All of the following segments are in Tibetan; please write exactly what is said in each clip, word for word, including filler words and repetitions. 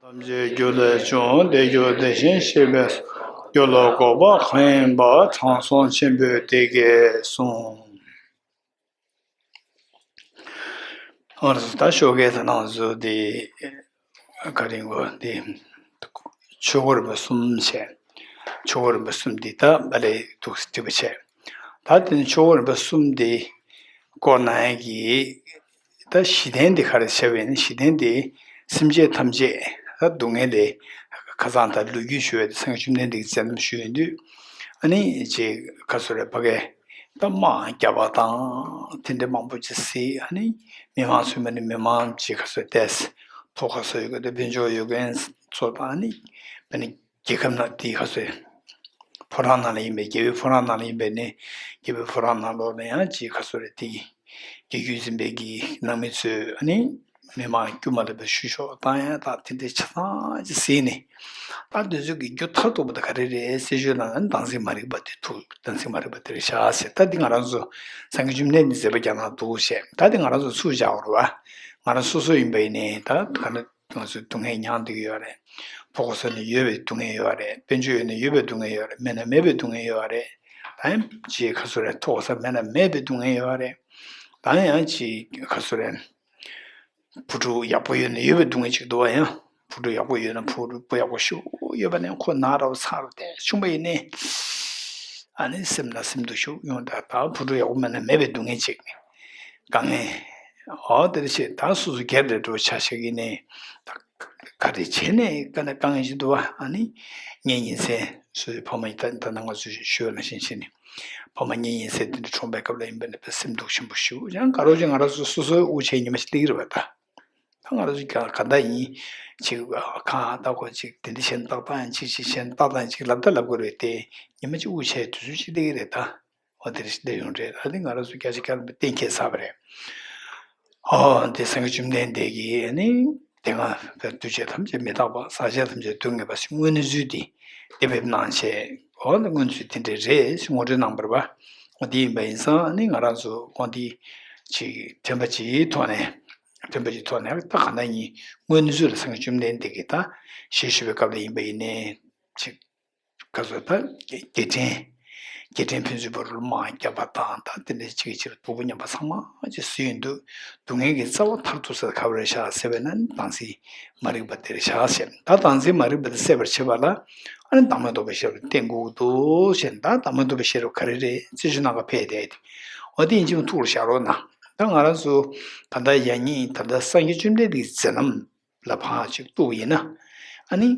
ཐམས་ཅད་རྒྱུ་ལས་བྱུང་། དེ་རྒྱུ་དེ་བཞིན་གཤེགས་པའི་སོ། རྒྱུ་ལ་འགོག་པ་གང་ཡིན་པ། དྲང་སྲོང་ཆེན་པོས་དེ་སྐད་གསུངས། ཨོ་ད་ཞོགས་ཀས་ད་ནང་བཟོ་དེ་ག་རེ་གོ་དེ་ཆོས་སྐོར་རིམ་པ་གསུམ་བྱས། ཆོས་སྐོར་རིམ་པ་གསུམ་འདི་ད་བ་ལས་འདུག་སེ་བྲིས་པ་བྱས། ད་དེ་ནི་ཆོས་སྐོར་རིམ་པ་གསུམ་འདི་སྐོར་ན་ཡ་གི་ད་གཞི་རྟེན་འདི་ག་རེ་བྱས་པས་ནི་གཞི་རྟེན་འདི་སེམས་ཅན་ཐམས་ཅད་ད་སྡུག་བསྔལ་ལས་ཁ་སང་ད་ལོ་རྒྱུས་ཞུ་བའི་སངས་རྒྱས་བཅོམ་ལྡན་འདས་ཀྱི་མཛད་རྣམ་ཞུ་ཡོང་དུས་ཨ་ནི་ཅིག་ག་ཚོད་རེད་ཕ་གི་ད་དམག་བརྒྱབ་པ་དང་དེ་འདྲ་མང་པོ་ཅིག་སྲིད། ཨ་ནི་མི་མང་ཚོས་མ་ནི་མི་མང་ཅིག་ག་ཚོད་བལྟས་ཐོག་ག་ཚོད་ཡོད་གི་དེ་དཔལ་འབྱོར་ཡོད་མཁན་ཚོ་དང་ཨ་ནི་མ་ནི་རྒྱལ་ཁབ་ནང་དེའི་ག་ཚོད་ཕོ་བྲང་ནང་ལ་ཡིན་པའི་རྒྱལ་པོའི་ཕོ་བྲང་ནང་ལ་ཡིན་པའི་ནི་རྒྱལ་པོའི་ཕོ་བྲང་ནང་ལོགས་ལ་ཡང་ཅིག་ག་ཚོད་རེད་དེ་རྒྱལ་རྒྱུད་འཛིན་པའི་གི་ནང་མི་ཚོས་ཨ་ནི་མི་མང་དཀྱུས་མ་ལ་བའི་བཤུ་གཞོག་བཏང་ཡ་དང་དེ་འདྲའི་ཆ་ཚང་ཅིག་གཟིགས་ནས། ད་འདི་ཚོ་གི་རྒྱུ་མཐར་ཐུག་པ་དེ་ག་རེ་རེད་ཟེར་ཞུས་ན་ཨ་ནི་བདག་འཛིན་མ་རིག་པ་དེ་ཐུག་བདག་འཛིན་མ་རིག་པ་དེ་རེད་ཤག་ཟེར། ད་འདི་ང་རང་ཚོ་སངས་རྒྱས་བཅོམ་ལྡན་འདས་མཛད་པ་རྒྱ་ནག་འདུག་བཤད། ད་འདི་ང་རང་ཚོ་ཚུར་བཞག་པ་རེད་བ། ང་རང་སོ་སོ་ཡིན་པ་ཡིན་ནའི་ད་ག་ན་ང་ཚོས་སྡུག་བསྔལ་མྱངས་བསྡད་ཀྱི་ཡོད་རེད། ཕོ་གོ་ས་ནས་ཡོད་པའི་སྡུག་བསྔལ་ཡོད་རེད། དཔལ་འབྱོར་ཡོད་ན་ཡོད་པའི་སྡུག་བསྔལ་ཡོད་རེད། མེད་ན་མེད་པའི་སྡུག་བསྔལ་ཡོད་རེད། ད་ཡང་ཅིག་ག་ཚོད་རེད། ཐོག་ས་མེད་ན་མེད་པའི་སྡུག་བསྔལ་ཡོད་རེད། ད་ཡང་ཅིག་ག་ཚོད་རེད། བུ་ཕྲུག་ཡག་པོ་ཡོད་ན་ཡོད་པའི་སྡུག་བསྔལ་ཅིག་འདུག་བ། ཡང་བུ་ཕྲུག་ཡག་པོ་ཡོད་ན་བུ་ཕྲུག་བུ་ཡག་པོ་ཞིག་ཡོད་པ་ནས་ཁོ་ན་ར་བ་ཚ་ར་བསྡད་བྱུང་བ་ཡིན་ནའི་ཨ་ནི་སེམས་ན་སེམས་སྡུག་ཤུགས་ཡོང་། ད་ད་བུ་ཕྲུག་ཡག་པོ་མེད་ན་མེད་པའི་སྡུག་བསྔལ་ཅིག་དཀའ་ངལ་ཨོ་དེ་རེད་ཤེས། ད་སོ་སོ་སྒེར་རེ་འགྲོ་ཆ་ཤེས་ཀྱི་ནས་ད་ག་རེ་བྱས་ནས་དཀའ་ནས་དཀའ་ངལ་ཞིག་འདུག་བ། ཨ་ནི་ངའི་ཉིན་མཚན་སོ་སོའི་ཕ་མ་ཡིན་ད་ད་ནང་ང་ཚོས་ཞུ་བ་ནང་བཞིན་བྱས་ནས་ཕ་མ་ངའི་ཉིན་མཚན་དེ་འདྲ་གྲོངས་པའི་སྐབས་ལ་ཡིན་པ་ནས་དཔེ་སེམས་སྡུག་ཆེན་པོ་ཞུ། ཡང་ག་རོ་ཅིག་ང་རང་ཚོ་སོ་སོའི་དབུགས་ཆད་ཉི་མ་ཞིག་སླེབས་ཀྱི་རེད་བ། ད་ད་ང་རང་ཚོ་ག་ག་འདྲ་ཡིན་ཅིག་གང་ལྟ་གོ་ཅིག་དེ་འདྲ་བྱས་ན་ཏག་ཏག་ཡང་ཅིག་ཅིག་བྱས་ན་ཏག་ཏག་ཡང་ཅིག་ལབ་ད་ལབ་དགོས་རེད་དེ། ཉི་མ་ཅིག་དབུགས་ཆད་དུས་ཚོད་ཅིག་སླེབས་ཀྱི་རེད་ད། འོ་དེ་རེད་ཤག་སླེབས་ཡོང་རེད། ད་ནི་ང་རང་ཚོ་བརྒྱ་ཆ་བརྒྱ་ལ་གཏན་འཁེལ་ཚར་བ་རེད། ཨོ་དེ་སངས་རྒྱས་བཅོམ་ལྡན་འདས་ཀྱིས་ནི་དེ་སྔ་བར་འདུས་བྱས་ཐམས་ཅད་མི་རྟག་པ། ཟག་བཅས་ཐམས་ཅད་སྡུག་བསྔལ་བ་ཞེས་སྔོན་ནས་ཚུལ་འདི་དེ་འབེབས་གནང་བྱས། ཨོ་ནི་སྔོན་ཚུལ་དེ་འདྲས་རེད་ཞེས་ངོ་སྤྲོད་གནང་བ་རེད་བ། འོ་དེ་ཡིན་པ་ཡིན་ཙང་ནི་ང་རང་ཚོ་འོ་འདི་ཅིག་དྲན་པ་ཅིག་ཐོག་ནས་དྲན་པ་ཅིག་ཐོག་ནས་ད་ག་ན་ཡིན་སྔོན་ནས་ཚུལ་ལ་སངས་རྒྱས་བཅོམ་ལྡན་འདས་ཀྱིས་ད་ཞལ་བཞུགས་པའི་སྐབས་ལ་ཡིན་པ་ཡིན་ནའི་ཅིག་ག་ཚོད་ད་རྒྱལ་ཕྲན། རྒྱལ་ཕྲན་ཕུན་ཚོགས་པ་རུ་དམག་བརྒྱབ་པ་དང་ད་དེ་འདྲའི་གཅིག་གིས་གཅིག་ལ་སྡུག་པོ་མཉམ་པ་ཚང་མ་ཅིག་བཟོས་ཡོང་དུས་སྡུག་བསྔལ་གྱི་རྩ་བ་མཐར་ཐུག་ས་ག་བ་རེད་ཤག་ཟེར་བས་ན་བདག་འཛིན་མ་རིག་པ་དེ་རེད་ཤག་ཟེར། ད་བདག་འཛིན་མ་རིག་པ་དེ་སེལ་བར་བྱེད་པ་ལ་ཨ་ནི་བདག་མེད་རྟོགས་པའི་ཤེས་རབ་བསྟེན་དགོས་ཀྱི་འདུག་ཟེར། ད་བདག་མེད་རྟོགས་པའི་ཤེས་རབ་ག་རེ་རེད་ཅེས་ཞུ་ན་ག་ཕེབས་བསྡད་དེ། འོ་དེ་ཡིན་གཅིག་མ་ཐུགས་ལ་བཞག་རོགས་གནང་། ད་ང་རང་ཚོ་ད་ལྟ་ཡང་སྙིང་ད་ལྟ་སངས་རྒྱས་བཅོམ་ལྡན་འདས་ཀྱི་མཛད་རྣམ། ལ་ཕར་ཅིག་གཏུགས་ཡིན་ན། ཨ་ནི།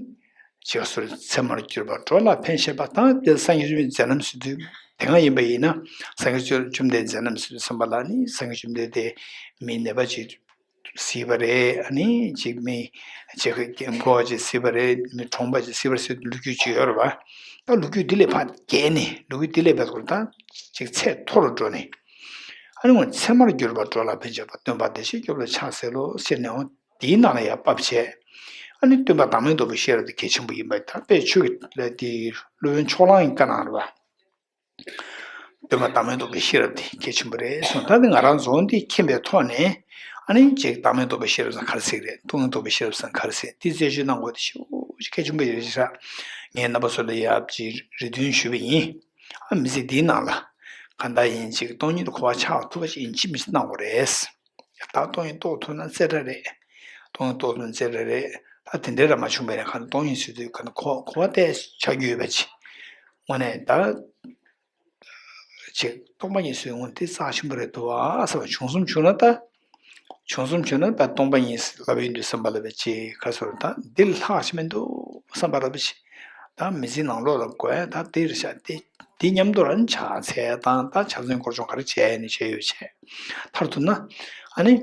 ཅིག་སོ་རེ་ཚད་མར་གྱུར་པ་འགྲོ་ལ་ཕན་བཞེད་པ་དང་དེ་སངས་རྒྱས་བཅོམ་ལྡན་འདས་མཛད་རྣམ་ཟེར་དུས་དེ་སྔ་ཡིན་པ་ཡིན་ན་སངས་རྒྱས་བཅོམ་ལྡན་འདས་མཛད་རྣམ་ཟེར་དུས་བསམ་པ་ལ་ནི་སངས་རྒྱས་བཅོམ་ལྡན་འདས་མི་ནད་པ་ཅིག་གཟིགས་པ་རེད། ཨ་ནི་ཅིག་མི་ཅིག་མགོ་ཅིག་གཟིགས་པ་རེད། མི་གྲོངས་པ་ཅིག་གཟིགས་པ་རེད་ཟེར་ལོ་རྒྱུས་ཅིག་ཡོད་རེད་བ། ད་ལོ་རྒྱུས་འདི་ལས་ཕར་བརྒལ་ནས་ལོ་རྒྱུས་འདི་ལས་བརྒལ་ཏེ་ད་ཅིག་ཚད་མཐོ་རུ་འགྲོ་ནས། ཨ་ནི་འོ་ཚད་མར་གྱུར་པ་འགྲོ་ལ་ཕན་བཞེད་པ་སྟོན་པ་བདེ་གཤེགས་སྐྱོབ་ལ་ཕྱག་འཚལ་ལོ་ཟེར་ནས་འོ། དེའི་ནང་ལ་ཡང་བབས་བྱས། ཨ་ནི་སྟོན་པ་བདག་མེད་རྟོགས་པའི་ཤེས་རབ་དེ་གལ་ཆེན་པོ་ཡིན་པ་ད་དཔེ་ཆོས་ཀྱི་ལས་དེ་སློབ་དཔོན་ཕྱོགས་གླང་གི་བཀའ་གནང་རེད་བ། སྟོན་པ་བདག་མེད་རྟོགས་པའི་ཤེས་རབ་དེ་གལ་ཆེན་པོ་རེད་གསུངས། ད་ནི་ང་རང་ཚོ་འདི་མཁྱེན་པའི་ཐོག་ནས་ཨ་ནི་ཅིག་བདག་མེད་རྟོགས་པའི་ཤེས་རབ་ཟེར་ག་རེ་ཟེར་གི་རེད། སྟོང་ཉིད་རྟོགས་པའི་ཤེས་རབ་ཟེར་ག་རེ་ཟེར་དེ་རྩད་གཅོད་གནང་དགོས་དེ་ཞེ་པོ་ཅིག་གལ་ཆེན་པོ་ཡོད་རེད་ཤག་ངས་རྣམ་པ་ཚོ་ལ་ཡ་ཅིག་རེ་འདུན་ཞུས་པ་ཡིན། ཨ་མི་ཚེ་འདིའི་ནང་ལ་གང་ལྟར་ཡིན་ཅིག་སྟོང་ཉིད་འཁོར་བ་ཆགས་ཐུབ་པ་ཞིག་ཡིན་གཅིག་མིན་གཅིག་གནང་དགོས་རེད། ད་སྟོང་ཉིད་རྟོགས་ཐུབ་ན་རྩེ་གྲ་རེད། སྟོང་ཉིད་རྟོགས་ཐུབ་ན་རྩེ་གྲ་རེད། ད་དེ་འདྲའི་ར་མ་བྱུང་བའི་རིང་ག་ནས་སྟོང་ཉིད་ཟེར་དུས་ག་ནས་གོ་གོ་བ་གཏད་ཆགས་རྒྱུ་ཡོད་པ་ཅིག་དངོས་གནས་ད་ཅིག་སྟོང་པ་ཉིད་ཟེར་དངོས་དེ་རྩ་ཆེན་པོ་རེད་འདུག་ཨ་བསམ་པ་བྱུང་སོང་བྱུང་ན་ད། བྱུང་སོང་བྱུང་ན་ད་སྟོང་པ་ཉིད་ལབ་ཡོང་དུས་བསམ་པ་ལ་བས་ཅིག་ག་ཚོད་ད་འདི་ལྷག་ཅིག་མི་འདུག་བསམ་པ་ལ་བས་ཅིག་ད་མི་ཚེ་ནང་ལོགས་ལ་དགོས་ཡ་ད་དེ་རེད་ཤག་དེ་དེ་མཉམ་དུ་ར་ཕྱག་འཚལ་དང་ད་ཕྱག་མཚན་སྐོར་སྦྱོང་ག་རེ་བྱས་ནས་བྱས་ཡོད་བྱས། མཐར་ཐུག་ན་ཨ་ནི་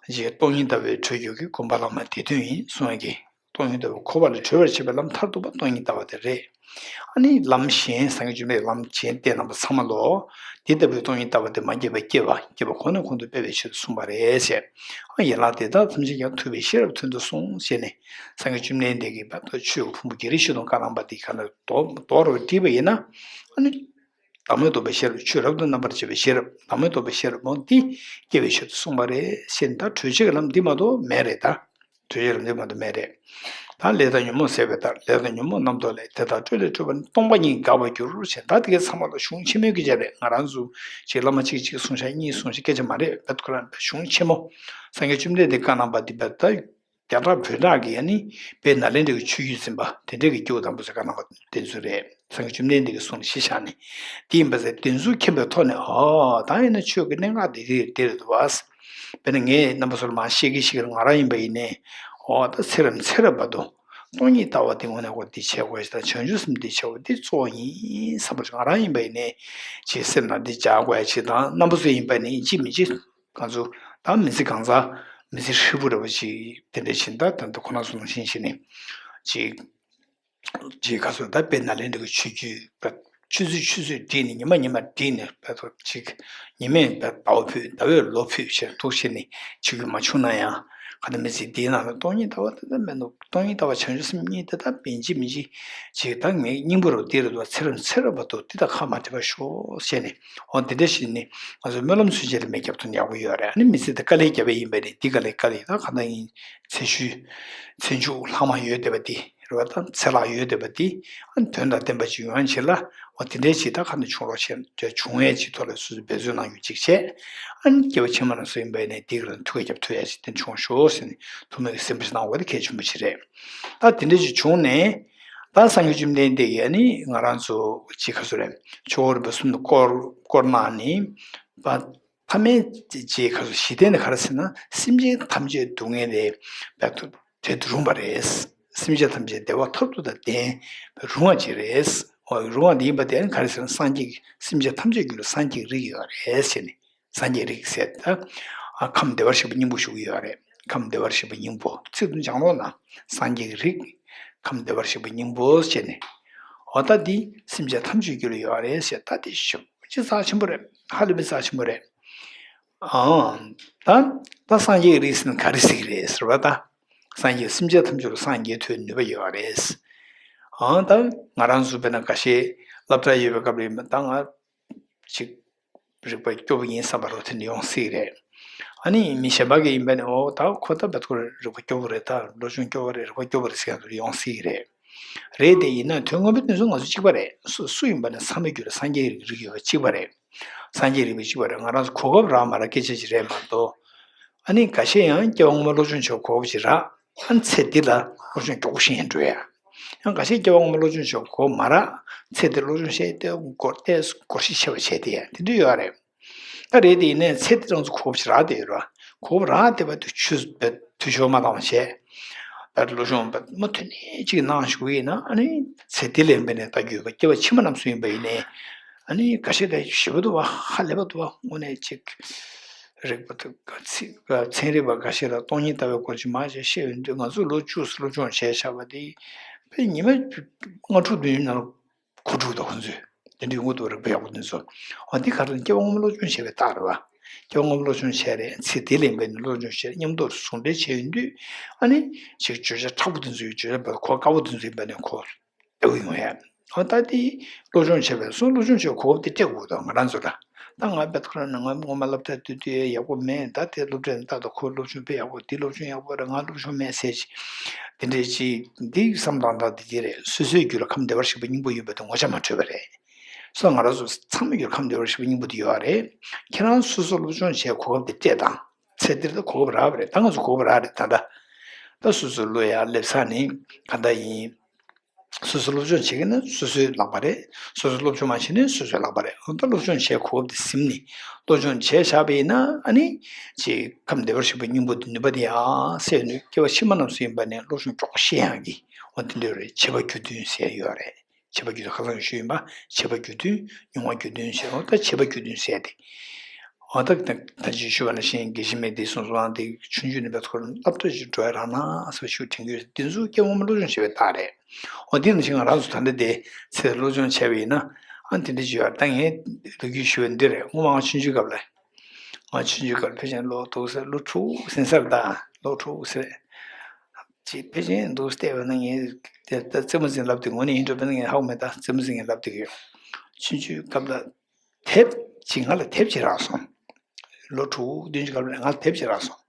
ཅིག་སྟོང་ཉིད་ལྟ་བུའི་འཁྲུལ་རྒྱུ་གི་སྒོམ་པ་ལ་མ་དེ་དོན་ཡིན་གསུང་ཡ་གི་སྟོང་ཉིད་ལྟ་བུའི་འཁོར་བ་ལས་གྲོལ་བར་བྱེད་པའི་ལམ་མཐར་ཐུག་པ་སྟོང་ཉིད་ལྟ་བ་དེ་རེད། ཨ་ནི་ལམ་གཞན་སངས་རྒྱས་བཅོམ་ལྡན་ལམ་གཞན་བསྟན་གནང་བ་ཚང་མ་ལོ། དེ་ལྟ་བུའི་སྟོང་ཉིད་ལྟ་བ་དེ་མ་སྐྱེས་པ་སྐྱེ་བ་སྐྱེས་པ་ཁོ་ན་ཁོང་དུ་སྤེལ་བའི་ཕྱིར་དུ་གསུངས་པ་རེད་ཟེར། ཨ་ཡན་ལག་དེ་དག་ཐམས་ཅད་ཀྱང་ཐུབ་པའི་ཤེས་རབ་མཚོན་དུ་གསུངས་ཞེས་ནས་སངས་རྒྱས་བཅོམ་ལྡན་འདས་ཀྱིས་བར་དུ་ཆོས་ཀྱི་ཕུང་པོ་བརྒྱད་ཁྲི་བཞི་སྟོང་བཀའ་གནང་བ་དེ་ག་ན་རྡོག་རྡོག་རུ་བྲིས་པ་ཡིན་ན། ཨ་ནི་བདག་མེད་རྟོགས་པའི་ཤེས་རབ་ཆོས་རབ་ཏུ་རྣམ་པར་འབྱེད་པའི་ཤེས་རབ་བདག་མེད་རྟོགས་པའི་ཤེས་རབ་མོ་འདི་སྐྱེ་བའི་ཕྱིར་དུ་གསུངས་པ་རེད་ཟེར་ནས་ད་གྲོལ་བྱེད་ཀྱི་ལམ་འདི་མ་གཏོགས་མེད་རེད་ད། གྲོལ་བྱེད་ལམ་འདི་མ་གཏོགས་མེད་རེད། ད་ལས་དང་ཉོན་མོངས་ཟད་པའི་མཐར། ལས་དང་ཉོན་མོངས་རྣམ་རྟོག་ལས། དེ་དག་སྤྲོས་ལས་སྤྲོས་པ་ནི། སྟོང་པ་ཉིད་དགག་པར་འགྱུར་ཞེས། ད་དེ་གའི་ཚང་མ་ལ་གཞུང་ཆེན་མོའི་སྐད་ཆ་རེད། ང་རང་ཚོ་ཅིག་བླ་མ་གཅིག་གཅིག་གསུང་ཤག་གཉིས་གསུང་ཤག་སྐད་ཆ་མ་རེད། བེད་ཁོ་རང་གཞུང་ཆེན་མོ། སངས་རྒྱས་བཅོམ་ལྡན་འདས་བཀའ་གནང་བ་འདི་བེད་ད། རྒྱ་གྲགས་བོད་གྲགས་ཀྱི་ཨ་ནི་དཔལ་ནཱ་ལེནྡྲ་གི་ཆོས་བརྒྱུད་འཛིན་པ་དེ་འདྲས་ཀྱི་སྐྱེ་བོ་དང་པོ་ཚོས་བཀའ་གནང་བ་དེ་ཚོ་རེད། སངས་རྒྱས་བཅོམ་ལྡན་འདས་ཀྱི་གསུང་ལ་གཞི་བཞག་ནས། དེ་ཡིན་པ་ཟེར་དེ་ཚོ་མཁྱེན་པའི་ཐོག་ནས། ཨོ་ད་ཡིན་ན་ཆོས་ཀྱི་གནད་འགག་དེ་རེད་དེ་རེད་འདུག་བ། དཔེར་ན་ངས་རྣམ་པ་ཚོ་ལ་མར་བཤད་ཀྱི་ཞིག་ང་རང་ཡིན་པ་ཡིན་ནའི། ཨོ་ད་ཚེ་རབས་ཚེ་རབས་བར་དུ་སྟོང་ཉིད་ལྟ་བ་དེ་དངོས་གནས་ཁོ་འདི་བྱེད་དགོས་ཞེས་དང་། བྱང་ཆུབ་སེམས་འདི་བྱེད་དགོས་འདི་གཙོ་བོ་ཡིན་བསམ་པ་ཞིག་ང་རང་ཡིན་པ་ཡིན་ནའི་ཅིག་སེམས་ནང་འདི་འཇགས་དགོས་ཡ་ཅིག་དང་། རྣམ་པ་ཚོ་ཡིན་པ་ནི་ཡིན་གཅིག་མིན་གཅིག་ང་ཚོ་ད་མི་ཚེ་གང་ཚ་མི་ཚེ་ཧྲིལ་པོ་རེད་པ་ཅིག་དེ་འདྲ་བཞིན་ད་ད་ལྟ་ཁོ་རང་ཚོ་ནང་བཞིན་བྱས་ནས་ཅིག་ཅིག་ག་ཚོད་ད་དཔལ་ནཱ་ལེནྡྲ་གི་ཆོས་བརྒྱུད་པ་ཆུ་ཚོད་ཆུ་ཚོད་བསྒྲིགས་ནས་ཉི་མ་ཉི་མ་བསྒྲིགས་ནས་བལ་ཐོག་ཅིག་ཉི་མས་བལ་ཟླ་བ་ཕུད་ཟླ་བས་ལོ་ཕུད་ཞེས་འདུག་བྱས་ནས་བྱེད་རྒྱུ་མ་བྱུང་ན་ཡང་། ག་ད་མི་ཚེ་འདིའི་ནང་ལ་སྟོང་ཉིད་ལྟ་བ་དེ་ལྟ་མེད་འདུག་སྟོང་ཉིད་ལྟ་བ་བྱང་ཆུབ་སེམས་གཉིས་དེ་ད་ཡིན་གཅིག་མིན་གཅིག་ཅིག་ད་ངའི་སྙིང་པོ་རུ་འདི་རུ་འདུག་ཚེ་རབས་ཚེ་རབས་བར་དུ་འདི་དང་ཁ་མ་བྲལ་བར་ཤོག་བྱས་ནས། འོ་འདི་འདྲ་ཞིག་ནི་ང་ཚོའི་སྨོན་ལམ་ཚུན་ཆད་ལ་མེ་བརྒྱབ་ཐུབ་ན་ཡག་པོ་ཡོད་རེད། ཨ་ནི་མི་ཚེ་འདི་དཀའ་ལས་བརྒྱབ་པ་ཡིན་པས་ནི་འདི་དཀའ་ལས་དཀའ་ལས་ད་གང་ལྟར་ཡིན། ཚེ་ཤུལ་ཚེ་མཇུག་ལྷག་མ་ཡོད་བསྡད་པ་འདི་རེད་བ། ད་ཚེ་ལྷག་ཡོད་བསྡད་པ་འདི་ཨ་ནི་དོན་དང་ལྡན་པ་ཅིག་ཡོང་ཡ་ཆེད་ལ། འོ་དེ་འདྲའི་ཅིག་ད་གང་ལྟར་བྱུང་རོགས་བྱས། བྱུང་ཡས་ཅིག་ཐོག་ལ་སོ་སོས་འབད་བརྩོན་གནང་རྒྱུ་ཅིག་བྱས། ཨ་ནི་སྐྱེ་བ་ཕྱི་མ་ལ་སོ་ཡིན་པས་ནི་འདི་ག་ལ་ཐུགས་ཁ་རྒྱབ་ཐུབ་ཡ་ཅིག་དེ་བྱུང་ཤོག་ཟེར་ནས་ཐུགས་སྨོན་གྱི་སེམས་པ་ཞིག་གནང་དགོས། དེ་གལ་ཆེན་པོ་ཅིག་རེད། ད་དེ་འདྲ་ཅིག་བྱུང་ནས། ད་སངས་རྒྱས་བཅོམ་ལྡན་འདས་ཀྱིས་ཨ་ནི་ང་རང་ཚོ་ཅིག་ག་ཚོད་རེད། ཆོས་འཁོར་རིམ་པ་གསུམ་དུ་བསྐོར་བསྐོར་གནང་ནས། ཕ་མེས་ཅིག་ག་ཚོད་ཞི་བདེ་ནི་ག་རེ་ཟེར་ན་སེམས་ཅན་ཐམས་ཅད་སྡུག་བསྔལ་ལས་བྲལ་དུ་རུང་བ་རེད། སེམས་ཅན་ཐམས་ཅད་བདེ་བ་མཐར་ཐུག་དང་ལྡན་རུང་བ་ཅིག་རེད། འོ་རུང་བ་འདི་ཡིན་པ་དེ་ནི་ག་རེ་ཟེར་ན་སངས་རྒྱས་ཀྱི་སེམས་ཅན་ཐམས་ཅད་རྒྱུད་ལ་སངས་རྒྱས་ཀྱི་རིགས་ཡོད་རེད་ཟེར་ནས། སངས་རྒྱས་རིགས་ཟེར་ད། ཨ་ཁམས་བདེ་བར་གཤེགས་པའི་སྙིང་པོ་ཞུ་གི་ཡོད་རེད། ཁམས་བདེ་བར་གཤེགས་པའི་སྙིང་པོ་ཚིག་ཏུ་སྦྱང་རོགས་གནང་། སངས་རྒྱས་ཀྱི་རིགས་ཁམས་བདེ་བར་གཤེགས་པའི་སྙིང་པོ་ཟེར་ནས། འོ་ད་འདི་སེམས་ཅན་ཐམས་ཅད་རྒྱུད་ལ་ཡོད་རེད་ཟེར། ད་འདི་ཞེ་པོ་ཅིག་རྩ་ཆེན་པོ་རེད། ཧ་ལས་པའི་རྩ་ཆེན་པོ་རེད། ཨང་། ད་ད་སངས་རྒྱས་ཀྱི་རིགས་ཟེར་ན་ག་རེ་ཟེར་གི་རེད་ཟེར་བ་ད། སངས་རྒྱས་སེམས་ཅན་ཐམས་ཅད་ལ་སངས་རྒྱས་ཐུབ་པའི་ནུས་པ་ཡོད་རེད། ཨང་། ད་ང་རང་ཚོ་དཔེར་ན་འགའ་ཤས་སློབ་གྲྭ་ཡོད་པའི་སྐབས་ལ་ཡིན་པ་ད་ང་ཅིག་རིག་པ་སྐྱོ་པོ་ཡིན་བསམ་པ་རོ་དེ་འདྲ་ཡོང་སྲིད་རེད། ཨ་ནི་མི་གཞན་པ་གི་ཡིན་པ་ནི་འོ་ད་ཁོ་ད་བད་ཁོ་རིག་པ་སྐྱོ་པོ་རེད། ད་བློ་སྦྱོང་སྐྱོ་པོ་རེད། རིག་པ་སྐྱོ་པོ་རེད་ཟེར་མཁན་ཡོང་སྲིད་རེད། རེད་དེ་ཡིན་ན་དོན་དངོས་པོའི་དོན་ཚན་ང་ཚོ་གཅིག་པ་རེད། སུ་སུ་ཡིན་པ་ནི་ཚང་མའི་རྒྱུད་ལ་སངས་རྒྱས་རིགས་ཡོད་པ་གཅིག་པ་རེད། སངས་རྒྱས་རིགས་པ་གཅིག་པ་རེད། ང་རང་ཚོ་གོ་སྐབས་རག་མ་རག་སྐད་ཆ་ཅིག་རེད་མ་གཏོགས། ཨ་ནི་འགའ་ཤས་ཡང་སྐྱེ་བ་སྔོན་མ་བློ་སྦྱོང་བྱེད་གོ་སྐབས་ཅིག་རག་ཨ་ནི་ཚེ་འདི་ལ་བློ་སྦྱོང་མགྱོགས་པོ་ཤེས་ཡང་འགྲོ་ཡ། ཡང་འགའ་ཤས་སྐྱེ་བ་སྔོན་མ་བློ་སྦྱོང་བྱེད་གོ་མ་རག་ཚེ་འདིར་བློ་སྦྱོང་བྱས་ཏེ་སྒོར་ཏེ་སྒོར་གཞས་ཆེ་བ་བྱས་ཏེ་ཡ་དེ་འདྲ་ཡོད་རེད། ད་རེད་དེ་ཡིན་ནའི་ཚེ་འདི་རང་ཚོ་གོ་སྐབས་ཅིག་རག་བསྡད་ཡོད་རེད་བ། གོ་སྐབས་རག་བསྡད་པ་དེ་ཆུ་བེད་འཐུས་ཤོར་མ་བཏང་བ་བྱས། བེད་བློ་སྦྱོང་བེད་མུ་མཐུད་ནས་ཅིག་གནང་བཞུགས་ཡིན་ན། ཨ་ནི་ཚེ་འདི་ལ་ཡིན་པ་ནས་ལྟ་རྒྱུ་ཡོད་པ་སྐྱེ་བ་ཕྱི་མ་རྣམས་སུ་ཡིན་པ་ཡིན་ནའི། ཨ་ནི་འགའ་ཤས་ད་ཞེ་པོ་འདུག་བ། ཧ་ལས་པ་འདུག་བ། དངོས་གནས་ཅིག་རིག་པ་དང་ཚན་རིག་པ་འགའ་ཤས་ལ་སྟོང་ཉིད་ལྟ་བའི་སྐོར་ཅིག་མང་ཆེ་བཤད་ཡོང་དུས། ང་ཚོས་ལོ་བཅུ་སློབ་སྦྱོང་བྱས་བཞག་པ་དེ་ཕལ་ཉི་མ་ལྔ་དྲུག་བདུན་ནང་ལ་གོ་དྲུག་དང་ཁོ་ཚོས་དེ་འདྲའི་ཡོང་གི་འདུག་རིག་པ་ཡག་པོ་དེ་ཚོ། འོ་འདི་ག་རེ་སྐྱེ་བ་སྔོན་མ་སློབ་སྦྱོང་བྱས་པའི་རྟགས་རེད་བ། སྐྱེ་བ་སྔོན་མ་སློབ་སྦྱོང་བྱས་རེད། ཚེ་འདི་ལ་ཡིན་པའི་ནི་སློབ་སྦྱོང་བྱས་རེད། མཉམ་དུ་ཟུང་འབྲེལ་བྱས་ཡོང་དུས། ཨ་ནི་ཅིག་བརྗོད་བྱ་མཁྲེགས་པོ་དེ་ཚོ་ཡོད། བརྗོད་བྱ་གོ་སྐབས་པོ་དེ་ཚོ་ཡིན་པ་ནས་གོ་བདེ་པོ་ཡོང་ཡ། འོ་ད་དེ་སློབ་སྦྱོང་བྱས་པའི་སོ་སློབ་སྦྱོང་བྱས་གོ་སྐབས་དེ་སྤྲད་དགོས་དང་ང་རང་ཚོ་ལ། ད་ང་བེད་ཁོ་རང་ནས་ང་སྔོན་མ་སློབ་གྲྭ་དུས་དུས་ཡག་པོ་མེད། ད་དེ་སློབ་གྲྭ་ནས་ལྟ་དང་ཁོའི་སློབ་སྦྱོང་དཔེ་ཡག་པོ། དེ་སློབ་སྦྱོང་ཡག་པོ་རེད། ང་སློབ་སྦྱོང་མེད་ཟེར་ཅིག་དེ་འདྲས་ཅིག་འདི་བསམ་སྟངས་དང་དེ་དེ་རེད། སོ་སོའི་རྒྱུད་ལ་ཁམས་བདེ་བར་གཤེགས་པའི་སྙིང་པོ་ཡོད་པ་དེ་ངོ་ཆ་མ་འཕྲོད་པ་རེད། སོ་ང་རང་ཚོ་ཚང་མའི་རྒྱུད་ལ་ཁམས་བདེ་བར་གཤེགས་པའི་སྙིང་པོ་དེ་ཡོད་རེད། ཁྱེད་རང་སོ་སོ་སློབ་སྦྱོང་བྱས་གོ་སྐབས་དེ་སྤྲད་དང་། ཚེ་འདིར་ད་གོ་སྐབས་རག་པ་རེད། ད་ང་ཚོ་གོ་སྐབས་རག་རེད། ད་ད་ད་སོ་སོའི་བློ་ཡར་སླེབས་ཚར་ནས་ག་འདྲ་ཡིན། སོ་སོ་སློབ་སྦྱོང་བྱེད་ཀྱི་ན་སོ་སོའི་ལག་པ་རེད། སོ་སོ་སློབ་སྦྱོང་མ་བྱེད་ན་སོ་སོའི་ལག་པ་རེད། འོ་ད་སློབ་སྦྱོང་བྱས་གོ་སྐབས་དེ་ཟིན་ནས་སློབ་སྦྱོང་བྱས་བཞག་པ་ཡིན་ན། ཨ་ནི་ཅིག་ཁམས་བདེ་བར་གཤེགས་པའི་སྙིང་པོ་དེ་ནུས་པ་དེ་ཡང་སད་ནུས། སྐྱེ་བ་ཕྱི་མ་རྣམས་སུ་ཡིན་པ་ནས་སློབ་སྦྱོང་མགྱོགས་ཤེས་ཡག་གི་འོ་དེ་འདྲ་རེད། བྱེད་པ་རྒྱུ་མཐུན་ཟེར་ཡོད་རེད། བྱེད་པ་རྒྱུ་མཐུན་ཁ་སང་ཞུས་ཡིན་པ། བྱེད་པ་རྒྱུ་མཐུན་མྱོང་བ་རྒྱུ་མཐུན་ཟེར། འོ་ད་བྱེད་པ་རྒྱུ་མཐུན་ཟེར་ཏེ། འོ་ད་ད་ད་ཅི་ཞུ་བ་ནང་བཞིན་དགེ་བཤེས་མའི་སྡེ་གསུངས་སོང་། དེ་ཆུང་ཆུང་ནས་བེད་ཁོ་རང་སློབ་གྲྭ་ཞིག་འགྲོ་ཡ་རག་ན་ཟེར་བ་ཞུ་དྲན་གྱི་ཡོད། དེ་ཚོ་སྐྱེ་བ་སྔོན་མ་སློབ་སྦྱོང་བྱས་པའི་རྟགས་རེད། འོ་དེ་ནང་བཞིན་ང་རང་ཚོ་ད་ལྟ་དེ་ཚེ་སློབ་སྦྱོང་བྱས་པ་ཡིན་ན། ཨ་དེ་འདྲ་ཞུ་ཡ། ད་ངས་ལོ་རྒྱུས་ཞུ་བ་འདི་རེད། སྔོན་མ་ང་ཆུང་ཆུང་སྐབས་ལ། ང་ཆུང་ཆུང་སྐབས་ལ་ཕལ་ཆེར་ལོ་དུ་ས་ལོ་དྲུག་ཟིན་ས་རེད། ད་ལོ་དྲུག་ཟེར། ཅིག་ཕལ་ཆེར་འདུག་བལྟས་པ་ན་ངས་དེ་ལྟ་རྩེད་མོ་རྩེ་ལབ་དུས། ངོ་ནས་ཡིན་འགྲོ་བས་ན་ངས་ཧ་གོ་མེད། ད་རྩེད་མོ་རྩེ་ངས་ལབ་དུས་ཡོད། ཆུང་ཆུང་སྐབས་ལ་དེབ་ཅིག་ང་ལ་དེབ་ཅིག་རག་སོང་། ལོ་དྲུག་བདུན་ཅུ་སྐབས་ལ་ང་ལ་དེབ་ཅིག་རག་སོང་།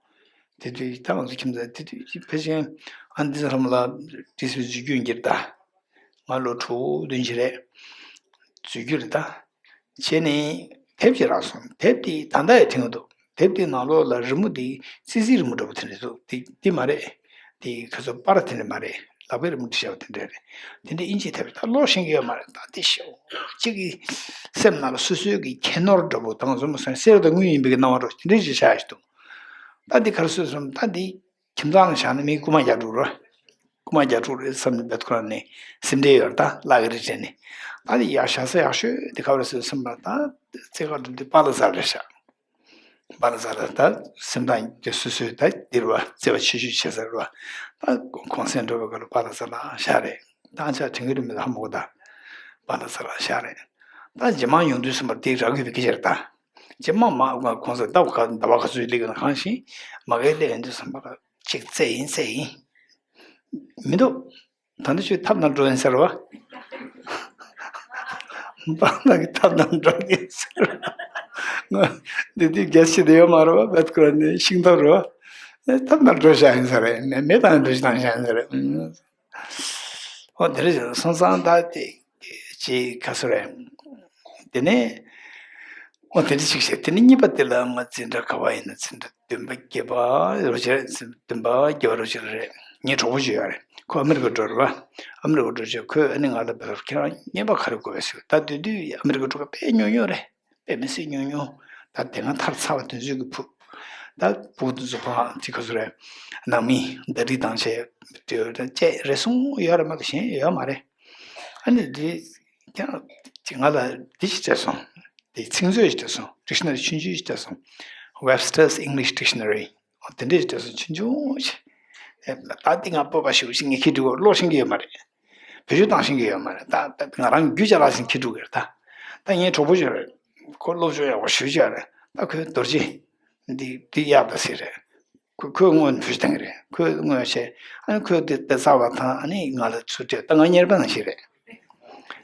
དེ་དུས་ད་ང་ཚོ་ཁྱིམ་ཚང་དེ་དུས་ཕལ་ཆེར་ཨ་འདི་ཚོ་ལྷམ་ལ་བྲིས་སུ་འཛུལ་རྒྱུ་ཡིན་གྱི་རེད་ད། ང་ལོ་དྲུག་བདུན་ཅིག་རེད། འཛུལ་རྒྱུ་རེད་ད། བྱས་ནས་དེབ་ཅིག་རག་སོང་། དེབ་དེ་ད་ལྟ་ཡང་འཐེན་གྱི་འདུག། དེབ་དེའི་ནང་ལོགས་ལ་རི་མོ་དེ་ཙི་ཙིའི་རི་མོ་འདྲ་པོ་དེ་འདྲ་འདུག། དེ་དེ་མ་རེད། དེ་ཁ་སོ་པར་དེ་འདྲ་མ་རེད། ལག་པའི་རི་མོ་བྲིས་བཞག་པ་དེ་འདྲ་རེད། དེ་འདྲ་ཨིན་ཇིའི་དེབ་རེད། ད་ཀློག་ཤེས་ཀྱི་ཡོད་མ་རེད། ད་དེ་ཤོག་གཅིག་གི་སེམས་ནང་ལ་སོ་སོའི་གི་ཁྱད་ནོར་འདྲ་པོ་དང་བཟོ་མ་སོང་གསེར་དང་དངུལ་ཡིན་པའི་གི་སྣང་བ་འདྲ་པོ་དེ་འདྲ་ཞིག་ཆགས་ཡོད་འདུག། ད་འདི་ག་རེ་བཟོས་སོང་། ད་འདི་ཁྱིམ་ཚང་ལ་བཞག་ན་མི་རྐུ་མ་རྒྱག་འགྲོ་རེད། རྐུ་མ་རྒྱག་འགྲོ་རེད་བསམ་ནས་བེད་ཁོ་རང་ནས་སེམས་ཁྲལ་ཡོད་རེད། ད་ལག་གི་རི་དྲན་ནས་ད་འདི་ཡར་བཞག་ས་ཡག་ཤོས་འདི་ག་རེ་བཟོས་སོང་བསམ་པ། ད་རྩེ་ཁ་འགྲོ་དུས་པཱ་ལགས་རྩ་ལ་བཞག། པཱ་ལགས་རྩ་ལ་ད་སེམས་ཐག་དེ་སོ་སོའི་ད་འདིར་བ་བརྩེ་བ་ཆེ་ཤོས་བྱེད་ས་རེད་བ། ད་གུང་སེང་འགྲོ་བའི་སྐབས་ལ་པཱ་ལགས་རྩ་ལ་བཞག་རེད། ད་ཨ་ཅག་དྲན་གྱི་རེད་མི་ལ་ཧ་མ་གོ། ད་པཱ་ལགས་རྩ་ལ་བཞག་རེད། ད་རྗེས་མ་ཡོང་དུས་ཙམ་པར་དེ་རག་གི་ཡོད་པའི་སྐད་ཆ་རེད་ད། རྗེས་མ་མ་ཁོང་ཚོ་ཟླ་བ་ག་ཟླ་བ་ག་ཚོད་སླེབས་ཡོད་ན་གང་ཞིག་མ་གིར་སླེབས་ཡོང་དུས་ཙམ་པ་གཅིག་བཙལ་ཡིན་བཙལ་ཡིན། མི་འདུག། ད་ནི་ཁྱོད་ཐབ་ནང་འགྲོ་ཡིན་ཟེར་བ། པཱ་ལགས་ཀྱི་ཐབ་ནང་འགྲོ་ཡིན་ཟེར་བ། འདི་དུས་རྒྱལ་སྤྱི་དེ་ཡོད་མ་རེད་བ། བེད་ཁོ་ར་ནས་ཤིང་ཐབ་རེད་བ། ཐབ་ནང་འགྲོ་བཞག་ཡིན་ཟེར་རེད། མེ་མེ་དང་འགྲོ་བཞག་ཡིན་ཟེར་རེད། ཨོ་དེ་རེད། སོང་ཙང་ད་དེ་ཅི་ག་སོ་རེད། དེ་ནས་ཨོ་དེ་འདྲ་ཅིག་བཤད། དེ་ནས་གཉིས་པ་དེ་ལ་ང་འཛིན་གྲྭ་ག་བ་ཡིན་ན་འཛིན་གྲྭ་བདུན་པ་བརྒྱད་པ་རོ་ཅིག་རེད། བདུན་པ་བརྒྱད་པ་རོ་ཅིག་རེད། ངའི་གྲོགས་པོ་ཅིག་ཡོད་རེད། ཁོ་ཨ་མི་རི་ཀ་འགྲོ་རེད་བ། ཨ་མི་རི་ཀ་འགྲོ་བྱས་ཁོས་ཨ་ནི་ང་ལ་བེད་ཁྱེད་རང་རྔན་པ་ག་རེ་དགོས་པས་ཟེར། ད་དེ་དུས་ཨ་མི་རི་ཀ་འགྲོ་སྐབས་དཔེ་ཉུང་ཉུང་རེད། དཔེ་མི་སྲིད་ཉུང་ཉུང་། ད་དེ་སྔ་ཐར་ཚར་བ་དེ་ཚོའི་གི་ཕུ། ད་ཕུ་དེ་ཚོ་ཕ་ཅི་ག་ཚོད་རེད། ནང་མི་ད་རི་དང་བྱས་དེ་བཅས་རེ་ཟུང་ཡོད་རེད་མ་གཏོགས་གཞན་ཡོད་མ་རེད། ཨ་ནི་དེ་ཀྱང་ཅི་ང་ལ་དེ་ཞིག་སྤྲད་སོང་། དེ་ཚིག་མཛོད་ཞིག་སྤྲད་སོང་། ཌིག་ཤ་ནེ་རི་ཆུང་ཆུང་ཞིག་སྤྲད་སོང་། Webster's English Dictionary། དེ་འདྲས་ཞིག་སྤྲད་སོང་། ཆུང་ཆུང་ཞིག། ཨེ་ད་འདི་ང་སྤོབས་པ་ཞེ་པོ་ཞིག་ངས་ཁྱེར་འགྲོ་གི། ཀློག་ཤེས་ཀྱི་ཡོད་མ་རེད། བེད་སྤྱོད་བཏང་ཤེས་ཀྱི་ཡོད་མ་རེད། ད་ད་ང་རང་རྒྱུད་ཅ་ལག་ཞིག་ཁྱེར་འགྲོ་གི་རེད་ད། ད་ངའི་གྲོགས་པོ་ཞིག་རེད། ཁོ་སློབ་སྦྱོང་ཡག་པོ་ཞེ་པོ་ཅིག་ཡོད་རེད། ད་ཁོས་རྡོ་རྗེ་འདི་འདི་གཡར་ད་ཟེར་རེད། ཁོ་ཁོས་དངོས་བེད་སྤྱོད་བཏང་གི་རེད། ཁོས་དངོས་བྱས། ཨ་ནི་ཁོས་འདི་དེ་ཟ་བ་དང་ཨ་ནི་ང་ལ་ཚུར་སྤྲད། ད་ང་གཉེར་པ་ནང་བཞིན་རེད།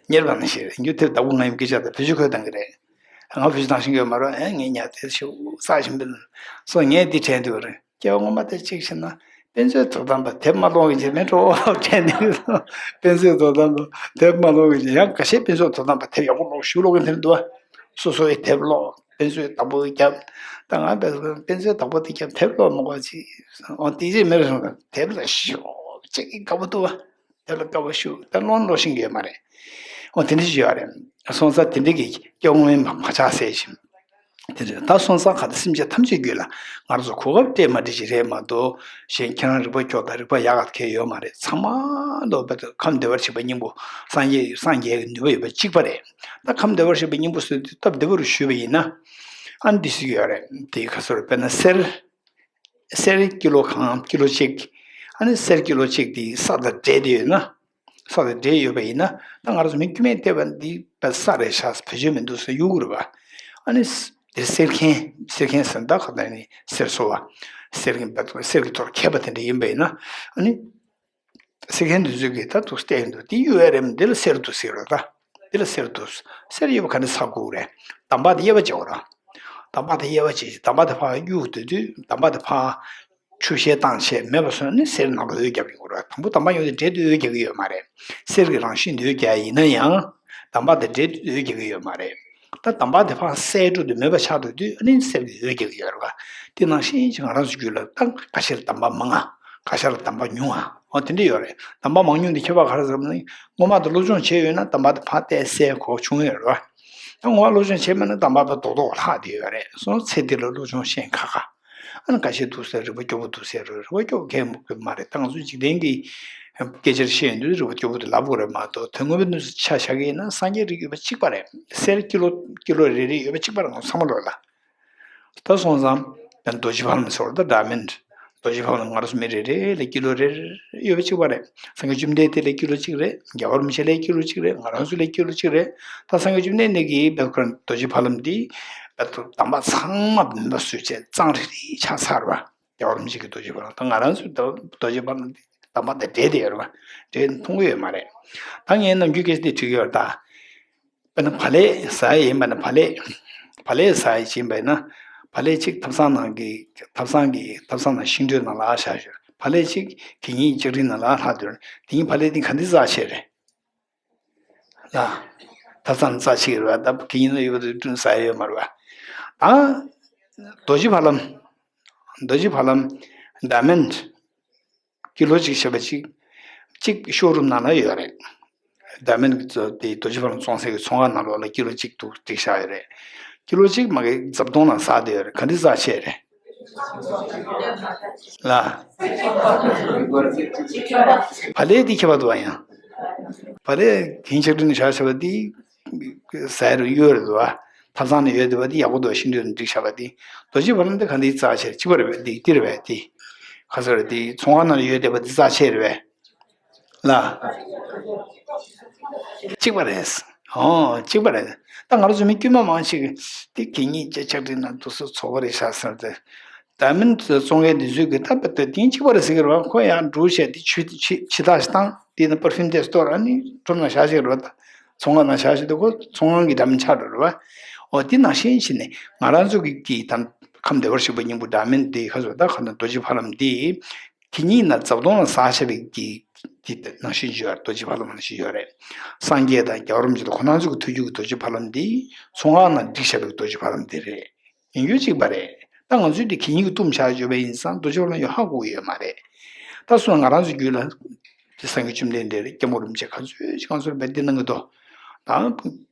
གཉེར་པ་ནང་བཞིན་རེད། རྒྱུ་དེབ་བདག་པོ་ང་ཡིན་པའི་སྐད་ཆ་དང་བེད་སྤྱོད་ཁོས་བཏང་གི་རེད། ང་བེད་སྤྱོད་བཏང་ཤེས་ཀྱི་ཡོད་མ་རེད། ཨེ་ངས་ཉར་དེ་ཞུ་ས་ཞིམ་པོ་སོང་། ངས་འདི་དྲན་འདུག་རེད། སྐྱེ་བ་སྔོན་མ་དེ་གཅིག་བྱས་ན་དཔེ་མཛོད་དོ་དམ་པ་དེབ་མ་ཀློག་གི་བྱས་མེད་འགྲོ་དྲན་འདུག། དཔེ་མཛོད་དོ་དམ་པ་དེབ་མ་ཀློག་གི་བྱས། ཡང་ཁ་ཤས་དཔེ་མཛོད་དོ་དམ་པ་དེབ་ཡག་པོ་ཀློག་ཞུ་ཀློག་གི་དེ་འདུག་བ། སོ་སོའི་དེབ་ཀློག། དཔེ་མཛོད་བདག་པོ་རྒྱབ། ད་ང་དཔེ་དཔེ་མཛོད་བདག་པོ་དེ་རྒྱབ། དེབ་ཀློག་མ་དགོས་ཅིག། འོ་དེ་ཅིག་མེད་རུང་དེབ་ལ་ཞོག་ཅིག་དགའ་པོ་འདུག་བ། དེ་ལ་དགའ་བ་ཞུ། ད་ཀློག་ཀློག་ཤེས་ཀྱི་ཡོད་མ་རེད། འོ་དེ་འདྲ་ཞིག་ཡོད་རེད། སོང་ཙང་དེ་འདྲ་གི་སྐྱོ་ངོ་མ་བག་ཆགས་སད་ཞིང་། དེ་རེད། ད་སོང་ཙང་ག་ད་སེམས་ཅན་ཐམས་ཅད་རྒྱུད་ལ་ང་རང་ཚོ་གོ་སྐབས་སྤྲད་མ་སྤྲད་ཅིག་རེད་མ་གཏོགས། གཞན་ཁྱེད་རང་རིག་པ་སྐྱོ་དང་རིག་པ་ཡག་ག་གལ་ཡོད་མ་རེད། ཚང་མ་ལོ་བེད་ཁམས་བདེ་བར་གཤེགས་པའི་སྙིང་པོ་སངས་རྒྱས་སངས་རྒྱས་ཀྱི་ནུས་པ་ཡོད་པ་གཅིག་པ་རེད། ད་ཁམས་བདེ་བར་གཤེགས་པའི་སྙིང་པོ་ཟེར་དུས་སྟབས་བདེ་བོ་རུ་ཞུས་པ་ཡིན་ན། ཨ་ནི་འདི་ཞིག་ཡོད་རེད། དེ་ག་ཚོད་རེད། དཔེར་ན་གསེར། གསེར་ཀི་ལོ་གང་ཀི་ལོ་གཅིག། ཨ་ནི་གསེར་ཀི་ལོ་གཅིག་དེ་ས་དང་འདྲེས་ཏེ་ཡོད་ན། ས་དང་འདྲེས་ཡོད་པ་ཡིན་ན། ད་ང་རང་ཚོ་མི་དཀྱུས་མས་བལྟས་པ་འདི་ས་རེད་ཤག། བེད་སྤྱོད་མི་འདུག་ཟེར་གཡུག་གི་རེད་པ། ཨ་ནི་དེ་གསེར་མཁན། གསེར་མཁན་ཟེར་ན་ད་ག་ད་ནི་གསེར་བཟོ་བ། གསེར་གྱི་གསེར་གྱི་ཐོག་མཁས་པ་དེ་འདྲ་ཡིན་པ་ཡིན་ན། ཨ་ནི། གསེར་མཁན་དེ་ཚོས་ཀྱིས་ད་འདུག་བལྟས་འདུག། དེ་གཡུག་ཡ་རེད། འདི་ལ་གསེར་འདུག་ཟེར་རོ་ད། འདི་ལ་གསེར་འདུག། གསེར་ཡོད་པ་ག་ནས་ཚ་དགོས་རེད། འདམ་བག་དེ་དབྱེ་བ་འབྱེད་དགོས་རེད། འདམ་བག་དེ་དབྱེ་བ་འབྱེད། འདམ་བག་དེ་ཕར་གཡུག་སྡོད་དུས་འདམ་བག་དེ་ཕར་ཆུ་བཤལ་བཏང་བྱས་མེད་པ་བཟོས་ནས་གསེར་ནང་ལ་འོད་རྒྱབ་ཡོང་གི་རེད། དང་པོ་འདམ་བག་ཡོང་དུས་འབྲེལ་དུ་འོད་རྒྱག་གི་ཡོད་མ་རེད། གསེར་གྱི་རང་བཞིན་འོད་རྒྱག་ཡིན་ན་ཡང་འདམ་བག་དེ་འབྲེལ་དུ་འོད་རྒྱག་གི་ཡོད་མ་རེད། ད་འདམ་བག་དེ་ཕར་བསལ་འགྲོ་དུས་མེད་པ་ཆགས་འགྲོ་དུས་ཨ་ནི་གསེར་གྱི་འོད་རྒྱག་གི་ཡོད་རེད་པ། དེ་ནང་བཞིན་ཅིག་ང་རང་ཚོ་རྒྱུད་ལ་ད་ཁ་ཤས་ལ་འདམ་བག་མང་ང་། ཁ་ཤས་ལ་འདམ་བག་ཉུང་ང་། འོ་དེ་འདྲ་ཡོད་རེད། འདམ་བག་མང་ཉུང་དེ་ཁྱད་པར་ག་རེ་ཟེར་ན། སྔོན་མ་དེ་སློབ་སྦྱོང་བྱས་ཡོད་ན་འདམ་བག་དེ་ཕར་བལྟས་གསལ་གོ་བྱུང་ཡོད་རེད་པ། ད་སྔོན་མ་སློབ་སྦྱོང་བྱས་མེད་ན་འདམ་བག་དེ་རྡོག་རྡོག་ལྷག་བསྡད་ཡོད་རེད། སོང་ཚེ་འདི་ལ་སློབ་སྦྱོང་ཤེས་ཁག་ཁག། ཨ་ནི་ཁ་ཤས་འདུག་ཟེར། རིག་པ་སྐྱོ་པོ་འདུག་ཟེར་རེད། རིག་པ་སྐྱོ་པོ་གལ་མི་དགོས་མ་རེད། ད་ང་ཚོའི་འཇིག་རྟེན་གྱི་སྐད་ཆར་བཤད་ཡོང་དུས་རིག་པ་སྐྱོ་པོ་དེ་ལབ་དགོས་རེད་མ་གཏོགས། དོན་དངོས་པོའི་གནས་ཚུལ་ཆ་བཞག་གི་ཡིན་ན་སངས་རྒྱས་རིགས་ཡོད་པ་གཅིག་པ་རེད། གསེར་ཀི་ལོ་ཀི་ལོ་རེ་རེ་ཡོད་པ་གཅིག་པ་རེད། ང་ཚོ་ཚང་མ་ལོ་ལ། ད་སོང་ཙང་རྡོ་རྗེ་ཕ་ལམ་ཟེར་བ་ད་ཌའི་མོན་ཌི། རྡོ་རྗེ་ཕ་ལམ་ང་རང་ཚོ་མི་རེ་རེ་ལ་ཀི་ལོ་རེ་རེ་ཡོད་པ་གཅིག་པ་རེད། སངས་རྒྱས་བཅོམ་ལྡན་འདས་ལ་ཀི་ལོ་གཅིག་རེད། རྒྱལ་བ་རིན་པོ་ཆེ་ལ་ཀི་ལོ་གཅིག་རེད། ང་རང་ཚོ་ལ་ཀི་ལོ་གཅིག་རེད། ད་སངས་རྒྱས་བཅོམ་ལྡན་འདས་ཀྱི་བེད་ཁོ་རང་རྡོ་རྗེ་ཕ་ལམ་འདི་བེད་ཁོ་འདམ་བག་ཚང་མ་མུན་པ་བཟོས་བྱས་གཙང་རིལ་རིལ་ཆགས་ཚར་བ། རྒྱལ་བ་རིན་པོ་ཆེ་གི་རྡོ་རྗེ་ཕ་ལམ། ད་ང་རང་ཚོའི་རྡོ་རྗེ་ཕ་ལམ་འདི་འདམ་བག་དང་འདྲེས་ཏེ་ཡོད་རེད་པ། འདྲེས་མཐོང་གི་ཡོད་མ་རེད། ད་ངས་ནམ་རྒྱུན་སྐད་ཆ་འདི་དྲི་གི་ཡོད་རེད་ད། དཔེར་ན་བག་ལེབ་ཟ་ཡི་ཡིན་པ་ན། བག་ལེབ། བག་ལེབ་ཟ་ཡི་ཡིན་པ་ན། བག་ལེབ་གཅིག་ཐབ་ཚང་ནང་གི་ཐབ་ཚང་གི་ཐབ་ཚང་ནང་ཤིང་དྲོད་ནང་ལ་བཞག་ཡོད། བག་ལེབ་གཅིག་གད་སྙིགས་ལྕགས་རིལ་ནང་ལ་ལྷག་འདུག་དེ་ཉིད་བག་ལེབ་དེ་ག་འདྲ་རྩ་ཆེ་རེད། ལ། ཐབ་ཚང་རྩ་ཆེ་རེད་བ། ད་གད་སྙིགས་ནང་ཡོད་པ་དེ་བསྐྲུན་ཟ་ཡ་ཡོད་མ་རེད་བ། ད། རྡོ་རྗེ་ཕ་ལམ། རྡོ་རྗེ་ཕ་ལམ། ཌའི་མོན་ཌི། ཀི་ལོ་གཅིག་བྱས་པ་གཅིག་གཅིག་ཤོ་རུམ་ནང་ལ་ཡོད་རེད། ཌའི་མོན་ཌི་གི་དེ་རྡོ་རྗེ་ཕ་ལམ་བཙོང་སའི་གི་ཚོང་ཁང་ནང་ལོགས་ལ་ཀི་ལོ་གཅིག་འདུག་བསྒྲིགས་བཞག་ཡོད་རེད། ཀི་ལོ་གཅིག་མ་གི་རྫབ་དོང་ནང་ཟག་བསྡད་ཡོད་རེད། ག་འདྲ་རྩ་ཆེ་རེད། ལ། བག་ལེབ་དེ་ཁྱད་པར་འདུག་བ་ཡང་། བག་ལེབ་གད་སྙིགས་ལྕགས་རིལ་ནང་བཞག་བྱས་པ་དེ། ཟས་རུ་གཡོས་རེད་འདུག་བ། ཐབ་ཚང་ནང་ཡོད་བསྡད་པ་དེ་ཡག་པོ་འདུག་ཤིང་དྲོད་ནང་བསྒྲིགས་བཞག་པ་དེ། རྡོ་རྗེ་ཕ་ལམ་དེ་ག་འདྲ་རྩ་ཆེ་རེད། གཅིག་པ་རེད་པས། དེ་དེ་རེད་པས། དེ། ག་ཚོད་རེད། དེ་ཚོང་ཁང་ནང་ཡོད་བསྡད་པ་དེ་རྩ་ཆེ་རེད་པས། ལ། གཅིག་པ་རེད། ཨོ་གཅིག་པ་རེད། ད་ང་རང་ཚོ་མི་དཀྱུས་མ་མང་ཆེ་གིས་དེ་གད་སྙིགས་ལྕགས་རིལ་ནང་དུ་སུ་ཚོགས་པ་རེད་ཤག་ཟེར་ཏེ། ཌའི་མོན་ཌི་བཙོང་མཁན་དེ་ཚོས་གི་ད་པ་ད་དེ་གཅིག་པ་རེད་ཟེར་གི་རེད་བ། ཁོ་ཡང་འགྲོ་བྱས་དེ་ཆུ་ཆུ་ཆུ་དག་ཞིག་བཏང་། དེ་ནི་པར་ཕིའུམ་དེ་སྟོར། ཨ་ནི་ཁྲོམ་ནང་བཞག་བཞག་རེད་བ། ད་ཚོང་ཁང་ནང་བཞག་བཞག་དེ་ཁོ་ཚོང་ཁང་གི་ཌའི་མོན་ཌི་ཆགས་འགྲོ་རེད་བ། འོ་དེ་ནང་བཞིན་བྱས་ནས་ང་རང་ཚོ་གི་གི་ད་ཁམས་བདེ་བར་གཤེགས་པའི་སྙིང་པོ་ཌའི་མོན་ཌི་དེ་ག་ཚོད་ད་ག་ད་རྡོ་རྗེ་ཕ་ལམ་དེ། དེ་ཉིད་ན་རྫབ་དོང་ལ་ཟག་བྱས་པའི་གི་དེ་ནང་བཞིན་ཡོད་རེད། རྡོ་རྗེ་ཕ་ལམ་ནང་བཞིན་ཡོད་རེད། སངས་རྒྱས་དང་རྒྱལ་བ་རིན་པོ་ཆེ་དང་ཁོང་རྣམ་ཚོ་གི་ཐུགས་རྒྱུད་ཀྱི་རྡོ་རྗེ་ཕ་ལམ་འདི་ཚོང་ཁང་ནང་བསྒྲིགས་བཞག་པའི་རྡོ་རྗེ་ཕ་ལམ་འདི་རེད། ཡིན་རྒྱུ་གཅིག་པ་རེད། ད་ང་ཚོས་འདི་གད་སྙིགས་ཀྱི་བཏུམས་བཞག་བརྗོད་པ་ཡིན་ཙང་རྡོ་རྗེ་ཕ་ལམ་ཡོད་ཧ་གོ་གི་ཡོད་མ་རེད། ད་སོང་ང་རང་ཚོའི་རྒྱུད་ལ་དེ་སངས་རྒྱས་བཅོམ་ལྡན་འདས་རེད། སྐྱབས་མགོན་རིན་པོ་ཆེ་ག་ཚོད་ཅིག་ག་ཚོད་རེད་པས་འདི་གནང་གི་འདུག་ད་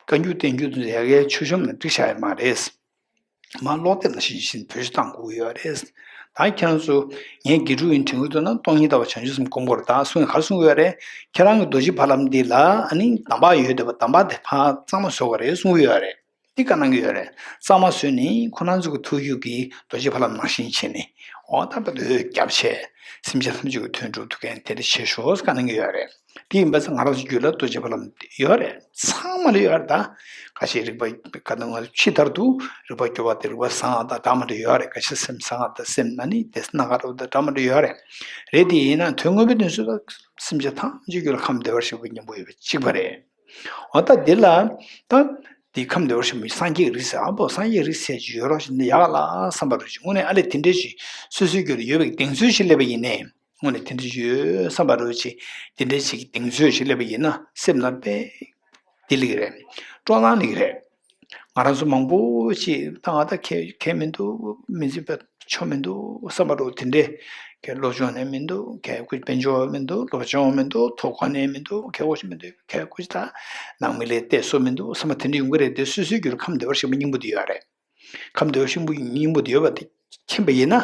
བཀའ་འགྱུར་བསྟན་འགྱུར་དེ་ཚོ་ཡ་གིའི་མཆོད་གཤོམ་ནང་བསྒྲིགས་བཞག་ཡོད་མ་རེད། མར་ཀློག་དེབ་ནང་བཞིན་བཞིན་བེད་སྤྱོད་གཏང་དགོས་ཀྱི་ཡོད་རེད། ད་ཁྱེད་རང་ཚོ་ངས་དགེ་ཕྲུག་ཡིན་དྲན་གྱི་འདུག་ན་སྟོང་ཉིད་ལྟ་བ་བྱང་ཆུབ་སེམས་སྒོམ་དགོས་རེད། ད་གསུང་ག་རེ་གསུང་གི་ཡོད་རེད། ཁྱེད་རང་གི་རྡོ་རྗེ་ཕ་ལམ་འདི་ལ་ཨ་ནི་གདམས་པ་ཡོད་བསྡད་པ་གདམས་པ་དེ་ཕར་གཙང་མ་བཟོ་དགོས་རེད་གསུང་གི་ཡོད་རེད། འདི་བཀའ་གནང་གི་ཡོད་རེད། གཙང་མ་བཟོས་ནས་ཁོ་རང་ཚོ་གི་ཐུགས་རྒྱུད་ཀྱི་རྡོ་རྗེ་ཕ་ལམ་ནང་བཞིན་བྱས་ནས། འོ་ད་བར་དུ་འོད་རྒྱབ་བྱས། སེམས་ཅན་ཐམས་ཅད་ཀྱི་དོན་སྒྲུབ་ཐུབ་མཁན་དེ་འདྲ་བྱེད་ཤོག་ཟེར་བཀའ་གནང་གི་ཡོད་རེད། དེ་ཡིན་པ་ཚེ་ང་རང་ཚོ་རྒྱུད་ལ་རྡོ་རྗེ་ཕ་ལམ་ཡོད་རེད། ཚང་མ་ལ་ཡོད་རེད་ད། ཁ་ཤས་རིག་པ་ག་ནང་ཕྱི་ལྟར་དུ་རིག་པ་སྐྱོ་བ་དང་རིག་པ་བཟང་བ་དང་འདྲ་མི་འདྲ་ཡོད་རེད། ཁ་ཤས་སེམས་བཟང་བ་དང་སེམས་ན་ནི་དེ་སྣ་ཁ་རུ་དང་འདྲ་མི་འདྲ་ཡོད་རེད། རེད་དེ་ཡིན་ན་དོན་དངོས་པོའི་དོན་སུ་ལ་སེམས་ཅན་ཐམས་ཅད་རྒྱུད་ལ་ཁམས་བདེ་བར་གཤེགས་པའི་སྙིང་པོ་ཡོད་པ་གཅིག་པ་རེད། འོ་ད་འདི་ལ་ད་འདི་ཁམས་བདེ་བར་གཤེགས་པའི་སངས་རྒྱས་ཀྱི་རིགས་ཟེར་ཨ་པོ་སངས་རྒྱས་རིགས་ཟེར་གྱི་ཡོད་རོགས་ཞིག་འདི་ཡག་ལ་བསམ་པ་རུ་ཞིག་དངོས་གནས་ཨ་ལས་དེ་འདྲས་ཞིག་སོ་སོའི་རྒྱུད་ལ་ཡོད་པའི་གདེང་ཚོད་ཞིག་སླེབས་པ་ཡིན་ནའི། དངོས་གནས་དེ་འདྲ་ཡོད་བསམ་པ་རུ་ཅིག་དེ་འདྲའི་ཅིག་གདེང་ཚོད་ཅིག་སླེབས་པ་ཡིན་ན་སེམས་ནང་དཔེ་བདེ་ལེགས་རེད། སྤྲོ་སྣང་ལེགས་རེད། ང་རང་ཚོ་མང་པོ་ཅིག་ད་ང་ད་ཁྱད་ཁྱད་མི་འདུག་མི་འཛིན་པ་ཆོ་མི་འདུག་བསམ་པ་རུ་དེ་འདྲའི་ཁྱད་སློབ་སྦྱོང་ནས་མི་འདུག་ཁྱད་ཁུ་དཔལ་འབྱོར་མི་འདུག་སློབ་སྦྱོང་མི་འདུག་ཐོབ་གོ་ནས་མི་འདུག་ཁྱད་གོ་ཞིག་མི་འདུག་ཁྱད་གོ་ཞིག་ད་ནང་མི་ལས་བལྟས་སོ་མི་འདུག་བསམ་པ་དེ་འདྲ་ཡོང་གི་རེད་དེ་སོ་སོའི་རྒྱུད་ལ་ཁམས་བདེ་བར་གཤེགས་པའི་སྙིང་པོ་དེ་ཡོད་རེད། ཁམས་བདེ་བར་གཤེགས་པའི་སྙིང་པོ་དེ་ཡོད་པ་དེ་མཁྱེན་པ་ཡིན་ན།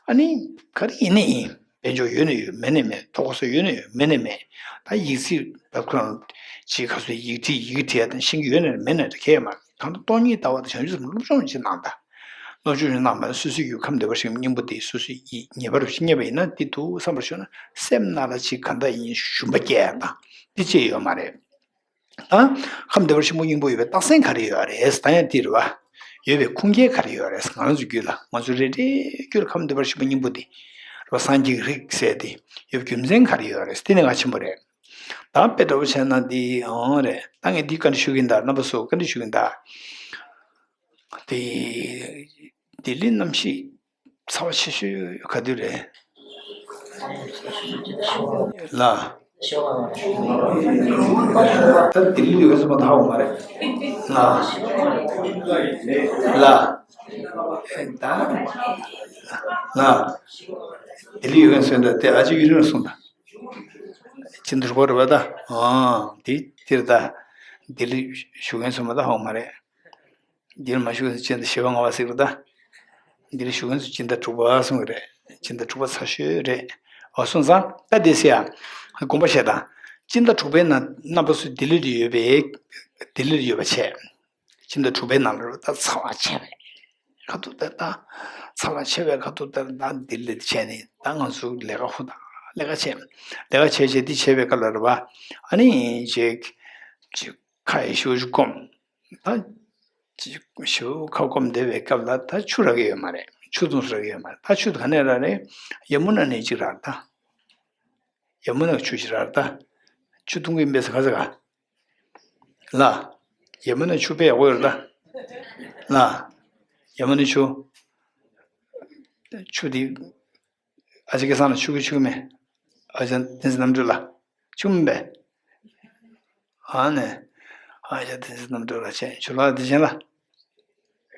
ཨ་ནི་ག་རེ་ཡིན་ནའི་ཡིན། དཔལ་འབྱོར་ཡོད་ནའི་ཡོད་མེད་ནའི་མེད། ཐོབ་གོ་ས་ཡོད་ནའི་ཡོད་མེད་ནའི་མེད། ད་ཡིག་རྩིས་བབ་ཁོ་རང་ཅིག་ག་ཚོད་ཡིག་བྲིས་ཡིག་བྲིས་ཡ་དང་ཤེས་ཀྱི་ཡོད་ནའི་མེད་ནའི་ད་གལ་ཡོད་མ་རེད། གང་ལྟར་སྟོང་ཉིད་ལྟ་བ་དང་བྱང་ཆུབ་སེམས་སློབ་སྦྱོང་ཅིག་གནང་ད། སློབ་སྦྱོང་ཅིག་གནང་བ་ན་སོ་སོའི་རྒྱུད་ཁམས་བདེ་བར་གཤེགས་པའི་སྙིང་པོ་དེ་སོ་སོའི་ཡིད་ངེས་པར་རྙེད་པ་ཡིན་ན་དེ་འདུག་བསམ་པར་ཤོར་ན་སེམས་ནང་ལ་ཅིག་གང་འདྲ་ཡིན་ཞུམ་པ་སྐྱེ་ཡ་དང་དེ་ཅི་ཡོད་མ་རེད། ད་ཁམས་བདེ་བར་གཤེགས་པའི་སྙིང་པོ་ཡོད་པའི་རྟགས་མཚན་ག་རེ་ཡོད་རེད། ད་ཡང་དེ་རེད་བ། ཡོད་པའི་ཁུངས་སྐྱེལ་ག་རེ་ཡོད་རེད། ང་རང་ཚོའི་རྒྱུད་ལ་ང་ཚོ་རེ་རེའི་རྒྱུད་ལ་ཁམས་བདེ་བར་གཤེགས་པའི་སྙིང་པོ་འདི་རེད་བ། སངས་རྒྱས་ཀྱི་རིགས་ཟེར་དེ་ཡོད་པའི་རྒྱུ་མཚན་ག་རེ་ཡོད་རེད། དེ་ནི་གལ་ཆེན་པོ་རེད། ད་དཔེ་འདྲ་བོ་བྱས་ན་འདི་ཨང་རེད། ད་ངས་འདི་བཀའ་འདྲི་ཞུ་གིན་ད་རྣམ་པ་ཚོ་བཀའ་འདྲི་ཞུ་གིན་ད། དེ་ལྡི་ལི་གནམ་གཤིས་ཚ་བ་ཆེ་ཤོས་ག་དུས་རེད། ལ། ད་ལྡི་ལི་ཡོད་མཁན་ཚོ་མ་ད་ཧ་གོ་མ་རེད། ལ། ལ། ད། ལ། ལྡི་ལི་ཡོད་མཁན་ཚོ་འདྲ་དེ་ཨ་ཅེ་ཡུན་རིང་ལ་སོང་ད། སྤྱི་ཟླ་དྲུག་པ་རེད་པ་ད། ཨང་། དེ་དེར་ད། ལྡི་ལི་བཞུགས་མཁན་ཚོ་མ་ད་ཧ་གོ་མ་རེད། འདིར་མ་བཞུགས་ཚེ་སྤྱི་ཟླ་བཞི་པ་ལྔ་པ་ཟེར་གི་རེད་ད། འདིར་བཞུགས་མཁན་ཚོ་སྤྱི་ཟླ་དྲུག་པ་སོང་གི་རེད། སྤྱི་ཟླ་དྲུག་པ་ཚ་ཤོས་རེད། འོ་སོང་ཙང་ད་འདི་ཟེར་ཡ། དགོངས་པ་བཞེས་དང་། སྤྱི་ཟླ་དྲུག་པའི་ནང་རྣམ་པ་ཚོ་ལྡི་ལི་རུ་ཡོད་པའི། ལྡི་ལི་རུ་ཡོད་པ་བྱས། སྤྱི་ཟླ་དྲུག་པའི་ནང་ལ་རུ་ད་ཚ་བ་ཆེ་བས། ཁ་ཐུག་ད་ད། ཚ་བ་ཆེ་བས་ཁ་ཐུག་ད་ད་ལྡི་ལི་བྱས་ནས་ད་ང་ཚོ་ལས་ཀ་ཧུ་ད་ལས་ཀ་བྱས། ལས་ཀ་བྱས་བྱས་འདི་བྱས་པའི་སྐབས་ལ་རུ་བ། ཨ་ནི་ཅིག་ཅིག་ཁ་ཡི་ཤུ་ཤུ་སྐོམ། ད། ཞེའུ་ཁ་སྐོམ་བསྡད་པའི་སྐབས་ལ་ད་ཆུ་རག་གི་ཡོད་མ་རེད། ཆུ་འཐུང་ས་རག་གི་ཡོད་མ་རེད། ད་ཆུ་དེ་ག་ནས་རག་རེད། ཡ་མུ་ན་ནས་གཅིག་རག་ད། ཡ་མུ་ན་ཆུ་ཞིག་རག་ད། ཆུ་འཐུང་གི་ཡིན་པས་ག་ས་ག་ལ། ཡ་མུ་ན་ཆུ་དཔེ་ཡག་པོ་ཡོད་རེད་ད། ལ། ཡ་མུ་ན་ཆུ། ཆུ་དེ་ཨ་ཅག་སྐལ་བཟང་ལ་ཆུ་གི་ཆུ་གི་མེད། ཨ་ཅག་བསྟན་འཛིན་རྣམ་གྲོལ་ལ་ཆུ་མེད་པས། ཨ་ནས། ཨ་ཅག་བསྟན་འཛིན་རྣམ་གྲོལ་ལ་ཆེ་ཆུ་ལག་དེ་ཅན་ལ།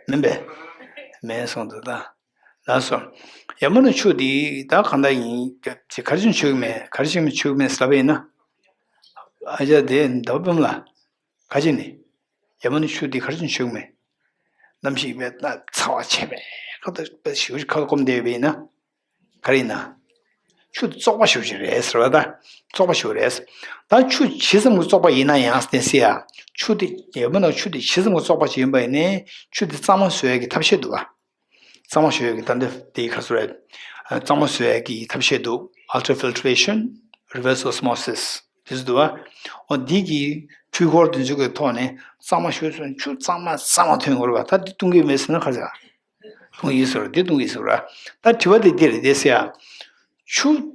མིན་པས། མེད་གསུངས་འདུག་ད། ལགས་སོ། ཡ་མུ་ན་ཆུ་འདི་ད་གང་ལྟར་ཡིན་ག་ཅི་ག་རེ་བྱས་ཆོད་ཀྱི་མེད། ག་རེ་བྱས་ཆོད་ཀྱི་མེད་ཟེར་བ་ཡིན་ན། ཨ་ཅག་དེ་ཟླ་བ་འབུམ་ལ། ག་ཅི་ནི། ཡ་མུ་ན་ཆུ་འདི་ག་རེ་བྱས་ཆོད་ཀྱི་མེད། གནམ་གཤིས་དཔེ་ད་ཚ་བ་ཆེ་བས་ཁ་ད་དཔེ་ཞེ་པོ་ཅིག་ཁ་ལ་སྐོམ་བསྡད་ཡོད་པ་ཡིན་ན། ག་རེ་ཡིན་ན། ཆུ་དེ་བཙོག་པ་ཞེ་པོ་ཅིག་རེད་ཟེར་བ་ད། བཙོག་པ་ཞེ་པོ་རེད། ད་ཆུ་ཇི་ཙམ་གྱིས་བཙོག་པ་ཡིན་ན་ཡང་བསྟན་སྲིད་ཡ། ཆུ་དེ་ཡ་མུ་ན་ཆུ་དེ་ཇི་ཙམ་གྱིས་བཙོག་པ་ཅིག་ཡིན་པ་ཡིན་ནའི་ཆུ་དེ་གཙང་མ་བཟོ་ཡ་གི་ཐབས་ཤེས་འདུག་བ། གཙང་མ་བཟོ་ཡ་གི་ད་འདི་དེའི་ཁ་སོ་རེད། གཙང་མ་བཟོ་ཡ་གི་ཐབས་ཤེས་འདུག ultrafiltration, reverse osmosis དེ་ཚོ་འདུག་བ། འོ་འདི་གི་འཕྲུལ་འཁོར་དེ་ཚོ་གི་ཐོག་ནས་གཙང་མ་ཞུ་སོང་ཆུ་གཙང་མ་གཙང་མ་ཐོན་དགོས་རེད་བ། ད་འདི་གཏོང་གི་མེད་ཟེར་ན་ཁ་ཟེར། གཏོང་གི་ཟེར་བ་འདི་གཏོང་གི་ཟེར་བ། ད་དྲི་བ་དེ་འདི་རེད་དེ་ཟེར་ཡ། ཆུ།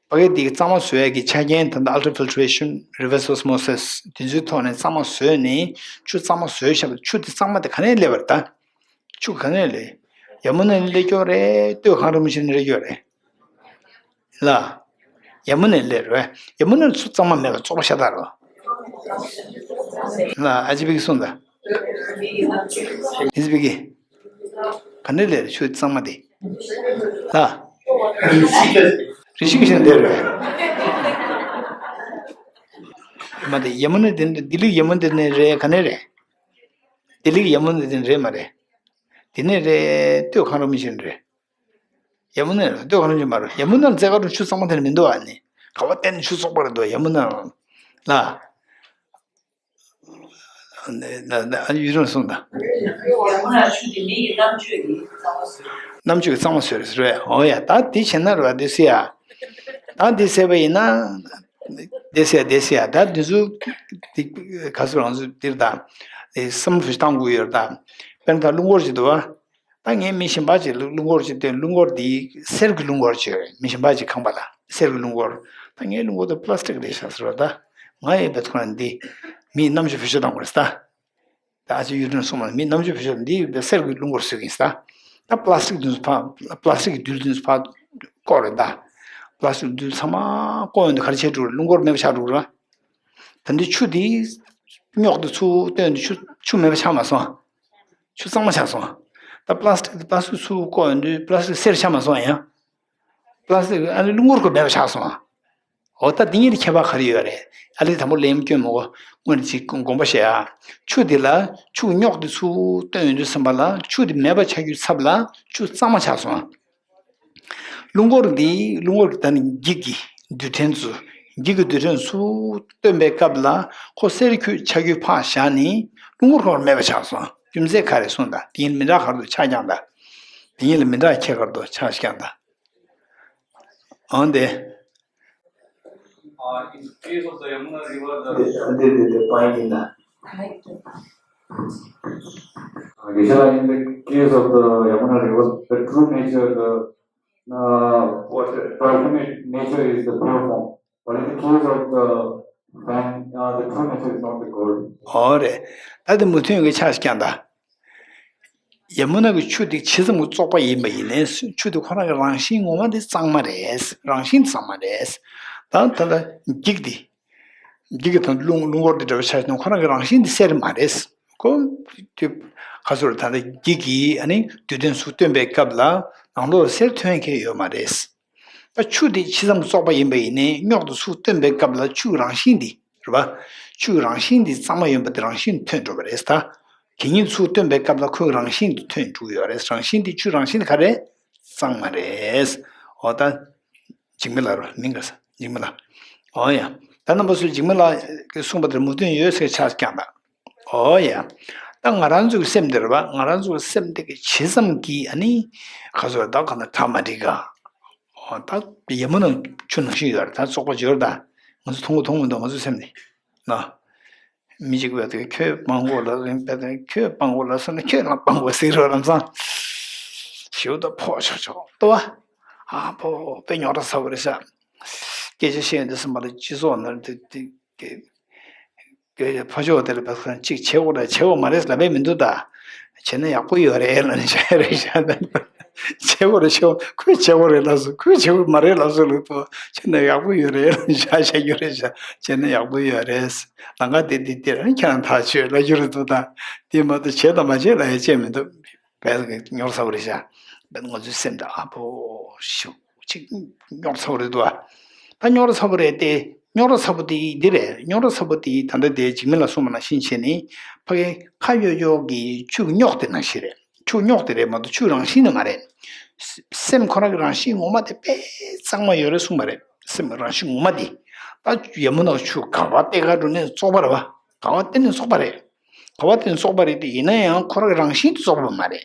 ཕ་གི་འདི་གི་གཙང་མ་བཟོ་ཡ་གི་ཆ་རྐྱེན་ད་ལྟ་ultrafiltration, reverse osmosis དེ་ཚོའི་ཐོག་ནས་གཙང་མ་བཟོས་ནས་ཆུ་གཙང་མ་བཟོས་བཞག་པ་ཆུ་དེ་གཙང་མ་དེ་ག་ནས་སླེབས་པ་རེད་ད། ཆུ་ག་ནས་སླེབས། ཡ་མུ་ན་ནས་སླེབས་ཀྱི་ཡོད་རེད། སྟོད་གངས་རི་མུ་ཆེ་ནས་སླེབས་ཀྱི་ཡོད་རེད། ལ། ཡ་མུ་ན་ནས་སླེབས་རེད། ཡ་མུ་ན་ནས་ཆུ་གཙང་མ་མེད་པ་བཙོག་པ་ཤ་སྟག་རེད། ལ་ཨ་ཅེ་བི་གིས་གསུངས་ད། ཨ་ཅེ་བི་གིས། ག་ནས་སླེབས་རེད་ཆུ་གཙང་མ་དེ། ལ། རི་ཤི་ཀེ་ཤི་ནས་སླེབས་རེད། མ་དེ་ཡ་མུ་ན་དེ་ལྡི་ལི་ཡ་མུ་ན་དེ་ནས་རེད་ག་ནས་རེད། ལྡི་ལི་ཡ་མུ་ན་དེ་ནས་རེད་མ་རེད། དེ་ནས་རེད་སྟོད་གངས་རི་མུ་ཆེ་ནས་རེད། ཡ་མུ་ན་ལ་སྟོད་གངས་རི་མུ་ཆེ་མ་རེད། ཡ་མུ་ན་ལ་རྩེ་དཀར་རུ་ཆུ་གཙང་མ་དེ་ནས་མི་འདུག་ཨ་ནི། ག་བ་བསྟན་ནས་ཆུ་བཙོག་པ་རེད་འདུག་ཡ་མུ་ན་ལ། ན་ན་ཡུལ་ལྗོངས་གསུངས་དང་། ཡ་མུ་ན་ཆུ་དེ་མི་ཡི་རྣམ་དཔྱོད་ཀྱིས་གཙང་མ་བཟོས། རྣམ་དཔྱོད་ཀྱིས་གཙང་མ་བཟོས་རེད་ཟེར་བས། འོ་ཡ་ད་དེ་བྱས་ན་རེད་བ་དེ་སེ་ཡ། ད་དེ་སེ་བ་ཡིན་ན། དེ་སེ་ཡ་དེ་སེ་ཡ་ད་དེ་ཚོ། དེ་ག་ཚོད་རང་ཚོ་འདིར་ད། དེ་བསམ་བློ་བཏང་དགོས་ཡོད་རེད་ད། དཔེར་ན་ད་རླུང་འཁོར་ཅིག་འདུག་བ། ད་ངས་མི་གཞན་པ་ཅིག་རླུང་འཁོར་ཅིག་སྟོན། རླུང་འཁོར་འདི་གསེར་གྱི་རླུང་འཁོར་ཅིག་རེད། མི་གཞན་པ་ཅིག་ཁང་པ་ལ་གསེར་གྱི་རླུང་འཁོར། ད་ངའི་རླུང་འཁོར་དེ་པ་ལ་སི་ཊིག་རེད་ཤག་ཟེར་བ་ད། ང་ཡི་བེད་ཁོ་ན་འདི། མིའི་རྣམ་དཔྱོད་བེད་སྤྱོད་གཏང་དགོས་རེད་ད། ད་ཨ་ཅེ་གཡུ་སྒྲོན་གསུངས་པ་ལ་མིའི་རྣམ་དཔྱོད་བེད་སྤྱོད་འདི་ཡི་བེད་གསེར་གྱི་རླུང་འཁོར་བཟོས་ཀྱིན་ད། ད་པ་ལ་སི་ཊིག་འདི་ཚོ་ཕ། པ་ལ་སི་ཊིག་གི་རྡུལ་འདི་ཚོ་ཕ། བཀོག་རེད་ད། པ་ལ་སི་ཊིག་རྡུལ་ཚང་མ་བཀོག་ཡོང་དུས་ག་རེ་བྱས་འགྲོ་རེད། རླུང་འཁོར་མེད་པ་ཆགས་འགྲོ་རེད། ད་འདི་ཆུ་འདི། རྙོག་དེ་ཚུར་བཏོན་དུས་ཆུ་ཆུ་མེད་པ་ཆགས་མ་སོང་། ཆུ་གཙང་མ་ཆགས་སོང་། ད་པ་ལ་སི་ཊིག་དེ་པ་ལ་སི་ཊིག་ཚུར་བཀོག་ཡོང་དུས་པ་ལ་སི་ཊིག་གསེར་ཆགས་མ་སོང་ཡང་། པ་ལ་སི་ཊིག་ཨ་ནི་རླུང་འཁོར་ཁོ་མེད་པ་ཆགས་སོང་། འོ་ད་འདི་གཉིས་ལ་ཁྱད་པར་ག་རེ་ཡོད་རེད། ཨ་ལས་དང་པོ་ལན་སྐྱོན་མོ་གོ། སྔོན་ཅིག་དགོངས་པ་བཞེས་ཨ། ཆུ་འདི་ལ་ཆུ་རྙོག་དེ་ཚུར་བཏོན་ཡོང་དུས་ཙམ་པ་ལ་ཆུ་འདི་མེད་པ་ཆགས་རྒྱུའི་ཚབ་ལ་ཆུ་གཙང་མ་ཆགས་སོང་། རླུང་འཁོར་འདི་རླུང་འཁོར་གྱི་ད་ནི་འགྱིག་གི་རྡུལ་ཕྲན་ཚོ། འགྱིག་གི་རྡུལ་ཕྲན་ཚོ་བཏོན་པའི་སྐབས་ལ་ཁོ་གསེར་ཁྱོད་ཆ་རྒྱུས་ཕར་བཞག་ནས་རླུང་འཁོར་ཁོ་མེད་པ་ཆགས་སོང་། རྒྱུ་མཚན་ག་རེ་གསུངས་དང་། དེ་ཡིན་མི་འདྲ་ག་རེ་འདུག་ཆགས་ཀྱང་དང་། དེ་ཡིན་ལ་མི་འདྲ་ཁྱད་ག་རེ་འདུག་ཆགས་ཀྱང་དང་། འོན་ཏེ། Uh, in the case of the Yamuna River, the འདི་འདི་འདི་འདི་པ་ཡིན་ན། Geshe-la, in the case of the Yamuna River, the true nature, the uh, what the alternate nature is the pure form. But in the case of the Fang, uh, the true nature is not the gold. ཨོ་རེད། ད་དེ་མུ་མཐུད་ཀྱི་ཆ་ཞིག་ཀྱང་ད། ཡ་མུ་ན་གི་ཆུ་དེ་ཇི་ཙམ་གྱི་བཙོག་པ་ཡིན་པ་ཡིན་ནའི་ཆུ་དེ་ཁོ་རང་གི་རང་བཞིན་ངོ་མ་དེ་གཙང་མ་རེད། རང་བཞིན་གཙང་མ་རེད། ད་ད་ལྟ་འགྱིག་དེ། འགྱིག་གི་དང་རླུང་རླུང་འཁོར་དེ་འདྲ་བ་ཆ་བཞག་ན་ཁོ་རང་གི་རང་བཞིན་དེ་གསེར་མ་རེད། ཁོ་དེ་ག་ཚོད་ད་ལྟ་འགྱིག་གི་ཨ་ནི་རྡུལ་ཕྲན་ཚོ་བཏོན་པའི་སྐབས་ལ་ནང་ལོགས་གསེར་ཐོན་མཁན་ཡོད་མ་རེད། ད་ཆུ་དེ་ཇི་ཙམ་བཙོག་པ་ཡིན་པ་ཡིན་ནའི་རྙོག་དེ་ཚུར་བཏོན་པའི་སྐབས་ལ་ཆུའི་རང་བཞིན་དེ་རེད་པ། ཆུའི་རང་བཞིན་དེ་གཙང་མ་ཡིན་པ་དེ་རང་བཞིན་ཐོན་འགྲོ་བ་རེད་ད། གད་སྙིགས་ཚུར་བཏོན་པའི་སྐབས་ལ་ཁོའི་རང་བཞིན་དེ་ཐོན་འགྲོ་གི་ཡོད་རེད། རང་བཞིན་དེ་ཆུའི་རང་བཞིན་དེ་ག་རེད། གཙང་མ་རེད། འོ་ད། འཇིགས་མེད་ལགས་རོ་མིང་ག་ས་འཇིགས་མེད་ལགས། འོ་ཡ། ད་རྣམ་པ་ཚོས་འཇིགས་མེད་ལགས་ཀྱིས་གསུངས་པ་དེར་མོས་མཐུན་ཡོད་ཟེར་ཆགས་ཀྱང་ད། ཨོ་ཡ། ད་ང་རང་ཚོའི་སེམས་འདི་རེད་པ། ང་རང་ཚོའི་སེམས་འདི་གི་ཇི་ཙམ་གྱིས་ཨ་ནི། ག་ཚོད་ད་ག་ན་ཐག་མ་འགྲིག་ག་ཨོ་ད་ཡ་མུ་ན་ཆུ་ནང་བཞིན་ཡོད་རེད། ད་བཙོག་པ་བརྗོད་རེད་ད། ང་ཚོ་མཐོང་གི་མཐོང་མི་འདུག་ང་ཚོའི་སེམས་ནི། ན། མི་གཅིག་བས་དེ་ཁྱོད་མང་གོ་ལ་རིང་བས་དེ་ཁྱོད་མང་གོ་ལ་སོང་ན་ཁྱོད་ལ་མང་གོ་ཟེར་རོ་ལམ་སང་། ཞེ་པོ་ད་ཕོག་ཆོག་ཆོག་ལྟོས་པ། ཨ་ཕོ་དཔེ་རྙོག་དྲ་ཚ་བོ་རེད་ཤག་སྐད་ཆ་བཤད་ཡོང་དུས་ཙམ་པ་ལ་སྤྱི་ཚོགས་ནང་དེ་དེ། དེ་ཕ་ཕྱོགས་དེ་ལ་བབས་ཁན་གཅིག་བྱེད་དགོས་རེད་བྱེད་དགོས་མ་རེད་ལབ་པས་མི་འདུག་ད། བྱས་ན་ཡག་པོ་ཡོད་རེད་ལབ་ནས་བྱས་རེད་བཞག་ན། བྱེད་དགོས་རེད་ཤོག་ཁོས་བྱེད་དགོས་རེད་ལབ་སོང་། ཁོས་བྱེད་དགོས་མ་རེད་ལབ་སོང་ལབ་ཐུབ། བྱས་ན་ཡག་པོ་ཡོད་རེད་ལབ་བཞག་བྱ་རྒྱུ་རེད་བཞག་བྱས་ན་ཡག་པོ་ཡོད་རེད། ལམ་ཁ་དེ་འདི་དེ་རང་ཁྱེད་རང་ཐག་ཆོད་ལབ་རྒྱུ་རེད་འདུག་ད་དེ་མ་གཏོགས་བྱས་དང་མ་བྱས་ལ་ཡ་བྱས་མི་འདུག་བས་ཀྱི་རྙོག་ཚ་པོ་རེད་ཤག་བས་ང་ཚོའི་སེམས་དང་ཨ་ཕོ་ཤུགས་ཅིག་རྙོག་ཚ་པོ་རེད་འདུག་ད་རྙོག་ཚ་པོ་རེད་དེ། རྙོག་ཚ་པོ་དེ་འདི་རེད། རྙོག་ཚ་པོ་དེ་ད་ལྟ་དེ་འཇིགས་མེད་ལ་གསུངས་པ་ནང་བཞིན་བྱས་ནས་ཕ་གི་ཁ་ཡོད་ཡོད་ཀྱི་ཆུ་རྙོག་དེ་ནང་བཞིན་རེད། ཆུ་རྙོག་དེ་རེད་མ་གཏོགས་ཆུ་རང་བཞིན་ནི་མ་རེད། སེམས་ཁོ་རང་གི་རང་བཞིན་ངོ་མ་དེ་དཔེ་གཙང་མ་ཡོད་རེད་གསུངས་པ་རེད། སེམས་རང་བཞིན་ངོ་མ་དེ། ད་ཡ་མུ་ནག་ཆུ་ག་བ་སྟེ་ག་འགྲོ་ནས་བཙོག་པ་རེད་བ། ག་བ་སྟེ་ནས་བཙོག་པ་རེད། ག་བ་སྟེ་ནས་བཙོག་པ་རེད་དེ་ཡིན་ན་ཡང་ཁོ་རང་གི་རང་བཞིན་དེ་བཙོག་པ་མ་རེད།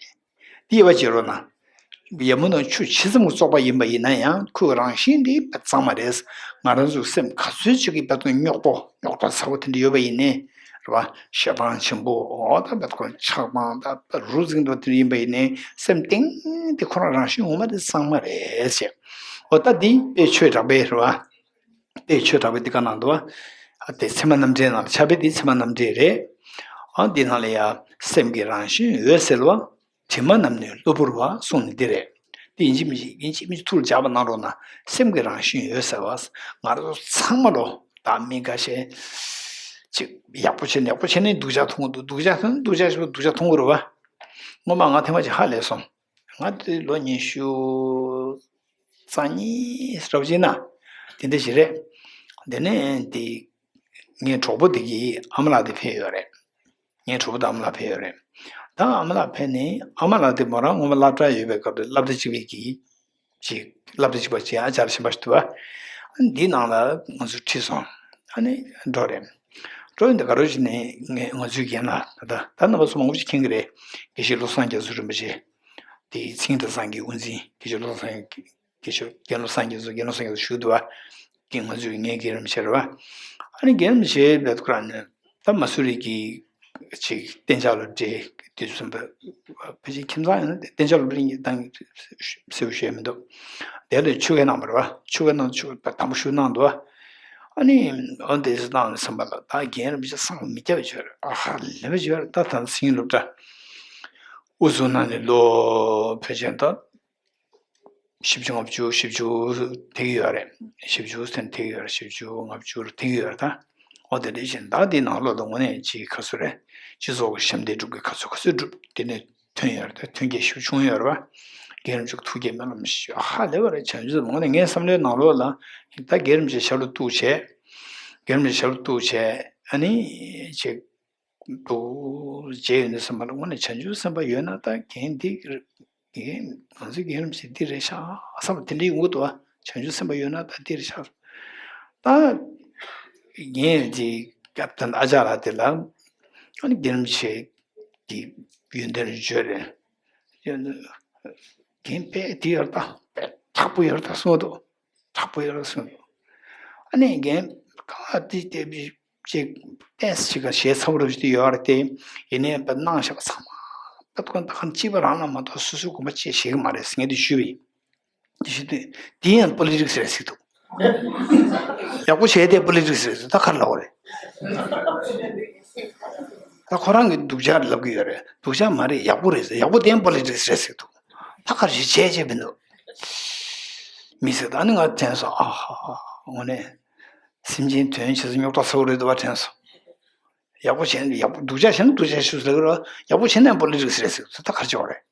འདི་དབྱེ་བ་འབྱེད་རོགས་གནང་། ཡ་མུ་ནག་ཆུ་ཇི་ཙམ་གྱི་བཙོག་པ་ཡིན་པ་ཡིན་ན་ཡང་ཁོའི་རང་བཞིན་འདི་གཙང་མ་རེད། ང་རང་ཚོའི་སེམས་ག་ཚོད་ཅིག་གི་བར་དུ་རྙོག་པོ་རྙོག་དྲ་ཚ་པོ་དེ་འདྲ་ཡོད་པ་ཡིན་ནའི་རེད་བ། ཞེ་སྡང་ཆེན་པོ་འོ་ད་བར་དུ་ཆགས་སྡང་ད་རུ་འཛིང་འདུག་དེ་འདྲ་ཡིན་པ་ཡིན་ནའི་སེམས་གཏིང་དེ་ཁོ་རང་རང་བཞིན་ངོ་མ་དེ་གཙང་མ་རེད་ཅེས། འོ་ད་འདི་དཔེ་ཆོས་གྲགས་པས་རེད་བ། དཔེ་ཆོས་གྲགས་པས་འདི་ག་གནང་འདུག་བ། དེ་ཚད་མ་རྣམ་འགྲེལ་ནང་ལ་ཕྱག་དཔེ་འདི་ཚད་མ་རྣམ་འགྲེལ་རེད། ཨ་འདི་ནང་ལ་ཡ་སེམས་ཀྱི་རང་བཞིན་འོད་གསལ་བ། དྲི་མ་རྣམས་ནི་གློ་བུར་བ་གསུངས་ནི་འདི་རེད། འདི་ཡིན་གཅིག་མིན་གཅིག་ཡིན་གཅིག་མིན་གཅིག་ཐུགས་ལ་འཇགས་པ་གནང་རོགས་གནང་། སེམས་ཀྱི་རང་བཞིན་འོད་གསལ་བ། ང་རང་ཚོ་ཚང་མ་ལོ་ད་མི་འགའ་ཤས་ཅིག་ཡག་པོ་བྱས་ནས་ཡག་པོ་བྱས་ནས་སྡུག་ཅག་མཐོང་གི་འདུག་སྡུག་ཅག་མཐོང་ན་སྡུག་ཅག་ཞིག་སྡུག་ཅག་མཐོང་གི་རེད་བ། སྔོན་མ་ང་ཐེངས་མ་ཅིག་ཧ་ལས་སོང་། ང་དེ་ལོ་ཉི་ཤུ་རྩ་གཉིས་རབ་ཅིག་ན་དེ་འདྲ་ཞིག་རེད། དེ་ནས་དེ་ངའི་གྲོགས་པོ་དེ་གི་ཨ་མ་ལགས་དེ་ཕེབས་ཡོད་རེད། ངའི་གྲོགས་པོ་དང་ཨ་མ་ལགས་ཕེབས་ཡོད་རེད། ད་ཨ་མ་ལགས་ཕེབས་ནས་ཨ་མ་ལགས་དེ་མོ་རང་སྔོན་མ་སློབ་གྲྭ་ཡོད་པའི་སྐབས་དུ་སློབ་གྲྭ་གཅིག་པའི་གི་ཅིག་སློབ་གྲྭ་གཅིག་པ་ཅིག་ཨ་ཅག་གཞན་པ་ཞིག་འདུག་བ། འདིའི་ནང་ལ་ང་ཚོ་ཁྲིད་སོང་། ཨ་ནི་འགྲོ་རེད། འགྲོ་ཡིན་དུས་ག་རེ་བྱས་ནས་ངས་ང་ཚོའི་རྒན་ལགས་ད་ལྟ་ད་རྣམ་པ་ཚོ་མང་པོ་ཅིག་མཁྱེན་གི་རེད། དགེ་བཤེས་བློ་བཟང་རྒྱ་མཚོ་རིན་པོ་ཆེ། དེ་ཚེ་རིང་གྲྭ་ཚང་གི་དབུ་འཛིན་དགེ་བཤེས་བློ་བཟང་དགེ་བཤེས་རྒན་བློ་བཟང་རྒྱ་མཚོ་རྒན་བློ་བཟང་རྒྱ་མཚོ་བཞུགས་འདུག་བ། དེ་ང་ཚོའི་ངའི་རྒན་རིན་པོ་ཆེ་རེད་བ། ཨ་ནི་རྒན་རིན་པོ་ཆེ་བེད་ཁོ་རང་ནས་ད་མ་སུ་རི་གི་ཅིག་གཏན་འཇགས་སློབ་གྲྭའི་དུས་གསུམ་པ་ཕལ་ཆེར་ཁྱིམ་ཚང་ཡིན་ན་གཏན་འཇགས་སློབ་གྲྭ་ཡིན་གྱི་ད་གསལ་པོ་ཤེས་མི་འདུག་དེ་ལ་ཆོས་སྐད་གནང་བ་རེད་བ། ཆོས་སྐད་གནང་ཆོས་སྐད་དང་པོ་ཞུ་གནང་འདུག་བ། ཨ་ནི་འོ་དེ་ཚོ་གནང་ནས་བསམ་པ་ལ་ད་རྒན་རིན་པོ་ཆེ་བསམ་བློ་མི་རྒྱབ་པ་བྱོས་རེད། ཨ་ཧ་ལས་པ་བྱོས་རེད། ད་ད་སེང་གེ་སློབ་གྲྭ་དབུ་བཟུང་གནང་ནས་ལོ་ཕལ་ཆེར་ད། བཞི་བཅུ་ལྔ་བཅུ་བཞི་བཅུ་དེ་གི་ཡོད་རེད། བཞི་བཅུ་ཟེར་དེ་གི་ཡོད་རེད། བཞི་བཅུ་ལྔ་བཅུ་དེ་གི་ཡོད་རེད་ད། འོ་དེ་འདྲ་བཞིན་བདག་འདི་ནང་ལོགས་ལ་དངོས་གནས་ཅིག་ག་ཚོད་རེད། སྤྱི་ཚོགས་ཀྱི་ཞབས་འདེགས་སྒྲུབ་དགོས་ག་ཚོད་ག་ཚོད་སྒྲུབ་དེ་ནས་ཐོན་ཡོད་རེད་ད། ཐོན་སྐྱེད་ཞིག་བྱུང་ཡོད་རེད་བ། རྒན་རིན་པོ་ཆེ་ཐུགས་བསྐྱེད་སྨོན་ལམ་ཞུ་ཧ་ལས་པ་རེད། བྱང་ཆུབ་དངོས་གནས་ངའི་བསམ་བློའི་ནང་ལོགས་ལ་ད་རྒན་རིན་པོ་ཆེ་ཞབས་ལ་གཏུགས་བྱས། རྒན་རིན་པོ་ཆེ་ཞབས་ལ་གཏུགས་བྱས་ཨ་ནི་ཅིག་འདུག་བྱས་ཡོད་ནས་བསམ་པ་ལ་དངོས་གནས་བྱང་ཆུབ་སེམས་དཔའ་ཡོད་ན་ད་རྒན་འདི་རེད། ང་ཚོའི་རྒན་རིན་པོ་ཆེ་འདི་རེད་ཤག་བསམ་པ་དེ་འདྲ་ཡོང་གི་འདུག་བ། བྱང་ཆུབ་སེམས་དཔའ་ཡོད་ན་ད་འདི་རེད་ཤག་ད་རྒན་འདི་སྐབས་དང་ཨ་ཅག་ལགས་དེ་ལ་ཨ་ནི་རྒན་རིན་པོ་ཆེ་གི་ཡོན་ཏན་རེ་བརྗོད་རེད། རྒན་དཔེ་འདི་ཡོད་རེད་ད། དཔེ་དྲག་པོ་ཡོད་རེད་ད་གསུངས་འདུག་དྲག་པོ་ཡོད་རེད་གསུངས་འདུག་ཨ་ནི་རྒན་ག་དེ་དེ་ཅིག་ཏེས་ཅིག་ག་ཞེ་ཚ་པོ་རུ་ཞིག་ཡོད་རེད་དེ། ཡིན་ནའི་པ་གནང་བཞག་པ་ཚང་མ་པ་ཏོ་ད་ཁ་གཅིག་པ་རང་ལ་མ་གཏོགས་སོ་སོའི་དགོངས་པ་ཅིག་བཞེས་ཀྱི་མ་རེད་ཟེར་ངས་དེ་ཞུས་པ་ཡིན། དེ་ཞུས་དུས་དེ་ཡང་པོ་ལི་ཊིག་སི་རེད་ཟེར་འདུག་ཡག་པོ་བྱས་དེ་པོ་ལི་ཊིག་སི་རེད་ཟེར་ད་ག་རེ་ལབ་དགོས་རེད། ད་ཁོ་རང་གིས་སྡུག་ཅག་ལབ་ཀྱི་ཡོད་རེད། སྡུག་ཅག་མ་རེད། ཡག་པོ་རེད་ཟེར། ཡག་པོ་དེ་ཡང་པོ་ལི་ཊིག་སི་རེད་ཟེར་འདུག་ད་ག་རེ་བྱས་བྱས་མི་འདུག་མི་ཟེར་ད་ནི་ང་དྲན་སོང་། ཨ་ཧ་ཧ་དངོས་གནས། སེམས་ཅན་དོན་བྱེད་ས་རྙོག་དྲ་ཚ་པོ་རེད་འདུག་བ་དྲན་སོང་། ཡག་པོ་བྱས་ན་ཡག་པོ། སྡུག་ཅག་བྱས་ན་སྡུག་ཅག་ཞུ་ཟེར་གི་རེད། ཡག་པོ་བྱས་ན་པོ་ལི་ཊིག་སི་རེད་ཟེར་ད་ག་རེ་བྱེད་དགོས་རེད།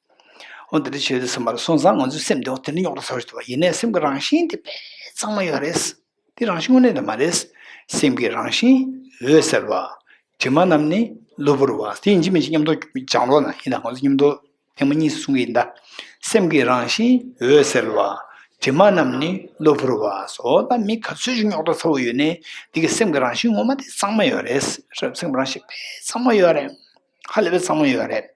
འོ་འདི་འདྲ་བྱས་ཏེ་སེམས་པ་ལ་སོང་ཙང་ང་ཚོའི་སེམས་དེ་འོ་དེ་འདྲ་རྙོག་དྲ་ཚ་པོ་ཞིག་འདུག་བ། ཡིན་ནའི་སེམས་ཀྱི་རང་བཞིན་དེ་དཔེ་གཙང་མ་ཡོད་རེད། དེ་རང་བཞིན་དངོས་གནས་དེ་མ་རེད། སེམས་ཀྱི་རང་བཞིན་འོད་གསལ་བ། དྲི་མ་རྣམས་ནི་གློ་བུར་བ། དེ་ཡིན་གཅིག་མིན་གཅིག་མཉམ་དུ་སྦྱང་རོགས་གནང་། ཡིན་ན་ང་ཚོ་མཉམ་དུ་ཐེངས་མ་གཉིས་གསུང་གི་ཡིན་ད། སེམས་ཀྱི་རང་བཞིན་འོད་གསལ་བ། དྲི་མ་རྣམས་ནི་གློ་བུར་བ། སོ་ད་མི་ག་ཚོད་ཅིག་རྙོག་དྲ་ཚ་པོ་ཡོད་ནའི་དེ་གི་སེམས་ཀྱི་རང་བཞིན་ངོ་མ་དེ་གཙང་མ་ཡོད་རེད། སེམས་ཀྱི་རང་བཞིན་དཔེ་གཙང་མ་ཡོད་རེད། ཧ་ལས་པའི་གཙང་མ་ཡོད་རེད།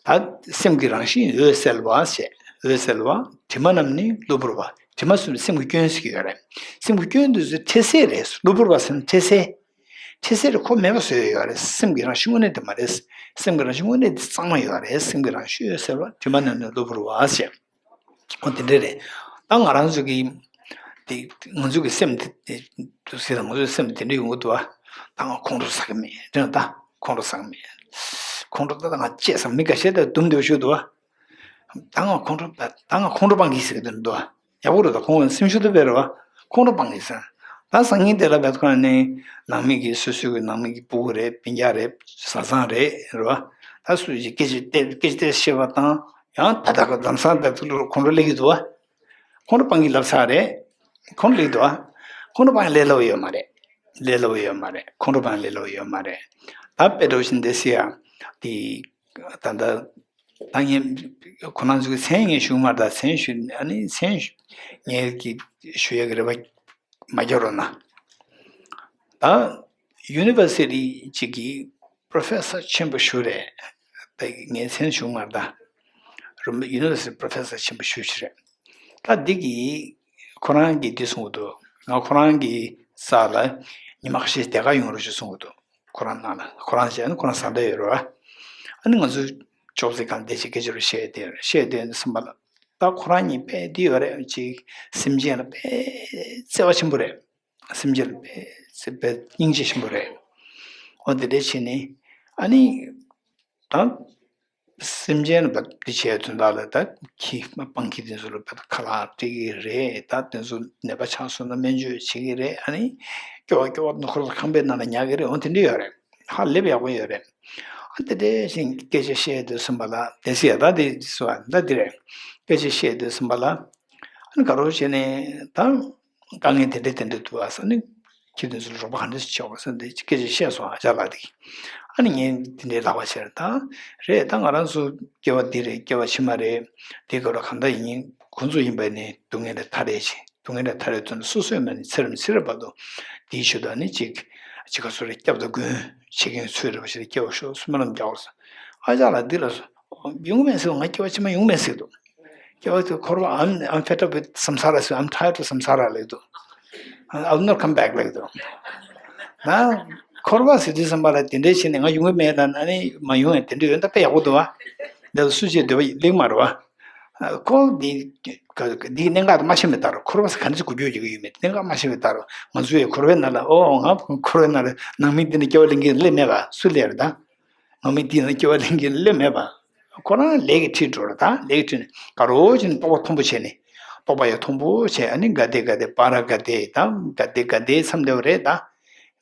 ད་སེམས་ཀྱི་རང་བཞིན་འོད་གསལ་བ་ཞེས། འོད་གསལ་བ། དྲི་མ་རྣམས་ནི་གློ་བུར་བ། དྲི་མ་གསུམ་སེམས་ཀྱི་སྐྱོན་ཟེར་གྱི་ཡོད་རེད། སེམས་ཀྱི་སྐྱོན་དེ་ཚོ་འཕྲལ་སེལ་རེད། གློ་བུར་བ་ཟེར་ན་འཕྲལ་སེལ། འཕྲལ་སེལ་རེད། ཁོ་མེད་པ་བཟོས་ཡོད་རེད། སེམས་ཀྱི་རང་བཞིན་དངོས་གནས་དེ་མ་རེད། སེམས་ཀྱི་རང་བཞིན་དངོས་གནས་དེ་གཙང་མ་ཡོད་རེད། སེམས་ཀྱི་རང་བཞིན་འོད་གསལ་བ། དྲི་མ་རྣམས་ནི་གློ་བུར་བ་ཞེས། འོ་དེ་འདྲ་རེད། ད་ང་རང་ཚོ་གི་དེ་ང་ཚོ་གི་སེམས་དེ་དེ་དུ་ཟེར་ན་ང་ཚོའི་སེམས་དེ་འདྲ་ཡོང་གི་འདུག་བ། ད་ང་ཁོང་ཁྲོ་ཟ་གི་མེད་དྲན་ད། ཁོང་ཁྲོ་ཟ་གི་མེད། ཁོང་ཁྲོ་ད་ང་བཅད་སོང་། མི་འགའ་ཤས་དེ་འདུམ་འདོད་ཤུགས་འདུག་བ། ད་ང་ཁོང་ཁྲོ་ད་ང་ཁོང་ཁྲོ་སྤང་གི་ཟེར་གི་འདུག་བ། ཡག་པོ་རེད། ད་ཁོང་སེམས་ཤུགས་དེ་བས་རེད་བ། ཁོང་ཁྲོ་སྤང་གི་ཟེར། ད་སང་ཉིན་དེ་ལ་བས་ཁོང་ནི་ནང་མི་གི་སོ་སོའི་གི་ནང་མི་གི་སྤུ་གུ་རེད། སྤུན་ཀྱག་རེད། བཟའ་ཚང་རེད། རེད་བ། ད་སུ་ཞིག་སྐད་ཆ་དེ་སྐད་ཆ་དེ་བཤད་པ་དང་ཡང་ད་ད་ག་ལམ་སང་ད་དུ་ཁོང་ཁྲོ་སླེབས་ཀྱི་འདུག་བ། ཁོང་ཁྲོ་སྤང་གི་ལབ་ཚར་རེད། ཁོང་ཁྲོ་སླེབས་འདུག་ཨ། ཁོང་ཁྲོ་སྤང་ལས་སླ་པོ་ཡོད་མ་རེད། ལས་སླ་པོ་ཡོད་མ་རེད། ཁོང་ཁྲོ་སྤང་ལས་སླ་པོ་ཡོད་མ་རེད། ད་དཔེ་འདྲ་བོ་ཞིག་འདི་སྲིད་ཡ། དེ་ད་ལྟ་ད་ངས་ཁོ་རང་ཚོའི་མཚན་ངས་ཞུ་མ་ད་མཚན་ཞུ་ཨ་ནི་མཚན་ཞུ་ངས་ཀྱི་ཞུ་ཡ་གི་རེ་བ་མ་རྒྱག་རོགས་གནང་། ད་ཡུ་ནི་ཝར་སི་ཊི་གཅིག་གི་པོ་རོ་ཕེ་སར་ཆེན་པོ་ཞིག་རེད། ད་ངའི་མཚན་ཞུ་མ་ད། རུམ་ཡུ་ནི་ཝར་སི་ཊི་པོ་རོ་ཕེ་སར་ཆེན་པོ་ཞིག་ཞིག་རེད། ད་འདི་གི་ཁོ་རང་གིས་འདི་གསུང་གི་འདུག་ང་ཁོ་རང་གི་ས་ལ་ཉི་མ་ཁ་ཤས་དེ་ག་ཡོང་རོགས་ཞེས་གསུང་གི་འདུག་ཁོ་རང་ནང་ལ་ཁོ་རང་བྱས་ན་ཁོ་རང་བཟའ་ཟླ་ཡོད་རེད་བ། ཨ་ནི་ང་ཚོ་ཅོག་ཙེ་སྒང་བསྡད་བྱས་སྐད་ཆ་རུ་བཤད་བསྡད་ཡོད་རེད། བཤད་བསྡད་ཡོད་ནས་སེམས་པ་ལ་ད་ཁོ་རང་གཉིས་དཔེ་འདི་ཡོད་རེད། ཅིག་སེམས་ཅན་ལ་དཔེ་བརྩེ་བ་ཆེན་པོ་རེད། སེམས་ཅན་ལ་དཔེ་བརྩེ་བའི་སྙིང་རྗེ་ཆེན་པོ་རེད། འོ་དེ་འདྲ་བྱས་ནས་ཨ་ནི་ད་སེམས་ཅན་ལ་འདི་བྱས་དོན་དག་ལ་ད་ཁྱི་སྤང་ཁྱི་དེ་ཚོ་ལ་ད་ཁ་ལག་སྤྲད་ཀྱི་རེད། ད་དེ་ཚོ་ནད་པ་ཆགས་སོང་ན་སྨན་བཅོས་བྱེད་ཀྱི་རེད། ཨ་ནི་སྐྱོ་བ་སྐྱོ་བ་ནུ་འཁོར་ཁང་པའི་ནང་ལ་ཉར་གྱི་རེད། འོ་དེ་འདྲ་ཡོད་རེད། ཧ་ལས་པ་ཡག་པོ་ཡོད་རེད། ཨ་དེ་འདྲ་ཞིག་སྐད་ཆ་བཤད་དུས་ཙམ་པ་ལ་དེ་སྲིད་ཡ་ད་དེ་སུ་བ་ད་དེ་རེད། སྐད་ཆ་བཤད་དུས་ཙམ་པ་ལ་ཨ་ནི་དགའ་རོགས་བྱས་ནས་ད་དཀའ་ངལ་དེ་འདྲ་དེ་འདྲ་འདུག་ཨ་ས་ནི་ཁྱེད་དེ་ཚོ་རོགས་པ་ག་འདྲ་ཞིག་བྱེད་དགོས་ས་འདི་སྐད་ཆ་བཤད་སོང་ཨ་ཅག་ལགས་དེ། ཨ་ནི་ངས་དེ་འདྲའི་ལག་པ་བྱས་རེད། ད་རེད། ད་ང་རང་ཚོ་སྐྱེ་བ་འདི་རེད། སྐྱེ་བ་ཕྱི་མ་རེད། དེ་སྐབས་ལ་གང་ལྟར་ཡིན་ཁོང་ཚོ་ཡིན་པ་ནི་སྡུག་བསྔལ་ལས་ཐར་རེད་ཅེས། སྡུག་བསྔལ་ལས་ཐར་རེད་དོན་སོ་སོའི་མ་ནི་ཚེ་རབས་ཚེ་རབས་བར་དུ་དེའི་ཆེད་དུ་ནི་ཅིག་ཅིག་ག་ཚོད་རེ་སྐྱབས་དང་མགོན་བྱེད་མཁན་ཚོས་རེ་བ་ཞིག་སྐྱེ་བ་ཤོག་སྨོན་ལམ་རྒྱག་དགོས་ས། ཨ་ཅག་ལགས་འདི་ལ་ཡོང་མེད་ཟེར། ང་སྐྱེ་བ་ཕྱི་མ་ཡོང་མེད་ཟེར་འདུག་སྐྱེ་བ་དེ་འཁོར་བ། I'm, I'm fed up with samsara ཟེར། I'm tired of samsara ལབ་འདུག I will not come back ལབ་འདུག་ན་འཁོར་བ་ཟེར་དུས་ཙམ་པ་ལ་དེ་འདྲའི་བྱས་ནས་ང་ཡོང་གི་མེད་ལབ་ན་ནི་མ་ཡོང་ཡང་དེ་འདྲ་ཡོད་ན་དཔེ་ཡག་པོ་འདུག་བ། འདི་ལ་སུ་ཅིག་འདོད་པ་ལེགས་མ་རེད་བ། ཁོ་འདི་འདིའི་གནད་འགག་དེ་མ་ཤེས་པའི་ལྟར་འཁོར་བ་ཟེར་ག་འདྲ་ཅིག་འགུལ་སྐྱོད་བྱེད་ཀྱི་ཡོད་མེད་གནད་འགག་མ་ཤེས་པའི་ལྟར་ང་ཚོ་ཡི་འཁོར་བའི་ནང་ལ་ཨོ་ང་འཁོར་བའི་ནང་ལ་ནང་མི་འདི་ནས་སྐྱེ་བ་ལེན་གྱི་སླེབས་མེད་པ་སུ་སླེབས་རེད་ད། ང་མི་འདི་ནང་སྐྱེ་བ་ལེན་གྱི་སླེབས་མེད་པ། ཁོ་རང་ལས་ཀྱི་ཁྲིད་འགྲོ་རེད་ད། ལས་ཀྱི་ཁྲིད་ནས་དགའ་རོགས་བྱས་ནས་རྟོགས་པ་མཐོན་པོ་བྱས་ནས། རྟོགས་པ་ཡང་མཐོན་པོ་བྱས། ཨ་ནི་ག་དེ་ག་དེ་པ་ར་ག་དེ་དང་ག་དེ་ག་དེ་མཚམས་བསྡད་པ་རེད་ད།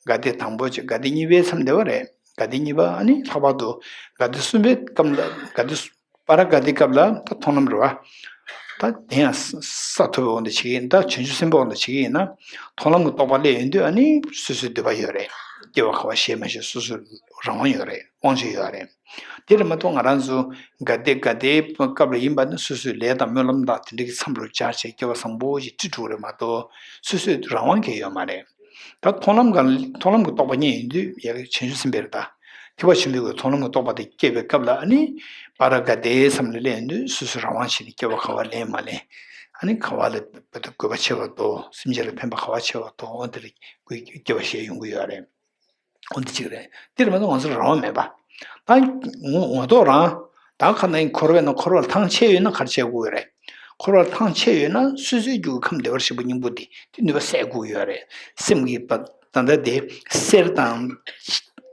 ག་དེ་དང་པོ་བྱས་ག་དེ་གཉིས་པའི་མཚམས་བསྡད་པ་རེད། ག་དེ་གཉིས་པ་ཨ་ནི་ལྷག་པར་དུ་ག་དེ་གསུམ་པའི་སྐབས་ལ་ག་དེ་པ་ར་ག་དེ་སྐབས་ལ་ད་མཐོང་ལམ་རེད་བ། ད་དེ་ཡང་ས་ཐོབ་པའི་དབང་དུ་བྱེད་ཀྱི་ཡིན། ད་བྱང་ཆུབ་སེམས་དཔའི་དབང་དུ་བྱེད་ཀྱི་ཡིན་ན། མཐོང་ལམ་གྱི་རྟོགས་པ་སླེབས་ཡོང་དུས་ཨ་ནི་སོ་སོའི་འདོད་པ་ཡོད་རེད། སྐྱེ་བ་ག་བ་ཞེས་མ་ཞེས་སོ་སོའི་རང་དབང་ཡོད་རེད། དབང་ཆ་ཡོད་རེད། དེ་རེད་མ་གཏོགས་ང་རང་ཚོ་ག་དེ་ག་དེའི་སྐབས་ལ་ཡིན་པ་ནི་སོ་སོའི་ལས་དང་སྨོན་ལམ་དང་དེ་འདྲ་གི་མཚམས་རུ་སྦྱར་བྱས་སྐལ་བ་བཟང་པོ་ཞིག་ཁྲིད་འགྲོ་གི་རེད་མ་གཏོགས་སོ་སོའི་རང་དབང་གང་ཡང་ཡོད་མ་རེད། ད་མཐོང་ལམ་ག་མཐོང་ལམ་གྱི་རྟོགས་པ་རྙེད་ཡོང་དུས་ཡ་གི་བྱང་ཆུབ་སེམས་དཔའ་རེད་ད། ཐེག་པ་ཆེན་པོའི་གི་མཐོང་ལམ་གྱི་རྟོགས་པ་དེ་སྐྱེས་པའི་སྐབས་ལ་ཨ་ནི་པ་ར་ག་དེའི་མཚམས་ལ་སླེབས་ཡོང་དུས་སོ་སོའི་རང་དབང་བྱས་ནས་སྐྱེ་བ་ག་བ་ལེན་མ་ལེན། ཨ་ནི་ག་བ་ལ་བོད་དུ་དགོས་པ་ཆེ་བ་དོ་སེམས་ཅན་ལ་ཕན་པ་ག་བ་ཆེ་བ་དོ་འོ་དེ་ལ་དགོས་སྐྱེ་བ་ཞེས་ཡོང་གི་ཡོད་རེད། འོ་འདི་གཅིག་རེད། འདིར་མ་གཏོགས་ང་ཚོར་རང་དབང་མེད་པ། ད་ངོ་ངོ་ཐོག་རང་ད་ཁ་ན་འཁོར་བའི་ནང་འཁོར་བ་ལ་ཐང་ཆད་ཡོད་ན་ག་རེ་བྱེད་དགོས་ཡོད་རེད། འཁོར་བ་ལ་ཐང་ཆད་ཡོད་ན་སོ་སོའི་རྒྱུད་ཀྱི་ཁམས་བདེ་བར་གཤེགས་པ་སྙིང་པོ་དེ་དེ་ནུས་པ་སད་དགོས་ཡོད་རེད། སེམས་ཀྱི་པ་ད་ལྟ་དེ་གསེར་དང་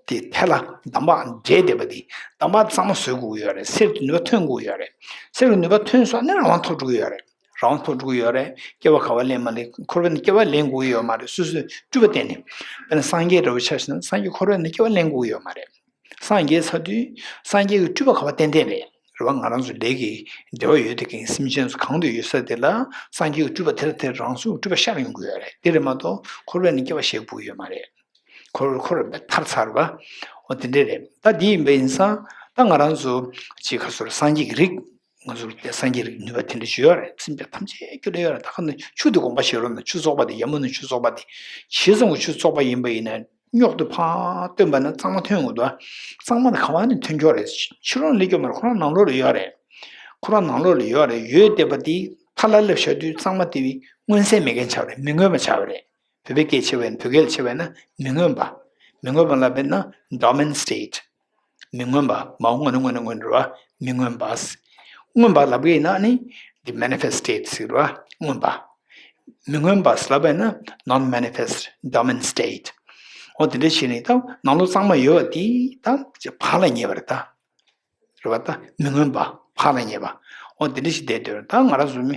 དེ་ཐལ་བ་འདམ་བག་འདྲེས་བསྡད་པ་དེ་འདམ་བག་གཙང་མ་བཟོ་དགོས་ཡོད་རེད། གསེར་དེ་ནུས་པ་ཐོན་དགོས་ཡོད་རེད། གསེར་གྱི་ནུས་པ་ཐོན་སོང་ན་རང་དབང་ཐོབ་འགྲོ་གི་ཡོད་རེད། རང་དབང་ཐོབ་འགྲོ་གི་ཡོད་རེད། སྐྱེ་བ་ག་བ་ལེན་མ་ལེན་འཁོར་བའི་ནང་སྐྱེ་བ་ལེན་དགོས་ཀྱི་ཡོད་མ་རེད། སོ་སོའི་སྤྲུལ་པ་བསྟན་ནས། དཔེར་ན་སངས་རྒྱས་འདྲ་བོ་ཆ་བཞག་ན་སངས་རྒྱས་འཁོར་བའི་ནང་སྐྱེ་བ་ལེན་དགོས་ཀྱི་ཡོད་མ་རེད། སངས་རྒྱས་ཚར་དུས་སངས་རྒྱས་ཀྱི་སྤྲུལ་པ་ག་བ་བསྟན་བསྟན་རེད། རེད་བ། ང་རང་ཚོ་ལས་ཀྱི་འབྲེལ་བ་ཡོད་དེ་གིན་སེམས་ཅན་ཚོ་གང་དུ་ཡོད་ས་དེ་ལ་སངས་རྒྱས་ཀྱི་སྤྲུལ་པ་དེ་ལ་དེར་རང་སོའི་སྤྲུལ་པ་ཤར་ཡོང་གི་ཡོད་རེད། དེ་རེད་མ་གཏོགས་འཁོར་བའི་ནང་སྐྱེ་བ་བཞེས་དགོས་ཀྱི་ཡོད་མ་རེད། འཁོར་འཁོར་བའི་ཐར་ཚར་བ། འོ་དེ་འདྲས་རེད། ད་འདི་ཡིན་པ་ཡིན་ཙང་ད་ང་རང་ཚོ་ཅིག་ག་ཚོད་སངས་རྒྱས་ཀྱི་རིགས། ང་ཚོར་དེ་སངས་རྒྱས་རིགས་ནུས་པ་དེ་འདྲ་ཞིག་ཡོད་རེད། སེམས་ཅན་ཐམས་ཅད་སྐྱོབ་ལེ་ཡོད་རེད། ད་ག་ནི་ཆུ་དེ་དགོངས་པ་བཞེས་རོགས་གནང་། ཆུ་བཙོག་པ་དེ་ཡ་མུ་ནའི་ཆུ་བཙོག་པ་དེ་ཇི་ཙམ་གྱི་ཆུ་བཙོག་པ་ཡིན་པ་ཡིན་ན་རྙོག་དེ་ཕར་བཏོན་པ་ན་གཙང་མ་ཐོན་འོང་དོ། གཙང་མ་དེ་ག་བ་ནས་ཐོན་ཀྱི་ཡོད་རེད། ཕྱི་ལོགས་ནས་སླེབས་ཀྱི་ཡོད་མ་རེད། ཁོ་རང་ནང་ལོགས་ལ་ཡོད་རེད། ཁོ་རང་ནང་ལོགས་ལ་ཡོད་རེད། ཡོད་བསྡད་པ་དེ་མཐའ་ལ་སླེབས་བཞག་དུས་གཙང་མ་དེ་མངོན་གསལ་མེད་མཁན་ཆགས་པ་རེད། མི་མངོན་པ་ཆགས་པ་རེད། བོད་པའི་སྐད་བྱས་པ་ཡིན་བོད་སྐད་ལ་བྱས་པ་ཡིན་ན་མི་མངོན་པ། མི་མངོན་པ་ལབ་པ་ཡིན་ན་dormant state། མི་མངོན་པ། མ་འོངས་པ་ནས་མངོན་ནས་མངོན་རེད་བ། མི་མངོན་པ། མངོན་པ་ལབ་ཀྱི་ཡིན་ན་ནི་the manifest state ཟེར་བ། མངོན་པ། མི་མངོན་པ་ལབ་པ་ཡིན་ན་non manifest dormant state། འོ་དེ་འདྲ་བྱས་ནས་ད་ནང་ལོགས་གཙང་མ་ཡོད་པ་དེ་ད་ཕར་ལ་ཉེ་བ་རེད་ད། རེད་བ། ད་མི་མངོན་པ། ཕར་ལ་ཉེ་བ། འོ་དེ་འདྲ་ཞིག་བསྡད་སྡོད། ད་ང་རང་ཚོ་མི་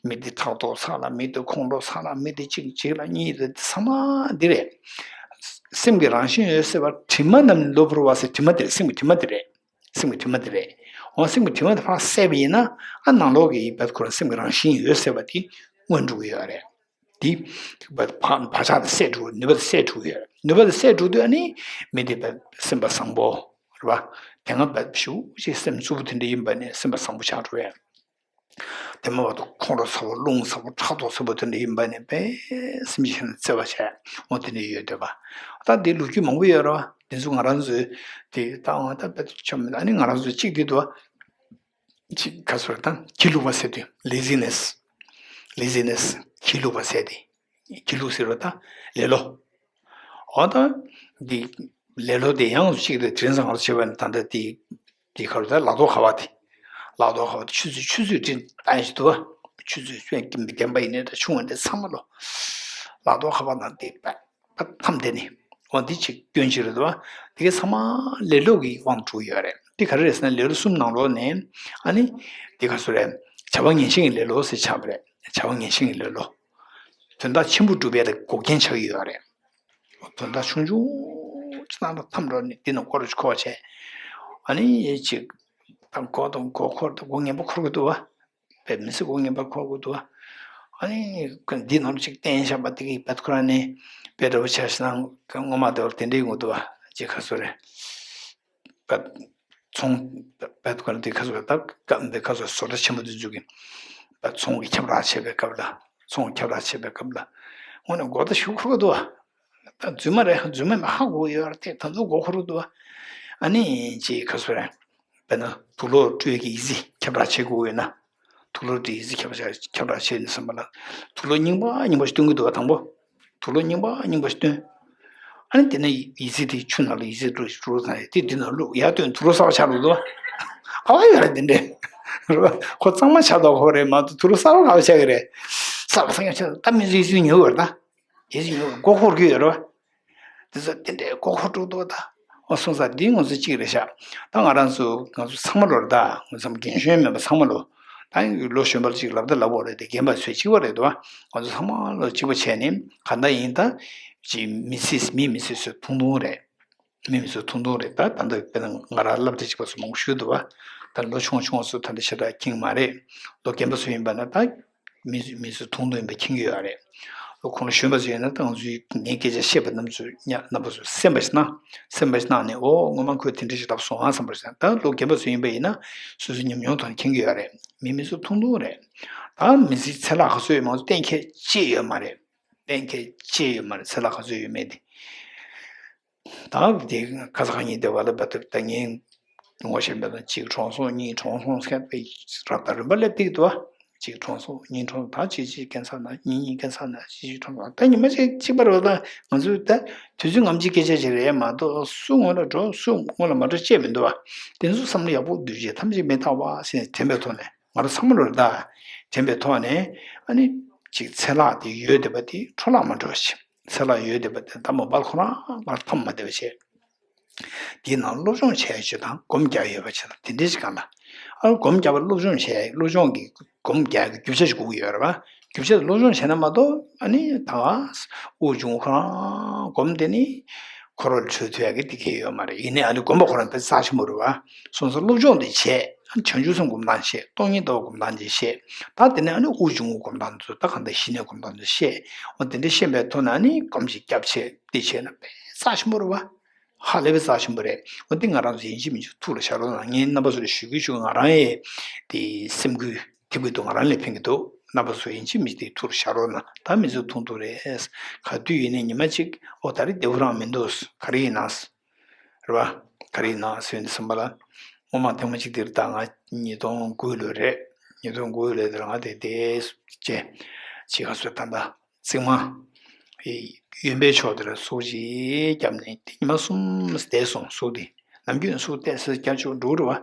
མི་དེ་ཕྲག་དོག་ཚ་ལ། མི་དེ་ཁོང་ཁྲོ་ཚ་ལ། མི་དེ་གཅིག་གཅིག་ལ་གཉིས་ལ། དེ་ཚང་མ་འདི་རེད། སེམས་ཀྱི་རང་བཞིན་འོད་གསལ་བ། དྲི་མ་རྣམས་ནི་གློ་བུར་བ་ཟེར། དྲི་མ་དེ་རེད། སེམས་ཀྱི་དྲི་མ་དེ་རེད། སེམས་ཀྱི་དྲི་མ་དེ་རེད། འོ་སེམས་ཀྱི་དྲི་མ་དེ་ཕར་བསལ་བ་ཡིན་ན། ཨ་ནང་ལོགས་ཀྱི་བད་ཁོ་རང་སེམས་ཀྱི་རང་བཞིན་འོད་གསལ་བ་དེ་མངོན་འགྲོ་གི་ཡོད་རེད། དེ་བག་ཆགས་དེ་བསལ་འགྲོ། ནུས་པ་དེ་བསལ་འགྲོ་གི་ཡོད་རེད། ནུས་པ་དེ་བསལ་འགྲོ་དུས་ཨ་ནི་མི་དེ་བད་སེམས་པ་བཟང་པོ་རེད་བ། དེ་སྔ་བད་ཞེ་པོ་ཅིག་སེམས་རྩུབ་པོ་དེ་འདྲ་ཡིན་པ་ནས་སེམས་པ་བཟང་པོ་ཆགས་འགྲོ་ཡ། དེ་མ་བར་དུ་ཁོང་ཁྲོ་ཚ་པོ། རླུང་ཚ་པོ། ཕྲག་དོག་ཚ་པོ་དེ་འདྲ་ཡིན་པ་ནས་དཔེ་སེམས་ཅན་གཞན་ལ་བརྩེ་བ་བྱས། འོ་དེ་འདྲ་ཡོད་འདོད་པ། ད་འདི་ལོ་རྒྱུས་མང་པོ་ཡོད་རེད་བ། འདི་ཚོ་ང་རང་ཚོའི་དེ་ད་འོ་ད་དཔེ་ཆ་མེད། ཨ་ནི་ང་རང་ཚོའི་གཅིག་འདི་འདུག་བ། གཅིག་ག་ཚོད་ད་སྒྱིད་ལུག་པ་ཟེར་དུས། ལེ་ཛི་ནེ་སི། ལེ་ཛི་ནེ་སི། སྒྱིད་ལུག་པ་ཟེར་དེ། སྒྱིད་ལུག་ཟེར་བ་ད་ལེ་ལོ། འོ་ད་འདི་ལེ་ལོ་དེ་ཡང་གཅིག་དེ་དེ་རིང་སང་ང་ཚོ་བྱས་པ་ནི། ད་ལྟ་དེ་དེ་ག་རེ་ད་ལག་ཐོག་ཁ་པར་དེ། ལག་ཐོག་ཁ་པར་དེ་ཆུ་ཚོད་ཆུ་ཚོད་བྲིས་བཏང་ཞིག་འདུག་བ། ཆུ་ཚོད་བརྒྱན་པ་ཡིན་ནའི་འདྲ། ཆུང་བ་འདྲ་ཚང་མ་ལོ། ལག་ཐོག་ཁ་པར་ནང་དེ་པ་པ་ཐམ་དེ་ནི། འོ་འདི་ཅིག་སྐྱོན་ཅིག་རེད་འདུག་བ། དེ་ག་ཚང་མ་ལེ་ལོ་གི་དབང་དུ་འགྲོ་གི་ཡོད་རེད། དེ་ག་རེ་རེད་ཟེར་ན་ལེ་ལོ་གསུམ་ནང་ལོགས་ནས། ཨ་ནི་དེ་ག་ཚོད་རེད། བྱ་བ་ངན་ཞེན་གྱི་ལེ་ལོ་ཟེར་ཆགས་པ་རེད། བྱ་བ་ངན་ཞེན་གྱི་ལེ་ལོ། དོན་དག་ཆེན་པོ་སྒྲུབ་ཡ་ལ་འགོག་རྐྱེན་ཆགས་ཀྱི་ཡོད་རེད། དོན་དག་ཆུང་ཆུང་ཅིག་ནང་ལ་འཐམས་འགྲོ་ནས་འདི་ནང་སྐོར་རུ་འཁོར་བྱས། ཨ་ནི་ཅིག་དང་མགོ་དང་མགོ་འཁོར་དང་མགོ་ངན་པ་འཁོར་གི་འདུག་བ། དཔེ་མི་སྲིད་མགོ་ངན་པ་འཁོར་གི་འདུག་བ། ཨ་ནི་འདི་ནང་ལ་ཅིག་བསྟན་བཞག་པ་དེ་གིས་བད་ཁོ་རང་ནས་དཔེ་འདྲ་པོ་ཆ་བཞག་ན་སྔོན་མ་དེ་བར་དེ་འདྲའི་ངོ་འདུག་བ། ཅིག་ག་ཚོད་རེད། བད་ཚོང་བད་ཁོ་རང་དེ་ག་ཚོད་ད་སྐབས་འདི་ག་ཚོད་བཟོ་གྲྭ་ཆེན་པོ་དེ་ཚོ་གི་བད་ཚོང་གི་ཁྱབ་བསྒྲགས་བྱེད་པའི་སྐབས་ལ། ཚོང་ཁྱབ་བསྒྲགས་བྱེད་པའི་སྐབས་ལ་དངོས་གནས་མགོ་ད་ཞུ་ཁུར་གི་འདུག་བ། ད་རྫུན་མ་རེད་རྫུན་མ་མ་ཧ་གོ་གི་ཡོད་རེད་དེ། ད་ཚོ་མགོ་འཁོར་གི་འདུག་བ། ཨ་ནི་ཅིག་ག་ཚོད་རེད། དཔེར་ན་དུག་ལོག་སྤྲོད་ཀྱི་ཡིག་ཚད་ཁྱབ་བསྒྲགས་བྱེད་དགོས་ཡོད་ན། དུག་ལོག་སྤྲོད་ཡིག་ཚད་ཁྱབ་བསྒྲགས་ཁྱབ་བསྒྲགས་བྱེད་ནས་བསམ་པ་ལ། དུག་ལོག་རྙིང་པ་རྙིང་པ་ཞིག་སྟོན་གྱི་འདུག་བ། དང་པོ། དུག་ལོག་རྙིང་པ་རྙིང་པ་ཞིག་སྟོན། ཨ་ནི་དེ་ནས་ཡིག་ཚད་དེ་ཆུ་ནང་ལ་ཡིག་ཚད་བླུགས་བླུགས་བཏང་ཡས་དེ་འདི་ནང་བླུགས། ཡར་བཏོན། དུག་ལོག་གསར་པ་ཆགས་འགྲོ་འདུག་བ། ག་བ་ཡོད་རེད་དེ་འདྲས། རེད་བ། ཁོ་གཙང་མ་ཆགས་འདུག་ཁོ་རེད་མ་གཏོགས་དུག་ལོག་གསར་པ་ག་བ་ཆགས་ཀྱི་རེད། གསར་པ་སང་ཉོ་ཆགས། ད་མི་ཚོས་ཡིག་ཚད་ཉོ་གི་རེད་ད། ཡིག་ཚད་ཉོ་གི་མགོ་འཁོར་གྱི་ཡོད་རེད་བ། དེ་ཚོ་དེ་འདྲའི་མགོ་འཁོར་འགྲོ་འདུག་ད། ཨོ་སོང་ཙང་འདི་ང་ཚོ་གཅིག་རེད་ཤག་ད་ང་རང་ཚོ་ང་ཚོ་ཚང་མ་ལོ་རེད་ད། ང་ཚོ་རྒན་གཞོན་མེད་པ་ཚང་མ་ལོ། ད་ལོ་གཞོན་པ་ལ་གཅིག་ལབ་ད་ལབ་དགོས་རེད་དེ། རྒན་པ་ཚོས་གཅིག་པ་རེད་འདུག་ང་ཚོ་ཚང་མ་ལོ་གཅིག་པ་བྱས་ནས་གང་ལྟར་ཡིན་ད། ཅིག་མི་ཚེ་མི་མི་ཚེ་ཚོ་ཐུང་ཐུང་རེད། མི་མི་ཚོ་ཐུང་ཐུང་རེད་ད། ད་ལྟ་དཔེར་ན་ང་རང་སློབ་གྲྭ་གཅིག་པ་ཚོ་མང་པོ་ཞིག་འདུག་བ། ད་ལོ་ཆུང་ཆུང་བ་ཚོ་ད་ལྟ་ཞེ་དྲག་མཁྱེན་གྱི་མ་རེད། ལོ་རྒན་པ་ཚོ་ཡིན་པ་ན་ད། མི་མི་ཚོ་ཐུང་ཐུང་ཡིན་པ་མཁྱེན་གྱི་ཡོད་རེད། ལོ་ཁོང་ལ་གཞོན་པ་ཚོ་ཡིན་ན་ད་ང་ཚོའི་ངའི་སྐད་ཆ་བཤད་པ་རྣམས་ཚོ་ཉ་རྣམ་པ་ཚོ་སེམས་པ་ཞིག་གནང་། སེམས་པ་ཞིག་གནང་ནས་ཨོ་སྔོན་མ་ཁོས་དེ་འདྲ་ཞིག་ལབ་སོང་ཨ་བསམ་པ་ཞིག་གནང་། ད་ལོ་རྒན་པ་ཚོ་ཡིན་པ་ཡིན་ན་སོ་སོའི་ཉམས་མྱོང་ཐོག་ནས་མཁྱེན་གྱི་ཡོད་རེད། མི་མི་ཚོ་ཐུང་ཐུང་རེད། ད་མི་ཚེའི་ཚེ་ལྷག་ག་ཚོད་ཡོད་མ་གཏན་འཁེལ་ཅི་ཡོད་མ་རེད། གཏན་འཁེལ་ཅི་ཡོད་མ་རེད། ཚེ་ལྷག་ག་ཚོད་ཡོད་མེད་དེ། ད་དེ་ཁ་ས་ཁ་ཉིན་དེ་བ་ལ་བ་ཐུབ་ད་ངས་ངོ་ཤེས་མེད་ན་གཅིག་གྲོངས་སོང་། གཉིས་གྲོངས་སོང་ཟེར་བའི་རབ་དང་རིམ་པ་སླེབས་ཏིག་ཏུ་བ། གཅིག་གྲོངས་སོང་། གཉིས་གྲོངས་སོང་། ད་གཅིག་གཅིག་ཀན་སར་ན། གཉིས་གཉིས་ཀན་སར་ན། གཅིག་གཅིག་གྲོངས་སོང་། ད་ཉི་མ་གཅིག་གཅིག་པ་རེད་བ། ད་ང་ཚོས་ད་དུས་ཚོད་ངམ་གཅིག་སྐད་ཆ་བྱེད་རེད་མ་གཏོགས་སུ་སྔོན་ལ་འགྲོ་སུ་སྔོན་ལ་མ་འགྲོ་བཤད་མི་འདུག་བ། དེ་ཚོ་བསམ་བློ་ཡག་པོ་བསྡུས་བྱས་ཐམས་ཅད་མི་རྟག་པ་ཟེར་ནས་དྲན་པའི་ཐོག་ནས་ང་རང་ཚང་མ་ལོ་རེ་ད་དྲན་པའི་ཐོག་ནས་ཨ་ནི་གཅིག་ཚེ་ལྷག་དེ་ཡོད་བསྡད་པ་དེ་འཕྲོ་བརླག་མ་འགྲོ་བ་བྱེད། ཚེ་ལྷག་ཡོད་བསྡད་པ་དེ་ད་མོ་བལ་ཁོ་རང་ལ་ཐམ་མ་བསྡད་པ་བྱས། དེའི་ནང་སློབ་སྦྱོང་བྱས་ཡོད་ཅེས་དང་སྒོམ་རྒྱག་ཡོད་པ་བྱས་ན་དེ་འདྲའི་ཞིག་གང་ལ། ཨ་སྒོམ་རྒྱག་པ་སློབ་སྦྱོང་བྱས། སློབ་སྦྱོང་གི་སྒོམ་རྒྱག་གི་རྒྱུ་ཆ་ཞིག་དགོས་ཀྱི་ཡོད་རེད་བ། རྒྱུ་ཆ་དེ་སློབ་སྦྱོང་བྱས་ན་མ་གཏོགས་ཨ་ནི་ད་དབུགས་འབྱུང་ཁོ་རང་སྒོམ་དེ་ནི་འཁོར་བ་ལས་གྲོལ་ཐུབ་ཡག་གི་དེ་གས་ཡོད་མ་རེད། ཡིན་ནའི་ཨ་ནི་སྒོམ་པ་ཁོ་རང་དཔེ་རྩ་ཆེན་པོ་རེད་བ། སོང་ཙང་སློབ་སྦྱོང་དེ་བྱས། བྱང་ཆུབ་སེམས་སྒོམ་སྟངས་བཤད། སྟོང་ཉིད་ལྟ་བ་སྒོམ་སྟངས་ཅིག་བཤད། ད་དེ་ནས་ཨ་ནི་དབུགས་འབྱུང་བ་སྒོམ་སྟངས་ཚོ་ད་གང་ལྟར་ཞི་གནས་སྒོམ་སྟངས་ཚོ་བཤད། འོ་དེ་འདྲ་བཤད་པའི་ཐོག་ནས་ཨ་ནི་སྒོམ་ཞིག་སྐྱབས་བྱས་དེ་བྱས་ན་དཔེ་རྩ་ཆེན་པོ་རེད་བ། ཧ་ལས་པའི་རྩ་ཆེན་པོ་རེད། འོ་དེ་ང་རང་ཚོ་ཡིན་གཅིག་མིན་གཅིག་ཐུགས་ལ་བཞག་རོགས་གནང་། ངས་རྣམ་པ་ཚོ་ལ་ཞུ་རྒྱུ་ཞུ་གི། ང་རང་ཡི་དེ་སེམས་འགུལ་ཐེབས་ཀྱི་འདུག་ང་རང་ལ་ཕན་གྱི་འདུག་རྣམ་པ་ཚོ་ཡིན་གཅིག་མིན་གཅིག་དེ་ཐུགས་ལ་བཞག་རོགས་གནང་། ད་མི་ཚོ་ཐུང་ཐུང་རེད། ག་དུས་ཡིན་ནའི་ཉི་མ་གཅིག་འོ་ད་རེས་བདེ་པོ་རང་མི་འདུག་ག་རེ་ཡིན་ན། རེད་བ། ག་རེ་ཡིན་ན་ཟེར་ནས་བསམ་པ་ལ། སྔོན་མ་ཐེངས་མ་གཅིག་དེར་ད་ང་ཉིས་སྟོང་དགུ་ལོ་རེད། ཉིས་སྟོང་དགུ་ལོ་དེར་ང་དེ་དེ་ཅེ་ཅི་ག་སོ་ད་ད་རྩིག་མ་ཡོན་པའི་ཕྱོགས་དེར་སོ་ཅིག་བརྒྱབ་ནས་དེ་ཉི་མ་གསུམ་བསྡད་སོང་། སོ་དེ་ནམ་རྒྱུན་སོ་བལྟས་ས་རྒྱ་ཆུ་འགྲོ་རུ་བ།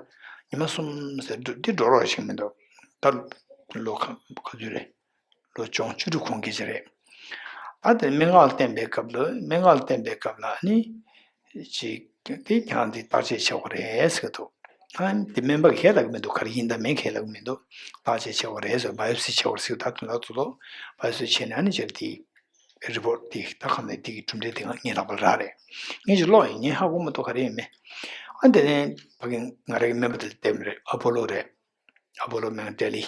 ཉི་མ་གསུམ་ཟེར་འགྲོ་འདི་འགྲོ་རོགས་ཤིག་མི་འདུག་ད་ལོ་ག་ག་དུས་རེད། ལོ་བཅོ་ལྔ་བཅུ་དྲུག་གོང་སྐད་ཆ་རེད། ད་དེ་སྨན་ཁང་ལ་བསྟན་པའི་སྐབས་ལ། སྨན་ཁང་ལ་བསྟན་པའི་སྐབས་ལ་ནི་ཅིག་དེ་ཀྱང་འདི་བརྟག་དཔྱད་བྱེད་དགོས་རེད་ཟེར་གི་འདུག་ཨ་དེ་སྨན་པ་གིས་ལབ་ཀྱི་མི་འདུག་ག་རེ་ཡིན་དང་མིན་གྱིས་ལབ་ཀྱི་མི་འདུག་བརྟག་དཔྱད་བྱེད་དགོས་རེད་ཟེར། བ་ཡོ་སི་བྱེད་དགོས་རེད་ཟེར། ད་དེ་ལ་ཚོ་ཚོ་བ་ཡོ་སི་བྱས་ནས་ཨ་ནི་བྱས་དེ་རི་པོར་ཊི་དེ་ད་གང་ལ་དེ་གི་གྲུབ་འབྲས་དེ་ངས་ལག་པར་རག་རེད། ངས་ཅིག་ཀློག་ཡིན། ངས་ཧ་གོ་མ་ཐུབ། ག་རེ་ཡིན་མིན། ཨ་དེ་ནས་ཕ་གི་ང་རང་གི་སྨན་པ་དེ་ལ་བལྟས་པ་རེད། ཨ་པོ་ལོ་རེད། ཨ་པོ་ལོ་སྨན་ཁང་ལྡི་ལི།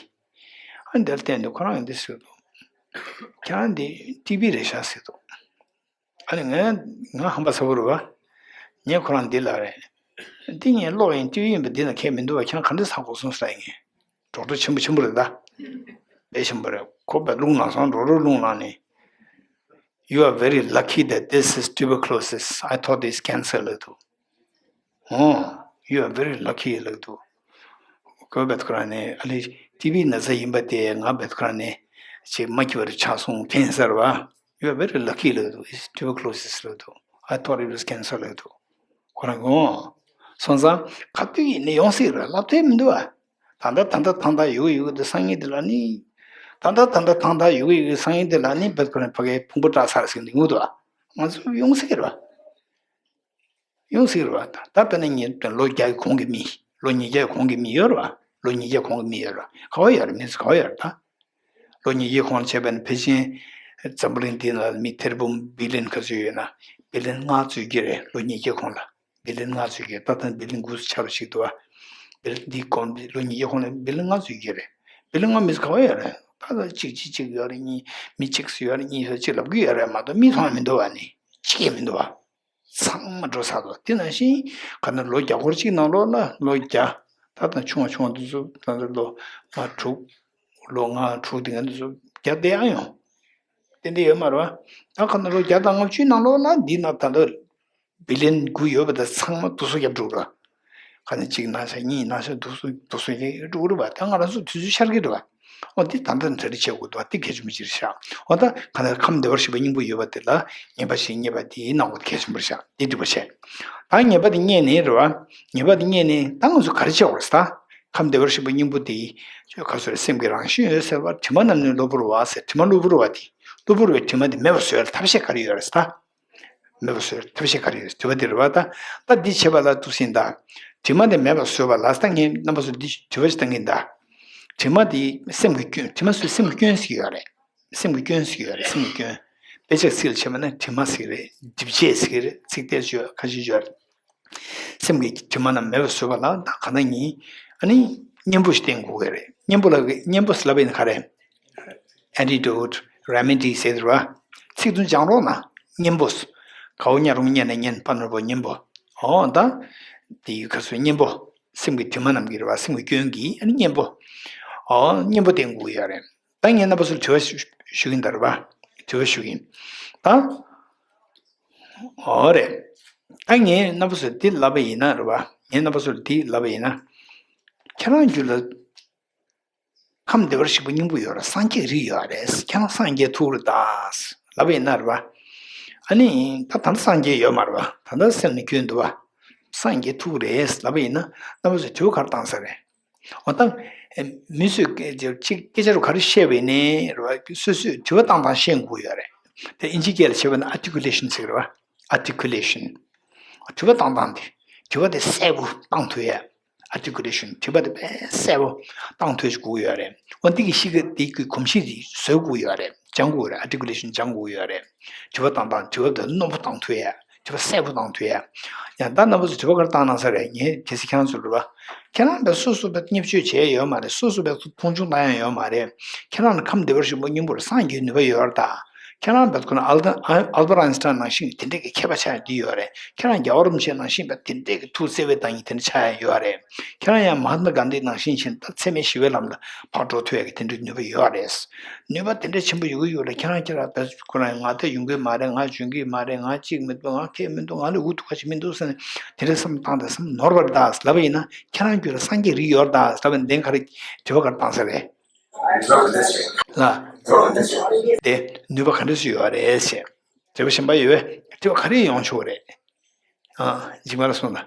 ཨ་འདིར་བལྟས་འདུག་ཁོ་རང་འདི་ཟེར་འདུག་ཁྱེད་རང་འདི་ཊི་བི་རེད་ཤག་ཟེར་འདུག་ཨ་ནི་ངས་ང་ཧམ་པ་ཚ་པོ་རེད་པ། ངས་ཁོ་རང་འདི་ལབ་རེད། འདི་ངས་ཀློག་ཡིན། ཊི་བི་ཡིན་པ་འདི་ན་ཁྱད་མི་འདུག་པ། ཁྱེད་རང་ག་འདྲ་ཚ་གོ་སོང་ཟེར་ཡིན། ཌོག་ཊར་ཆེན་པོ་ཆེན་པོ་རེད་ད། དཔེ་ཆེན་པོ་རེད། ཁོ་པས་རླུང་ལངས་སོང་། རོ་རོ་རླུང་ལངས་ནས། You are very lucky that this is tuberculosis. I thought it's cancer ལབ་འདུག་ཨོ། You are very lucky ལབ་འདུག་ཁོས་བེད་ཁོ་རང་ནས་ཨ་ལེ་ཊི་བི་ན་ཚ་ཡིན་པ་དེ་ང་བེད་ཁོ་རང་ནས་ཅིག་མ་འགྱུར་བར་ཆགས་སོང་། ཕན་སར་བ། You are very lucky ལབ་འདུག It's tuberculosis ལབ་འདུག I thought it was cancer ལབ་འདུག་ཁོ་རང་གིས་ཨོ། སོང་ཙང་ག་དུས་ཡིན་ནའི་ཡོང་སྲིད་རེད། ལབ་ཐུབ་མི་འདུག་ཨ། ད་ལྟ་ད་ལྟ་ཐང་ཐང་ཡོད་ཡོད་དེ་སང་ཉིན་དེ་ལ་ནི། ད་ལྟ་ད་ལྟ་ཐང་ཐང་ཡོད་ཡོད་སང་ཉིན་དེ་ལ་ནི་བེད་ཁོ་རང་ཕ་གིའི་ཕུང་པོ་བཀྲག་ཚར་ཟིན་འདུག་ཨ། ང་ཚོ་ཡོང་སྲིད་རེད་པ། ཡོང་སྲིད་རེད་པ། ད་ད་དཔེར་ན་ངའི་ལོ་བརྒྱ་གི་གོང་གི་མི། ལོ་ཉིས་བརྒྱ་གི་གོང་གི་མི་ཡོད་རེད་པ། ལོ་ཉིས་བརྒྱ་གོང་གི་མི་ཡོད་རེད་པ། ག་བ་ཡོད་རེད། མི་ཚོ་ག་བ་ཡོད་རེད་ད། ལོ་ཉིས་བརྒྱའི་གོང་ལ་བྱས་པ་ན་ཕལ་ཆེར་འཛམ་བུ་གླིང་འདི་ན་མི་ཐེར་འབུམ་བི་ལི་ཡོན་ག་ཚོད་ཡོད་ན། བི་ལི་ཡོན་ལྔ་ཚུད་ཀྱི་རེད། ལོ་ཉིས་བརྒྱའི་གོང་ལ་བི་ལི་ཡོན་ལྔ་ཚུད་ཀྱི་རེད། ད་ལྟ་བི་ལི་ཡོན་དགུ་ཚུད་ཆགས་པ་ཞིག་འདུག་ཨ། བི་ལི་ཡོན་འདིའི་གོང་ལོ་ཉིས་བརྒྱའི་གོང་ལ་བི་ལི་ཡོན་ལྔ་ཚུད་ཀྱི་རེད། བི་ལི་ཡོན་ལྔ་མི་ཚོ་ག་བ་ཡོད་རེད། ད་ལྟ་གཅིག་གཅིག་གཅིག་ཡོད་རེད། གཉིས་མི་གཅིག་ཡོད་རེད། གཉིས་ཡོད་གཅིག་ལབ་གི་ཡོད་རེད་མ་གཏོགས་མིག་མཐོང་མི་འདུག་ཨ་ནི། གཅིག་ཡང་མི་འདུག་ཨ། ཚང་མ་འགྲོ་ཚར་འདུག་དེ་ནང་བཞིན་ག་ན་ལོ་བརྒྱ་སྐོར་གཅིག་ནང་ལོགས་ལ་ལོ་བརྒྱ། ད་དང་ཆུང་བ་ཆུང་བ་འདི་ཚོ་ད་ལྟ་ལོ་ལྔ་དྲུག་ལོ་ལྔ་དྲུག་དེ་ག་འདི་ཚོ་བརྒྱ་དེ་ཡང་ཡོང་། དེ་འདྲ་ཡོད་མ་རེད་པ། ད་ག་ན་ལོ་བརྒྱ་དང་ལྔ་བཅུའི་ནང་ལོགས་ལ་འདི་ན་ད་ལྟ་བི་ལི་ཡོན་དགུ་ཡོད་པ་དང་ཚང་མ་དུག་སོ་བརྒྱབ་འགྲོ་ར། ག་ན་གཅིག་ན་ཤ་གཉིས་ན་ཤ་དུག་སོ་དུག་སོ་བརྒྱབ་འགྲོ་ར་བ། ད་ང་རང་ཚོ་དུས་ཚོད་ཤར་གི་རེད་བ། འོ་འདི་ད་ལྟ་གྲ་སྒྲིག་བྱེད་དགོས་འདུག་བ། འདི་གལ་ཆེན་པོ་ཅིག་རེད་ཤག་འོ་ད་ག་ན་ཁམས་བདེ་བར་གཤེགས་པའི་སྙིང་པོ་ཡོད་པ་དེ་ལ་ངེས་པ་བཞི་རྙེད་པ་དེའི་སྣང་བ་གལ་ཆེན་པོ་རེད་ཤག་འདི་འགྲིག་པ་བྱས། ད་ངེས་པ་དེ་རྙེད་ནས་རེད་བ། ངེས་པ་དེ་རྙེད་ནས་ད་ང་ཚོ་ག་རེ་བྱེད་དགོས་རེད་ཟེར། ད་ཁམས་བདེ་བར་གཤེགས་པའི་སྙིང་པོ་དེ་ཁ་སོ་རེ་སེམས་ཀྱི་རང་བཞིན་ཡོད་ཟེར་བ་དྲི་མ་རྣམས་ནི་གློ་བུར་བ་ཟེར། དྲི་མ་གློ་བུར་བ་དེ། གློ་བུར་བའི་དྲི་མ་དེ་མེད་པར་བཟོ་ཡ་ལ་ཐབས་ཤེས་ག་རེ་ཡོད་རེད་ཟེར། ད། མེད་པར་བཟོ་ཡ་ཐབས་ཤེས་ག་རེ་ཡོད་དྲི་བ་དེ་རེད་བ། ད་ད་འདི་བྱེད་པ་ལ་ཐུགས་ཟིན་ད། དྲི་མ་དེ་མེད་པར་བཟོས་པ་ལ་ད་ངས་རྣམ་པ་ཚོ་འདི་དྲི་བ་ཞིག་བཏང་གིན་ད། དྲི་མ་དེ་སེམས་ཀྱི་སྐྱོན། དྲི་མ་ཚོས་སེམས་ཀྱི་སྐྱོན་ཟེར་གྱི་ཡོད་རེད། སེམས་ཀྱི་སྐྱོན་ཟེར་གྱི་ཡོད་རེད། སེམས་ཀྱི་སྐྱོན། དཔེ་ཆ་ཚིག་ལ་བྱས་པ་ན་དྲི་མ་ཟེར་གྱི་རེད། སྒྲིབ་བྱེད་ཟེར་གྱི་རེད། ཚིག་དེ་ཚོ་ཁ་ཤས་ཡོད་རེད། སེམས་ཀྱི་དྲི་མ་རྣམས་མེད་པར་བཟོས་པ་ལ་ད་ག་ན་ཡིན། ཨ་ནི་གཉེན་པོ་ཞིག་བསྟེན་དགོས་ཀྱི་རེད། གཉེན་པོ་ལ་གཉེན་པོ་ཟེར་ལབ་པ་ཡིན་ན་ག་རེ། Antidote, remedy ཟེར་བ། ཚིག་དོན་སྦྱང་རོགས་གནང་། གཉེན་པོ། གའོ་ཉ་རོང་གཉེན་ནས་གཉེན་པ་ནོར་བུ་གཉེན་པོ། འོ་ད། དེ་ཡི་ཁ་སོ་གཉེན་པོ། སེམས་ཀྱི་དྲི་མ་རྣམས་ཀྱི་རེད་བ། སེམས་ཀྱི་སྐྱོན་གྱིས་ཨ་ནི་གཉེན་པོ། འོ་གཉེན་པོ་བསྟེན་དགོས་ཀྱི་ཡོད་རེད། ད་ངས་རྣམ་པ་ཚོར་དྲི་བ་ཞུ་ཞུ་གིན་ད་རེད་བ། དྲི་བ་ཞུ་གིན། ད། འོ་རེད། ད་ངས་རྣམ་པ་ཚོར་འདི་ལབ་པ་ཡིན་ན་རེད་བ། ངས་རྣམ་པ་ཚོར་འདི་ལབ་པ་ཡིན་ན། ཁྱེད་རང་རྒྱུད་ལ། ཁམས་བདེ་བར་གཤེགས་པའི་སྙིང་པོ་ཡོད་རེད། སངས་རྒྱས་རིགས་ཡོད་རེད། ཁྱེད་རང་སངས་རྒྱས་ཐུག་རེད་ད། ལབ་པ་ཡིན་ན་རེད་བ། ཨ་ནི་ད་ད་ལྟ་སངས་རྒྱས་ཡོད་མ་རེད་བ། ད་ལྟ་སེམས་ནི་སྐྱོན་འདུག་བ། སངས་རྒྱས་ཐུག་རེད་ལབ་པ་ཡིན་ན་རྣམ་པ་ཚོས་དྲི་བ་ག་རེ་བཏང་ས་རེད། འོ་ད། མི་ཚོས་སྐད་ཆ་གཅིག་སྐད་ཆ་རུ་ག་རེ་བཤད་པ་ཡིན་ནའི་རེད་བ། སོ་སོས་དྲི་བ་བཏང་སྟངས་ཤེས་དགོས་ཡོད་རེད། དེ་ཨིན་ཇི་སྐད་ལ་བྱས་པ་ན་articulation ཟེར་རེད་བ། articulation དྲི་བ་བཏང་སྟངས་དེ། དྲི་བ་དེ་གསལ་པོ་བཏང་ཐུབ་ཡ། articulation དྲི་བ་དེ་དཔེ་གསལ་པོ་བཏང་ཐུབ་ཅིག་དགོས་ཡོད་རེད། འོ་འདི་གི་གཤིས་ཀ་འདི་གི་གོམས་གཤིས་དེ་བཟོ་དགོས་ཡོད་རེད། སྦྱང་དགོས་ཡོད་རེད། articulation སྦྱང་དགོས་ཡོད་རེད། དྲི་བ་བཏང་སྟངས་དྲི་བ་དེ་རྣོན་པོ་བཏང་ཐུབ་ཡ། དྲི་བ་གསལ་པོ་བཏང་ཐུབ་ཡ། ཡང་ད་རྣམ་པ་ཚོ་དྲི་བ་ག་རེ་བཏང་གནང་ས་རེད། ངས་གལ་སྲིད་ཁྱེད་རང་ཚོ་རེད་བ། ཁྱེད་རང་དཔེ་སོ་སོ་དཔེ་བརྙས་བཅོས་བྱས་ཡོད་མ་རེད། སོ་སོ་དཔེ་མཐོང་ཆུང་བཏང་ཡ་ཡོད་མ་རེད། ཁྱེད་རང་ནི་ཁམས་བདེ་བར་གཤེགས་པའི་སྙིང་པོ་རེད། སངས་རྒྱས་ནུས་པ་ཡོད་རེད་ད། ཁྱེད་རང་བེད་ཁོ་ན་ཨལ་ཏ་ཨལ་ཨལ་བར་ཨན་སི་ཏན་ནང་བཞིན་དེ་འདྲས་ཀྱི་མཁས་པ་ཆགས་ཡ་འདི་ཡོད་རེད། ཁྱེད་རང་རྒྱལ་བ་རིན་པོ་ཆེ་ནང་བཞིན་པ་དེ་འདྲས་ཀྱི་ཐུགས་བརྩེ་བའི་བཏང་ཡིན་དེ་འདྲ་ཆགས་ཡ་ཡོད་རེད། ཁྱེད་རང་ཡང་མ་ཧཱ་ཏ་གྷན་དྷི་ནང་བཞིན་བྱས་ན་ད་འཚེ་མེད་ཞི་བའི་ལམ་ལ་ཕར་འགྲོ་ཐུབ་ཡ་གི་དེ་འདྲའི་ནུས་པ་ཡོད་རེད། ནུས་པ་དེ་འདྲས་ཆེན་པོ་ཡོད་ཀྱི་ཡོད་རེད། ཁྱེད་རང་ཁྱེད་རང་བེད་ཁོ་ན་ང་ད་ཡོང་གི་མ་རེད། ང་འཇོན་གི་མ་རེད། ང་གཅིག་མི་འདུག་ང་མཁས་མི་འདུག་ང་ལས་འུ་ཐུག་ཁ་ཞིག་མི་འདུག་ཟེར་ནས་དེ་འདྲས་བསམ་བཏང་དང་བསམ་ནོར་བ་རེད་ད་ལབ་པ་ཡིན་ན། ཁྱེད་རང་རྒྱུད་ལ་སངས་རྒྱས་རིགས་ཡོད་རེད་ད་ལབ་པ་ཡིན་ན་ག་རེ་དྲི་བ་ག་རེ་བཏང་ས་རེད། ལ། དེ་ནུས་པ་ག་འདྲ་ཞིག་ཡོད་རེད་ཞེས། དྲི་བ་གཞན་པ་ཡོད་པས། དྲི་བ་ག་རེ་ཡོང་ཆོག་རེད། ཨ། འཇིགས་མེད་ལགས་གསུངས་དང་།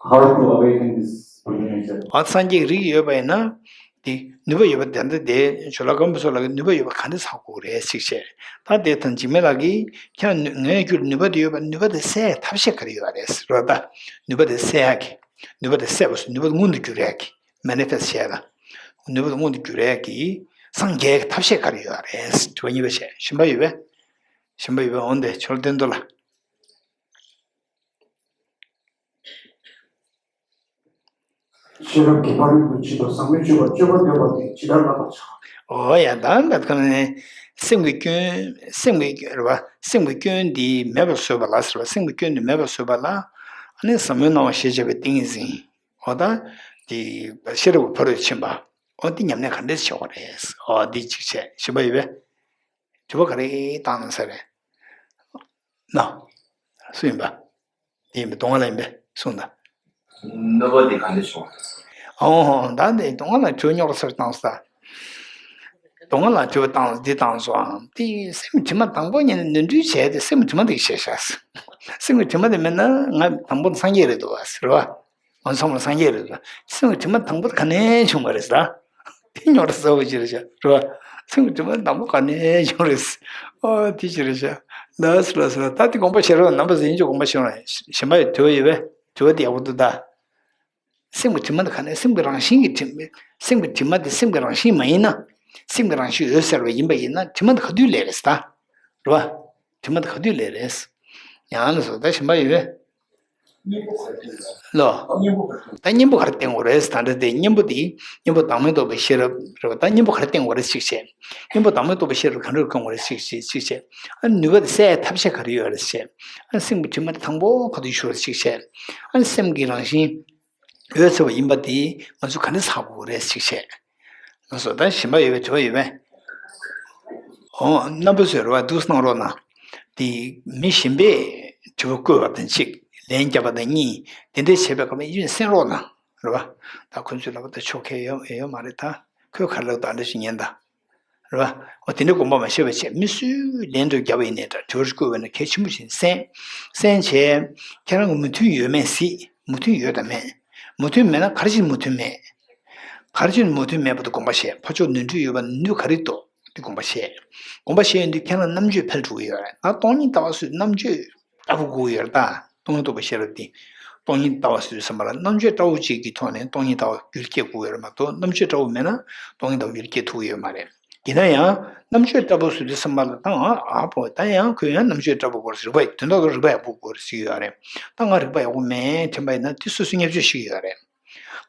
How to awaken this spiritual nature? ཨ། སངས་རྒྱས་རིགས་ཡོད་པ་ཡིན་ན། དེ་ནུས་པ་ཡོད་པ་དེ་འདྲ་དེ་ཇོ་ལ་སྒམ་པོ་སོགས་ལ་གི་ནུས་པ་ཡོད་པ་ག་འདྲ་ཚང་དགོས་རེད་ཅིག་བཤད། ད་དེ་དང་འཇིགས་མེད་ལགས་ཀྱིས་ཁྱེད་ངའི་རྒྱུད་ནུས་པ་དེ་ཡོད་པ་ནུས་པ་དེ་སད་ཐབས་ཤེས་ག་རེ་ཡོད་རེད་རོ། ད་ནུས་པ་དེ་སད་ཡག་གི། ནུས་པ་དེ་སད་པ་སོགས་ནུས་པ་མངོན་དུ་འགྱུར་ཡས་ཀྱི་མེ་ནི་ཕེ་སི་ཊི་བྱས་ལ། ནུས་པ་དེ་མངོན་དུ་འགྱུར་ཡས་ཀྱི་སངས་རྒྱས་ཀྱི་ཐབས་ཤེས་ག་རེ་ཡོད་རེད། དྲི་བ་གཉིས་པ་བྱས། གཞན་པ་ཡོད་པས། གཞན་པ་ཡོད་པས། འོན་ཏེ་ཁྱོད་བསྟན་དོ་ལ། ཤེས་རབ་ཀྱི་ཕ་རོལ་ཏུ་ཕྱིན་པ་ཟབ་མོའི་སྤྱོད་པ་སྤྱོད་པ་འདོད་པ་དེ་ཇི་ལྟར་བསླབ་པར་བྱ། འོ་ཡ། ད་འདི་ཁ་ནས་སེམས་ཀྱི་སྐྱོན། སེམས་ཀྱི་སྐྱོན་རེད་བ། སེམས་ཀྱི་སྐྱོན་འདི་མེད་པར་བཟོས་པ་ལ་ཟེར་བ། སེམས་ཀྱི་སྐྱོན་འདི་མེད་པར་བཟོས་པ་ལ། ཨ་ནི་ཟབ་མོའི་སྣང་བ་ཞེས་བྱ་བའི་ཏིང་ངེ་འཛིན། འོ་ད་དེ་ཤེས་རབ་ཀྱི་ཕ་རོལ་ཕྱིན་པ། འོ་དེ་ཉམས་ལེན་ག་འདྲས་བྱེད་དགོས་རེད། འོ་འདི་གཅིག་བྱས། གཞན་པ་ཡོད་པས། དྲི་བ་ག་རེ་བཏང་ན་ཟེར་རེད། ན། སུ་ཡིན་པ། དེ་ཡིན་པའི་སྡུག་བསྔལ་ལ་ཡིན་པས་གསུངས་དང་། གནོད་པ་དེ་ག་འདྲ་བྱུང་། ཨོ་ཧོ། ད་འདི་སྡུག་བསྔལ་ལ་གྲོས་རྙོག་ར་སར་བཏང་ས། སྡུག་བསྔལ་ལ་གྲོས་བཏང་འདི་བཏང་སོ་ཨང་། དེ་སེམས་དྲི་མ་དང་པོ་ཉིད་ནས་ནོར་འཁྲུལ་བྱས་ཏེ་སེམས་དྲི་མ་དེ་བྱས་ཤག། སེམས་ཀྱི་དྲི་མ་དེ་མེད་ན་ང་དང་པོ་སངས་རྒྱས་རེད་འདུག་བ་ཟེར་བ། ང་ཚང་མ་སངས་རྒྱས་རེད་འདུག། སེམས་ཀྱི་དྲི་མ་དང་པོ་དེ་ག་ནས་བྱུང་བ་རེད་ཟེར། དེ་རྙོག་དྲ་ཚ་པོ་ཅིག་རེད་ཤག་རེད་བ། སེམས་ཀྱི་དྲི་མ་དང་པོ་ག་ནས་བྱུང་རེད། ཨོ་དེ་ཅི་རེད་ཤག། ལགས་སོ་ལགས་སོ། ད་དེ་དགོངས་པ་བཞེས་རོགས། རྣམ་པ་ཚོ་ཡིན་གཅིག་དགོངས་པ་བཞེས་རོགས། གཞན་པ་ཡི་དྲི་བ་ཡོད་པས། དྲི་བ་དེ་ཡག་པོ་འདུག་ད། སེམས་ཀྱི་དྲི་མ་དེ་ག་ནས། སེམས་ཀྱི་རང་བཞིན་གྱི་དྲི་མ། སེམས་ཀྱི་དྲི་མ་དེ་སེམས་ཀྱི་རང་བཞིན་མ་ཡིན་ན། སེམས་ཀྱི་རང་བཞིན་འོད་གསལ་བ་ཡིན་པ་ཡིན་ན་དྲི་མ་དེ་ག་དུས་ལས་རེད་ད། རེད་བ། དྲི་མ་དེ་ག་དུས་ལས་རེད། ཡང་ལ་སོགས་ད་གཞན་པ་ཡོད་པས། ལོ། ད་གཉེན་པོ་ག་རེ་བསྟེན་དགོས་རེད། ད་འདྲ་དེ་གཉེན་པོ་དེ་གཉེན་པོ་བདག་མེད་རྟོགས་པའི་ཤེས་རབ་རེད་བ། ད་གཉེན་པོ་ག་རེ་བསྟེན་དགོས་རེད་གཅིག་བྱས། གཉེན་པོ་བདག་མེད་རྟོགས་པའི་ཤེས་རབ་ག་འདྲ་བསྐྱེད་དགོས་རེད་གཅིག་བྱས་གཅིག་བྱས། ཨ་ནུས་པ་དེ་སད་ཡས་ཐབས་ཤེས་ག་རེ་ཡོད་རེད་བྱས། ཨ་སེམས་ཀྱི་དྲི་མ་དེ་དང་པོ་ག་དུས་ཞུ་རེད་གཅིག་བྱས། ཨ་སེམས་ཀྱི་རང་བཞིན་འོད་གསལ་བ་ཡིན་པ་དེ་ང་ཚོས་ག་འདྲ་ཚར་དགོས་རེད་གཅིག་བྱས། ལགས་སོ། ད་གཞན་པ་ཡོད་པས། དྲི་བ་ཡོད་པས། འོ་རྣམ་པ་ཚོས་རེ་བ་འདུག་གནང་རོགས་གནང་། དེ་མི་གཞན་པས་དྲི་བ་བཀོད་པ་དང་གཅིག། ལན་བརྒྱབ་པ་དང་གཉིས། དེ་འདྲའི་བྱས་པའི་སྐབས་ལ་ཡིད་ཆེས་གསན་རོགས་གནང་། རེད་བ། ད་ཁོ་ཚོས་ལབ་པ་ད་ཆོ་ག་ཡོད་ཡོད་མ་རེད། ད་ཁོས་ག་རེ་ལབ་ད་འདྲ་ཞིག་ཉན་ད། རེད་བ། འོ་དེ་འདྲའི་དགོངས་པ་མ་བཞེས་པ་བྱས། མི་སུས་ལན་འདྲ་བརྒྱབ་པ་ཡིན་ནའི་འདྲ། དྲི་བ་བཀོད་པ་ན་གལ་ཆེན་པོ་ཞིག་གསན། གསན་བྱས། ཁྱེད་རང་གི་མོས་མཐུན་ཡོད་མེད་གཟིགས། མོས་མཐུན་ཡོད་དམ་མེད། མོས་མཐུན་མེད་ན་ག་རེ་བྱས་ནས་མོས་མཐུན་མེད། ག་རེ་བྱས་ནས་མོས་མཐུན་མེད་པ་དེ་དགོངས་པ་བཞེས། ཕར་ཕྱོགས་ནོར་འཁྲུལ་ཡོད་པ་ནོར་འཁྲུལ་ག་རེ་འདུག་དེ་དགོངས་པ་བཞེས། དགོངས་པ་བཞེས་ཡོང་དུས་ཁྱེད་རང་རྣམ་དཔྱོད་འཕེལ་འགྲོ་གི་ཡོད་རེད། ད་སྟོང་ཉིད་ལྟ་བ་ཚོས་རྣམ་དཔྱོད་ལྟ་བུ་དགོས་ཀྱི་ཡོད་རེད་ད། སྟོང་ཉིད་རྟོགས་པའི་ཤེས་རབ་དེ། སྟོང་ཉིད་ལྟ་བ་ཟེར་དུས་ཙམ་པ་ལ་རྣམ་དཔྱོད་ལྟ་བུ་གཅིག་གི་ཐོག་ནས་སྟོང་ཉིད་ལྟ་བ་རྒྱུད་སྐྱེ་དགོས་ཡོད་རེད་མ་གཏོགས། རྣམ་དཔྱོད་ལྟ་བུ་མེད་ན་སྟོང་ཉིད་ལྟ་བ་རྒྱུད་སྐྱེ་ཐུབ་ཀྱི་ཡོད་མ་རེད། ཡིན་ན་ཡང་རྣམ་དཔྱོད་ལྟ་བུ་ཟེར་དུས་ཙམ་པ་ལ་ད་ཨ་ཨ་པོ་ད་ཡང་ཁོས་ཡང་རྣམ་དཔྱོད་ལྟ་བུ་དགོས་རེད། རིག་པ་དོན་དག་ཏུ་རིག་པ་ཡག་པོ་དགོས་རེད་ཟེར་གྱི་ཡོད་རེད། ད་ང་རིག་པ་ཡག་པོ་མེད་དྲན་པ་ཡིན་ན་དེ་སོ་སོའི་བརྙས་བཅོས་ཤིག་ཡོད་རེད།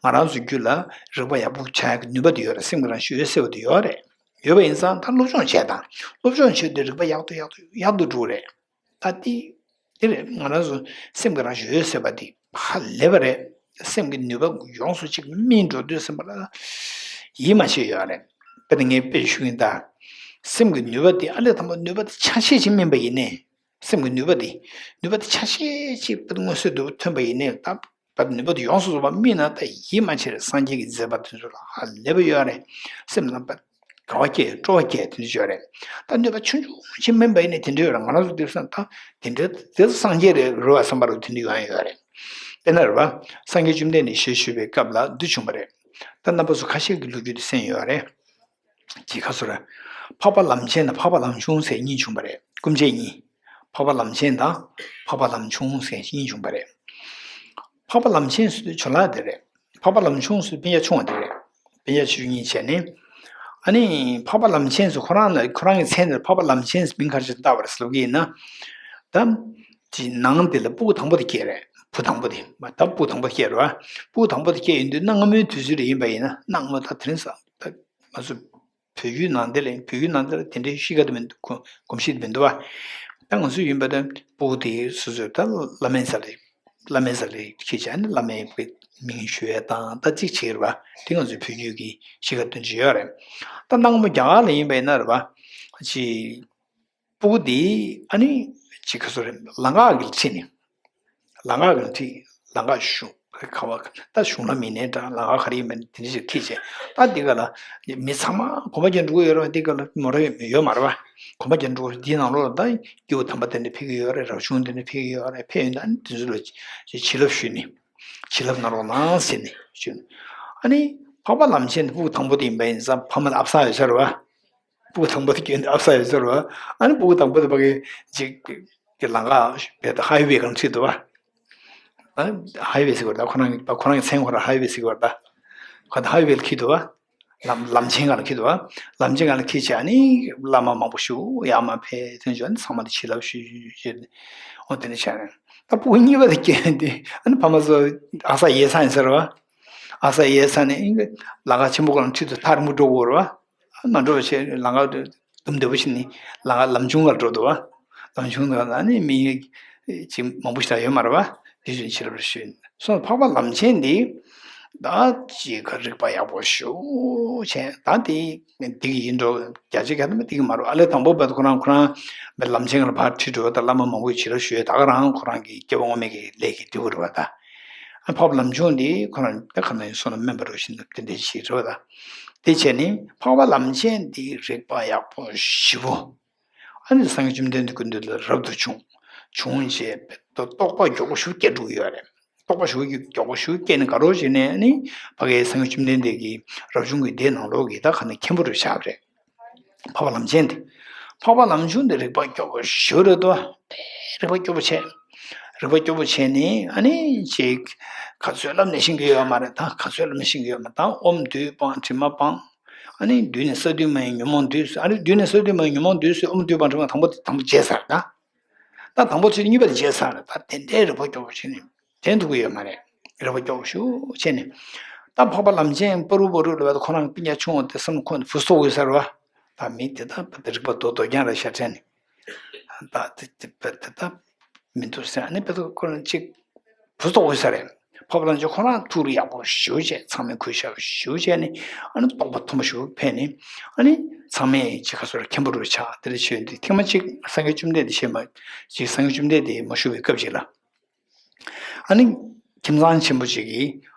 ང་རང་ཚོའི་རྒྱུད་ལ་རིག་པ་ཡག་པོ་ཆགས་ཡག་གི་ནུས་པ་དེ་ཡོད་རེད། སེམས་ཀྱི་རང་བཞིན་འོད་གསལ་བ་དེ་ཡོད་རེད། ཡོད་པ་ཡིན་ཙང་ད་སློབ་སྦྱོང་བྱས་དང་། སློབ་སྦྱོང་བྱས་དུས་རིག་པ་ཡག་ཏུ་ཡག་ཏུ་ཡག་ཏུ་འགྲོ་གི་རེད། ད་དེ། དེ་རེད། ང་རང་ཚོ་སེམས་ཀྱི་རང་བཞིན་འོད་གསལ་བ་དེ་ཧ་ལས་པ་རེད། སེམས་ཀྱི་ནུས་པ་ཡོངས་སུ་གཅིག་སྨིན་འགྲོ་དུས་ཙམ་པ་ལ་ཡིད་མ་ཆེས་ཡོད་རེད། དཔེར་ན་ངས་དཔེ་ཞུ་གིན་ད། སེམས་ཀྱི་ནུས་པ་དེ་ཨ་ལས་དང་པོ་ནུས་པ་དེ་ཆ་ཤས་ཅིག་སྨིན་པ་ཡིན་ནའི། སེམས་ཀྱི་ནུས་པ་དེ། ནུས་པ་དེ་ཆ་ཤས་ཅིག་དཔེར་ན་མངོན་གསལ་དོད་པོ་ཐོན་པ་ཡིན་ནའི་ད། བ་ནུས་པ་དེ་ཡོངས་སུ་རྫོགས་པ་སྨིན་ན་ད་ཡིད་མ་ཆེས་རེད། སངས་རྒྱས་ཀྱི་མཛད་པ་དེ་ཚོ་ལ་ཧ་ལས་པ་ཡོད་རེད། སེམས་ནང་པ་དགའ་བ་སྐྱེ་སྤྲོ་བ་སྐྱེ་དེ་འདྲ་ཡོད་རེད། ད་ནུས་པ་ཆུང་ཆུང་ཞིག་སྨིན་པ་ཡིན་ན་དེ་འདྲ་ཡོད་རེད། ང་རང་ཚོ་དེང་སང་ད་དེ་འདྲ་དེ་ཚོ་སངས་རྒྱས་རེད་རེད་བ་བསམ་པ་རུ་དེ་འདྲ་ཡོང་ཡོད་རེད། དཔེར་ན་རེད་བ། སངས་རྒྱས་བཅོམ་ལྡན་འདས་ཞལ་བཞུགས་པའི་སྐབས་ལ་འདི་བྱུང་བ་རེད། ད་རྣམ་པ་ཚོ་ཁ་ཤས་ཀྱིས་ལོ་རྒྱུས་དེ་གསན་ཡོད་རེད། ཅིག་ཁ་སོ་ར། འཕགས་པ་ལམ་ཆེན་དང་འཕགས་པ་ལམ་ཆུང་ཟེར་གཉིས་བྱུང་བ་རེད། སྐུ་མཆེད་གཉིས། འཕགས་པ་ལམ་ཆེན་དང་འཕགས་པ་ལམ་ཆུང་ཟེར་གཉིས་བྱུང་བ་རེད། འཕགས་པ་ལམ་ཆེན་ཟེར་དུས་ཇོ་ལགས་དེ་རེད། འཕགས་པ་ལམ་ཆུང་ཟེར་དུས་སྤུན་ཀྱག་ཆུང་བ་དེ་རེད། སྤུན་ཀྱག་ཆུང་གཉིས་བྱས་ནས། ཨ་ནི་འཕགས་པ་ལམ་ཆེན་ཟེར་ཁོ་རང་ལ་ཁོ་རང་གི་མཚན་དེར་འཕགས་པ་ལམ་ཆེན་ཟེར་མིང་ག་རེ་བཏགས་པ་རེད་ཟེར་ལབ་ཀྱི་ཡིན་ན། ད། ཅི་ནང་དེ་ལ་སྤུ་གུ་དང་པོ་དེ་སྐྱེས་རེད། བུ་དང་པོ་དེ་མ་ད་སྤུ་གུ་དང་པོ་སྐྱེས་རེད་བ། སྤུ་གུ་དང་པོ་དེ་སྐྱེས་ཡོང་དུས་གནའ་སྔ་མོའི་དུས་ཚོད་རེ་ཡིན་པ་ཡིན་ན་གནའ་སྔ་མོ་ད་དེ་རིང་སང་ད་ང་ཚོ། བོད་བརྒྱུད་ནང་བསྟན་ལ་བོད་བརྒྱུད་ནང་བསྟན་ལ་དེ་འདྲའི་གཤིས་ཀ་དེ་མི་འདུག་གོ་གོམས་གཤིས་དེ་མི་འདུག་བ། ད་ང་ཚོ་ཡིན་པ་དང་སྤུ་གུ་དེ་སོ་སོའི་ད་བླ་མའི་ས་ལ་བླ་མའི་ས་ལ་ཁྱེར་བྱས་ནས་བླ་མའི་མིང་ཞུ་ཡས་དང་ད་གཅིག་བྱེད་རེད་བ། དེ་ང་ཚོའི་བོད་བརྒྱུད་ཀྱི་གཤིས་ཀ་སྟོན་གྱི་ཡོད་རེད། ད་གནའ་སྔ་མོ་རྒྱ་གར་ལ་ཡིན་པ་ཡིན་ན་རེད་བ། ཅི། སྤུ་གུ་དེ་ཨ་ནི་ཅི་ག་ཚོད་རེད། ལམ་ཁ་གི་ཁྲིད་ནས། ལམ་ཁ་གི་ཁྲིད། ལམ་ཁ་གཞུང་ཁ་བ་ད་གཞུང་ལམ་མིན་ནའི་འདྲ་ལམ་ཁ་ག་རེ་ཡིན་མིན་དེ་འདྲ་ཞིག་ཁྲིད་བྱས། ད་འདི་ག་ལ་མི་ཚང་མ་གོམ་པ་རྒྱག་འགྲོ་གི་ཡོད་རེད་བ། འདི་ག་ལ་མོ་ར་ཡོད་མ་རེད་བ། གོམ་པ་རྒྱག་འགྲོ་གི་འདིའི་ནང་ལོགས་ལ་ད་སྐྱེ་བོ་དམ་པ་དེ་འདྲ་ཕེབས་ཀྱི་ཡོད་རེད། རབ་བྱུང་དེ་འདྲ་ཕེབས་ཀྱི་ཡོད་རེད། ཕེབས་ཡོང་ད་ཨ་ནི་དེ་ཚོ་ལ་བྱིན་རླབས་ཞུས་ནས་བྱིན་རླབས་གནང་རོགས་གནང་ཟེར་ནས་ཞུས་ནས། ཨ་ནི་འཕགས་པ་ལམ་ཆེན་དེ་སྤུ་གུ་དང་པོ་དེ་ཡིན་པ་ཡིན་ཙང་ཕ་མ་ལ་ཨབ་ས་ཡོད་ས་རེད་བ། སྤུ་གུ་དང་པོ་དེ་སྐྱོན་དེ་ཨབ་ས་ཡོད་ཟེར་བ། ཨ་ནི་སྤུ་གུ་དང་པོ་དེ་ཕ་གི་ཅིག་གི་ལམ་ཁ་བེད་ཧ་ཡི་ཝེ་གང་ཁྲིད་འདུག་བ། ད་ཧའི་ཝེ་ཟེར་བ་ད་ཁོ་རང་གི་ཁོ་རང་གི་མཚན་ཁོ་རང་ཧའི་ཝེ་ཟེར་བ་ད། ཁོ་ད་ཧའི་ཝེ་ལ་འཁེལ་འདུག་བ། ལམ་ལམ་ཆེན་སྒང་ལ་འཁེལ་འདུག་བ། ལམ་ཆེན་སྒང་ལ་འཁེལ་བྱས་ཨ་ནི་བླ་མ་མང་པོ་ཞིག་ཡར་མར་ཕེབས་ཐོན་བྱུང་། ཨ་ནི་ཚང་མ་ལ་བྱིན་རླབས་ཞུས་ཞུས་ཞུས། འོ་དེ་འདྲ་བྱས་ནས་ད་ཕྲུ་གུ་གཉིས་པ་དེ་སྐྱེས་ཏེ་ཨ་ནི་ཕ་མ་ཚོ་ཨ་ས་ཡལ་ཚར་ཡིན་ཟེར་བ། ཨ་ས་ཡལ་ཚར་ནས་ཨིན་ལ་ཁ་ཆེན་པོ་སྒང་ལ་ཁྲིད་དུ་ཐག་རིང་པོ་འགྲོ་དགོས་རེད་བ། མ་འགྲོ་བ་བྱས་ལམ་ཁ་དུམ་བདེ་པོ་ཞིག་ནི་ལམ་ཁ་ལམ་ཆུང་སྒང་ལ་འགྲོ་འདུག་བ། ལམ་ཆུང་སྒང་ལ་ནི་མི་ཅིག་མང་པོ་ཞིག་ཡོད་མ་རེད་བ། དེ་བཞིན་ཕྱིར་བར་ཞུས་སོང་། འཕགས་པ་ལམ་ཆེན་འདི་ད་ཅིག་ག་རིག་པ་ཡག་པོ་ཞུ་བྱས་ད་དེ་འདི་གི་ཡིན་འགྲོ་རྒྱ་ཆེ་ག་ནི་འདི་གི་མ་རེད། ཨ་ལས་དང་པོ་བར་དུ་ཁོ་རང་ཁོ་རང་ལམ་ཆེན་ལ་ཕར་ཁྲིད་འགྲོ་ད་བླ་མ་མང་པོས་བྱིན་རླབས་ཞུས་ད་ག་རང་ཁོ་རང་གི་སྐྱེ་བ་སྔོན་མའི་གི་ལས་ཀྱི་འབྲས་བུ་རེད་བ་ད། ཨ་འཕགས་པ་ལམ་ཆུང་འདི་ཁོ་རང་ད་ག་ནང་ཡིན་སོང་ན་སྨན་པ་རུ་བཞིན་དེ་འདྲའི་ཞིག་རེད་བ་ད། དེ་བྱས་ནས་འཕགས་པ་ལམ་ཆེན་འདི་རིག་པ་ཡག་པོ་ཞེ་པོ། ཨ་ནི་སངས་རྒྱས་བཅོམ་ལྡན་འདས་ཀྱི་མདུན་ལ་རབ་ཏུ་བྱུང་། བྱུང་བྱས་པའི་རྟོགས་པ་མགྱོགས་པོ་ཞིག་སྐྱེ་འགྲོ་གི་ཡོད་རེད། རྟོགས་པ་ཞིག་མགྱོགས་པོ་ཞིག་སྐྱེས་ནས་དགའ་རོགས་བྱས་ནས་ཨ་ནི་ཕ་གིའི་སངས་རྒྱས་བཅོམ་ལྡན་འདས་ཀྱི་རབ་བྱུང་གི་སྡེ་ནང་ལོགས་ཀྱི་ད་ག་ནི་མཁན་པོ་རུ་ཆགས་པ་རེད། འཕགས་པ་ལམ་ཆེན་དེ། འཕགས་པ་ལམ་ཆུང་དེ་རིག་པ་སྐྱོ་པོ་ཞེ་པོ་རེད་དོ། དཔེ་རིག་པ་སྐྱོ་པོ་བྱས། རིག་པ་སྐྱོ་པོ་བྱས་ནས་ཨ་ནི་ཅིག་ག་ཚོད་ལབ་ནས་ཤེས་ཀྱི་ཡོད་མ་རེད་ད། ག་ཚོད་ལབ་ནས་ཤེས་ཀྱི་ཡོད་མ་རེད་ད། ཨོཾ་བདུད་དཔང་དྲི་མ་སྤངས། ཨ་ནི་བདུད་ནི་ས་བདུད་མ་ཡིན་ཉོན་མོངས་བདུད་ཟེར། ཨ་ནི་བདུད་ནི་ས་བདུད་མ་ཡིན་ཉོན་མོངས་བདུད་ཟེར། ཨོཾ་བདུད་དཔང་དྲི་མ་དང་པོ་དེ་དང་པོ་བརྗེད་ཚར་ད། ད་དང་པོ་ཚིག་གཉིས་པ་དེ་བརྗེད་ཚར་རེད་ད། དེ་འདྲའི་རིག་པ་སྐྱོ་པོ་བྱས་ནས་དྲན་ཐུབ་ཀྱི་ཡོད་མ་རེད། རིག་པ་སྐྱོ་པོ་ཞེ་པོ་བྱས་ནས། ད་འཕགས་པ་ལམ་ཆེན་པུ་རུ་པུ་རུ་ལ་བ་ད་ཁོ་རང་སྤུན་ཀྱག་ཆུང་བ་དེ་བསམ་བློ་ཁོ་ནས་བུ་སོག་འོས་ས་རེད་བ། ད་མི་དེ་ད་ད་རིག་པ་རྡོ་རྡོ་རྐྱང་རེད་ཤག་དྲན་ནས། ད་དེ་དེ་དེ་ད་མི་འདུག་ཟེར། ཨ་ནི་དཔེ་ད་ཁོ་རང་གཅིག་བུ་སོག་འོས་ས་རེད། འཕགས་པ་ལམ་ཆེན་ཁོ་རང་ཐུགས་རེ་ཡག་པོ་ཞེ་པོ་བྱས། ཚང་མས་གུས་ཞབས་ཞེ་པོ་བྱས་ནས་ཨ་ནི་རྟོགས་པ་མཐོན་པོ་ཞེ་པོ་ཕེབས་ནས་ཨ་ནི་ཚང་མས་ཅིག་ག་ཚོད་མཁན་པོ་རུ་ཆགས་དེ་འདྲ་བྱས་ཏེ་ཐེངས་མ་གཅིག་སངས་རྒྱས་བཅོམ་ལྡན་འདས་ཤེས་མ་ཅིག་སངས་རྒྱས་བཅོམ་ལྡན་འདས་མ་བཞུགས་པའི་སྐབས་ཅིག་ལ། ཨ་ནི་ཁྱིམ་ཚང་ཆེན་པོ་ཅིག་གིས་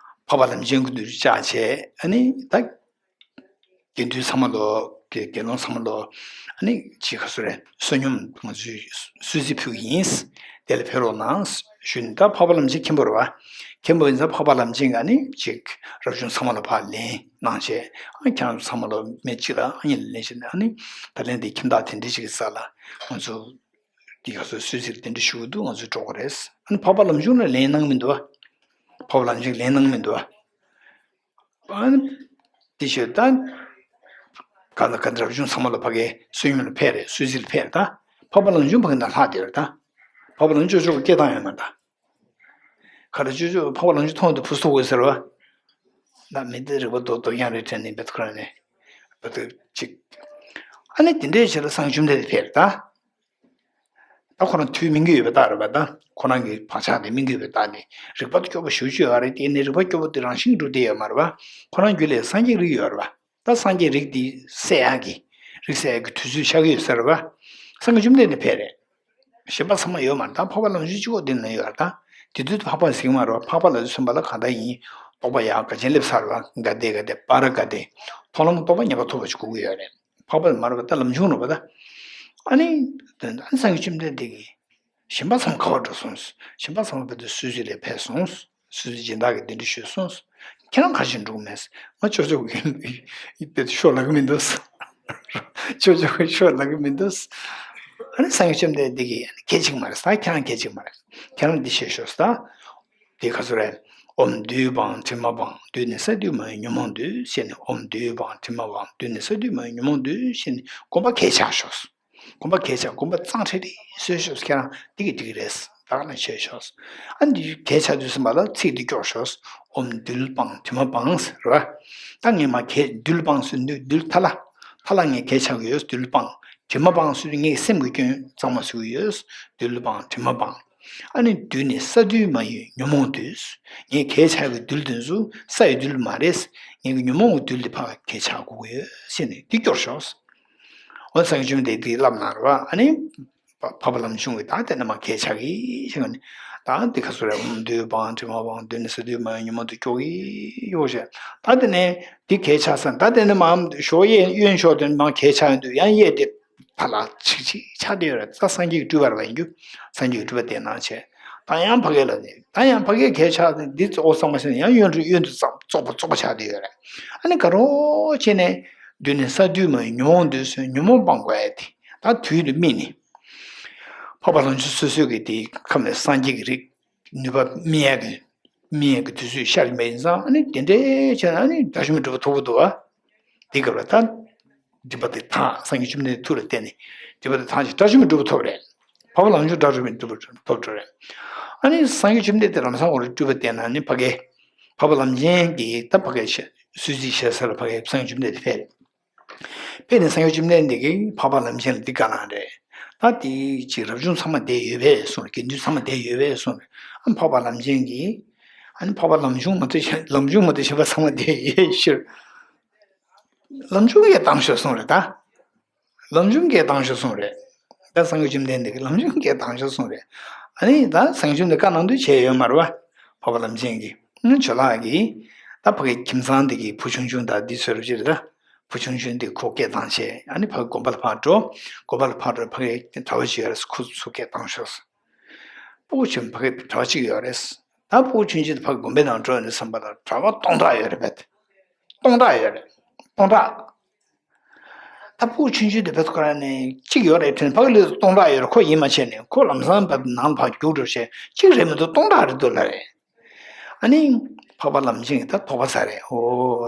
འཕགས་པ་ལམ་ཆེན་སྐུ་མདུན་བཅར་བྱས། ཨ་ནི་ད་དགེ་འདུན་ཚང་མ་ལོ་དགེ་དགེ་སློང་ཚང་མ་ལོ་ཨ་ནི་ཅིག་ག་ཚོད་རེད། བསོད་སྙོམས་ང་ཚོས་གསོལ་ཚིགས་ཕུལ་གྱི་ཡིན། དེ་ལ་ཕེབས་རོགས་གནང་ཞུས་ནས། ད་འཕགས་པ་ལམ་ཆེན་མཁན་པོ་རེད་བ། མཁན་པོ་ཡིན་ཙང་འཕགས་པ་ལམ་ཆེན་གྱིས་ཨ་ནི་ཅིག་རབ་བྱུང་ཚང་མ་ལ་ཕར་ལན་གནང་བྱས། ཨ་ཁྱེད་རང་ཚོ་ཚང་མ་ལོ་མི་གཅིག་ལ་ཨ་ནི་ལན་བྱས་ནས། ཨ་ནི་ད་ལན་དེ་ཁྱིམ་བདག་དེ་འདྲ་ཞིག་གི་ས་ལ་ང་ཚོ་འདི་ག་ཚོད་གསོལ་ཚིགས་དེ་འདྲ་ཞུ་གི་འདུག་ང་ཚོས་འགྲོ་གི་རེད། ཨ་ནི་འཕགས་པ་ལམ་ཆེན་ལ་ལན་གནང་མི་འདུག་བ། འཕགས་པ་ལམ་ཆེན་ལན་གནང་མི་འདུག་བ། ཨ་ནི་དེ་བྱས་ད་ག་ལ་ག་འདྲ་བྱུང་ཚང་མ་ལ་ཕ་གིའི་བསོད་སྙོམས་ལ་ཕེབས་རེད། གསོལ་ཚིགས་ལ་ཕེབས་རེད་ད། འཕགས་པ་ལམ་ཆེན་ཕ་གི་ནང་ལྷག་བསྡད་རེད་ད། འཕགས་པ་ལམ་ཆེན་ཅོ་ཅོ་གི་སྐད་བཏང་ཡོད་མ་རེད་ད། ག་རེ་ཅོ་ཅོ་འཕགས་པ་ལམ་ཆེན་མཐོང་དུས་བུ་སོག་འོས་ཟེར་བ། ད་མི་དེ་རིག་པ་རྡོ་རྡོ་རྐྱང་རེད་དྲན་ནས་བེད་ཁོ་རང་ནས་བེད་ཅིག་ཨ་ནི་དེ་འདྲའི་ཕྱིར་ལ་སངས་རྒྱས་བཅོམ་ལྡན་འདས་ཕེབས་རེད་ད། ད་ཁོ་རང་དུས་སྨིན་གྱི་ཡོད་པའི་རྟགས་རེད་པ། ད་ཁོ་རང་གི་བག་ཆགས་དེ་སྨིན་གྱི་ཡོད་པའི་རྟགས་ནི་རིག་པ་སྐྱོ་པོ་ཞེ་པོ་ཅིག་ཡོད་རེད། དེ་ནི་རིག་པ་སྐྱོ་པོ་དེ་རང་བཞིན་གྱིས་གྲུབ་བསྡད་ཡོད་མ་རེད་པ། ཁོ་རང་རྒྱུད་ལ་སངས་རྒྱས་རིགས་ཡོད་རེད་པ། ད་སངས་རྒྱས་རིགས་དེ་སད་ཡག་གི་རིགས་སད་ཡག་གི་དུས་ཚོད་ཆགས་ཀྱི་ཡོད་ས་རེད་པ། སངས་རྒྱས་བཅོམ་ལྡན་འདས་ཕེབས་རེད། གཞན་པ་ཚང་མ་ཡོད་མ་རེད། ད་འཕགས་པ་ལམ་ཆེན་གཅིག་པོ་འདི་ན་ཡོད་རེད་ད། དེ་དུས་འཕགས་པ་ཟེར་གྱི་མ་རེད་པ། འཕགས་པ་ལ་དུས་གསུམ་པ་ལ་གང་ལྟར་ཡིན། རྟོགས་པ་ཡག་ག་ཅན་སླེབས་ཚར་བ། ག་དེ་ག་དེ་པ་ར་ག་དེ་མཐོང་ལམ་རྟོགས་པ་ཉེན་ཁ་ཐོབ་པ་ཞིག་དགོས་ཀྱི་ཡོད་རེད། འཕགས་པ་མ་རེད་པ། ད་ལམ་ཆུང་རེད་པ་ད། ཨ་ནི། ཨ་ནི་སངས་རྒྱས་བཅོམ་ལྡན་འདས་ཀྱིས། གཞན་པ་ཚང་མ་ག་པར་འགྲོ་སོང་། གཞན་པ་ཚང་མ་བོད་དུ་སུད་སི་ལ་ཕེབས་སོང་། སུད་སི་སྦྱིན་བདག་གིས་འདི་འདྲ་ཞུས་སོང་། ཁྱེད་རང་ག་ཞིག་འགྲོ་གི་མེད། ང་ཅོ་ཅོ་གི་བོད་དུ་ཤོག་ལབ་ཀྱི་མི་འདུག་ཅོ་ཅོ་གི་ཤོག་ལབ་ཀྱི་མི་འདུག་ཨ་ནི་སངས་རྒྱས་བཅོམ་ལྡན་འདས་ཀྱིས་གལ་ཆེ་གི་མ་རེད་ཟེར། ཁྱེད་རང་གལ་ཆེ་གི་མ་རེད། ཁྱེད་རང་འདི་བྱེད་ཤོག་ཟེར། དེ་ག་ཚོད་རེད། ཨོཾ་བདུད་དཔང་དྲི་མ་སྤངས། བདུད་ནི་ས་བདུད་མ་ཡིན་ཉོན་མོངས་བདུད་ཟེར་ནས། ཨོཾ་བདུད་དཔང་དྲི་མ་སྤངས། བདུད་ནི་ས་བདུད་མ་ཡིན་ཉོན་མོངས་བདུད་ཟེར་ནས་སྒོམ་པ་གལ་ཆེ་ཤོས། སྒོམ་པ་གལ་ཆེ། སྒོམ་པ་གཙང་ཁྲིག་ཁྲིག་བཟོས་ཤོག་ཁྱེད་རང་འདི་གི་འགྲིག་གི་རེད། ད་ག་ནང་བྱས་ཤོག་ཨ་འདི་གལ་ཆེ་དུས་ཙམ་པ་ལ་ཚིག་འདི་སྐྱོར་ཤོག་ཨོཾ་བདུད་དཔང་དྲི་མ་སྤངས་ཟེར་བ། ད་ངས་མ་གལ་བདུད་སྤངས་ཟེར་དུས་བདུད་ཐ་ལ། ཐ་ལ་ངས་གལ་ཆེ་གི་ཡོད། བདུད་སྤངས། དྲི་མ་སྤངས་ཟེར་དུས་ངའི་སེམས་ཀྱི་སྐྱོན་གཙང་མ་བཟོ་གི་ཡོད། བདུད་སྤངས་དྲི་མ་སྤངས། ཨ་ནི་བདུད་ནི་ས་བདུད་མ་ཡིན་ཉོན་མོངས་བདུད། ངས་གལ་ཆེ་གི་བདུད་དེ་ཚོ་ས་ཡི་བདུད་མ་རེད། ངས་གི་ཉོན་མོངས་ཀྱི་བདུད་དེ་ཕར་གལ་ཆེ་དགོས་ཀྱི་ཡོད་ཟེར་ནས་འདི་སྐྱོར་ཤོག་འོ་སངས་རྒྱས་བཅོམ་ལྡན་འདས་ལབ་གནང་རེད་བ། ཨ་ནི། འཕགས་པ་ལམ་ཆུང་གིས་ད་དེ་ནས་མར་གལ་ཆེ་གི་ཞེས་ནས། ད་འདི་ག་ཚོད་རེད། ཨོཾ་བདུད་དཔང་དྲི་མ་སྤངས། བདུད་ནི་ས་བདུད་མ་ཡིན་ཉོན་མོངས་བདུད་སྐྱོ་གི་ཡོད་ཞེས། ད་དེ་ནས་འདི་གལ་ཆེ་ས། ད་དེ་ནས་མར་ཞོགས་གཡས་གཡོན་ཕྱོགས་དེ་མར་གལ་ཆེ་ཡོང་དུས་ཡང་གཡས་དེ་ཐ་ལ་ཆིག་ཆིག་ཆགས་བསྡད་ཡོད་རེད། ད་སངས་རྒྱས་ཀྱི་སྤྲུལ་པ་རེད་བ། ཡིན་རྒྱུ་སངས་རྒྱས་ཀྱི་སྤྲུལ་པ་དེ་གནང་བྱས། ད་ཡང་ཕ་གི་ལ་ནི་ད་ཡང་ཕ་གི་གལ་ཆེ་འདི་ཨོ་གཙང་མ་ཞིག་ཡང་གཡོན་དུ་གཡོན་དུ་ཙམ་བཙོག་པ་བཙོག་པ་ཆགས་བསྡད་ཡོད་རེད། ཨ་ནི་ག་རེ་བྱས་ནས་བདུད་ནི་ས་བདུད་མ་ཡིན་ཉོན་མོངས་བདུད་ཟེར་ཉོན་མོངས་སྤང་དགོས་ཡ་དེ་ད་དུས་དུ་སྨིན་ནས། འཕགས་པ་ལམ་ཆེན་སོ་སོའི་གི་དེའི་ཁམས་ནས་སངས་རྒྱས་ཀྱི་རིགས། ནུས་པ་སྨིན་ཡག་གི་སྨིན་ཡག་གི་དུས་ཚོད་ཤར་ཡིན་པ་ཡིན་ཙང་། ཨ་ནི་དེ་འདྲའི་བྱས་ན་ཨ་ནི་དགྲ་བཅོམ་པའི་གྲུབ་པ་ཐོབ་ཀྱི་འདུག་བ། དེ་སྐབས་ལ་ད་སྒྲིབ་པ་དེ་དག་སངས་རྒྱས་བཅོམ་ལྡན་འདས་ཐུགས་ལ་བརྟེན་ནས་སྒྲིབ་པ་དེ་དག་ཅིག་དགྲ་བཅོམ་པའི་གྲུབ་པ་ཐོབ་རེད། འཕགས་པ་ལམ་བྱུང་དགྲ་བཅོམ་པའི་གྲུབ་པ་ཐོབ་འགྲོ་རེད། ཨ་ནི་སངས་རྒྱས་བཅོམ་ལྡན་འདས་ལམ་སང་ཁོ་རང་སྤྲུལ་པ་བསྟན་ན་ནི་ཕ་གི་འཕགས་པ་ལམ་ཆེན་གྱིས་ད་ཕ་གི་གསོལ་ཚིགས་བཞེས་ས་ལ་ཕ་གི་སངས་རྒྱས་བཅོམ་ལྡན་འདས་ཕེབས། དཔེར་ན་སངས་རྒྱས་བཅོམ་ལྡན་འདས་ཀྱིས་འཕགས་པ་ལམ་ཆེན་ལ་འདི་བཀའ་གནང་རེད། ད་དེ་ཅིག་རབ་བྱུང་ཚང་མ་བསྡད་ཡོད་པས་གསུངས་རེད། དགེ་འདུན་ཚང་མ་བསྡད་ཡོད་པས་གསུངས་རེད། ཨ་འཕགས་པ་ལམ་ཆེན་གྱིས། ཨ་ནི་འཕགས་པ་ལམ་བྱུང་མ་གཏོགས་གཞན་ལམ་བྱུང་མ་གཏོགས་གཞན་པ་ཚང་མ་བསྡད་ཡོད་ཕྱིར། ལམ་བྱུང་གིས་བཏང་ཤོག་གསུངས་རེད་ད། ལམ་བྱུང་གིས་བཏང་ཤོག་གསུངས་རེད། ད་སངས་རྒྱས་བཅོམ་ལྡན་འདས་ཀྱིས་ལམ་བྱུང་གིས་བཏང་ཤོག་གསུངས་རེད། ཨ་ནི་ད་སངས་རྒྱས་བཅོམ་ལྡན་བཀའ་གནང་དུས་བྱས་ཡོད་མ་རེད་བ། འཕགས་པ་ལམ་ཆེན་གྱིས། ཨ་ནི་ཇོ་ལགས་ཀྱིས། ད་ཕ་གི་ཁྱིམ་ཚང་འདི་གི་བུ་ཆུང་ཆུང་དང་འདི་ཚོའི་རབ་ཅིག་རེད་ད། བུ་ཆུང་ཆུང་འདི་ཁོ་སྐད་བཏང་བྱས། ཨ་ནི་ཕ་གི་དགོན་པ་ལ་ཕར་འགྲོ། དགོན་པ་ལ་ཕར་འགྲོ། ཕ་གི་གྲྭ་པ་ཅིག་ཡོད་རེད། ཁོ་ཚོ་སྐད་བཏང་ཤོག་སྤུ་གུ་ཆུང་ཕ་གི་གྲྭ་པ་གཅིག་ཡོད་རེད། ད་སྤུ་གུ་ཆུང་ཆུང་དེ་ཕ་གི་དགོན་པའི་ནང་འགྲོ་ནས་བསམ་པ་ལ་གྲྭ་པ་སྟོང་ཕྲག་ཡོད་རེད་པས། སྟོང་ཕྲག་ཡོད་རེད། སྟོང་ཕྲག་ད་སྤུ་གུ་ཆུང་ཆུང་དེ་བེད་ཁོ་རང་ནས་གཅིག་ཡོད་རེད་དྲན། ཕ་གི་ལུས་སུ་སྟོང་ཕྲག་ཡོད་རེད། ཁོ་ཡིད་མ་ཆེས་ནས་ཁོ་ལམ་སང་བབས་ནང་ལ་ཕར་རྒྱུགས་འགྲོ་བྱས། གཅིག་རེད་མི་འདུག་སྟོང་ཕྲག་རེད་འདུག་ལབ་རེད། ཨ་ནི་འཕགས་པ་ལམ་ཆེན་གྱིས་ད་དོགས་པ་ཟ་རེད། འོ་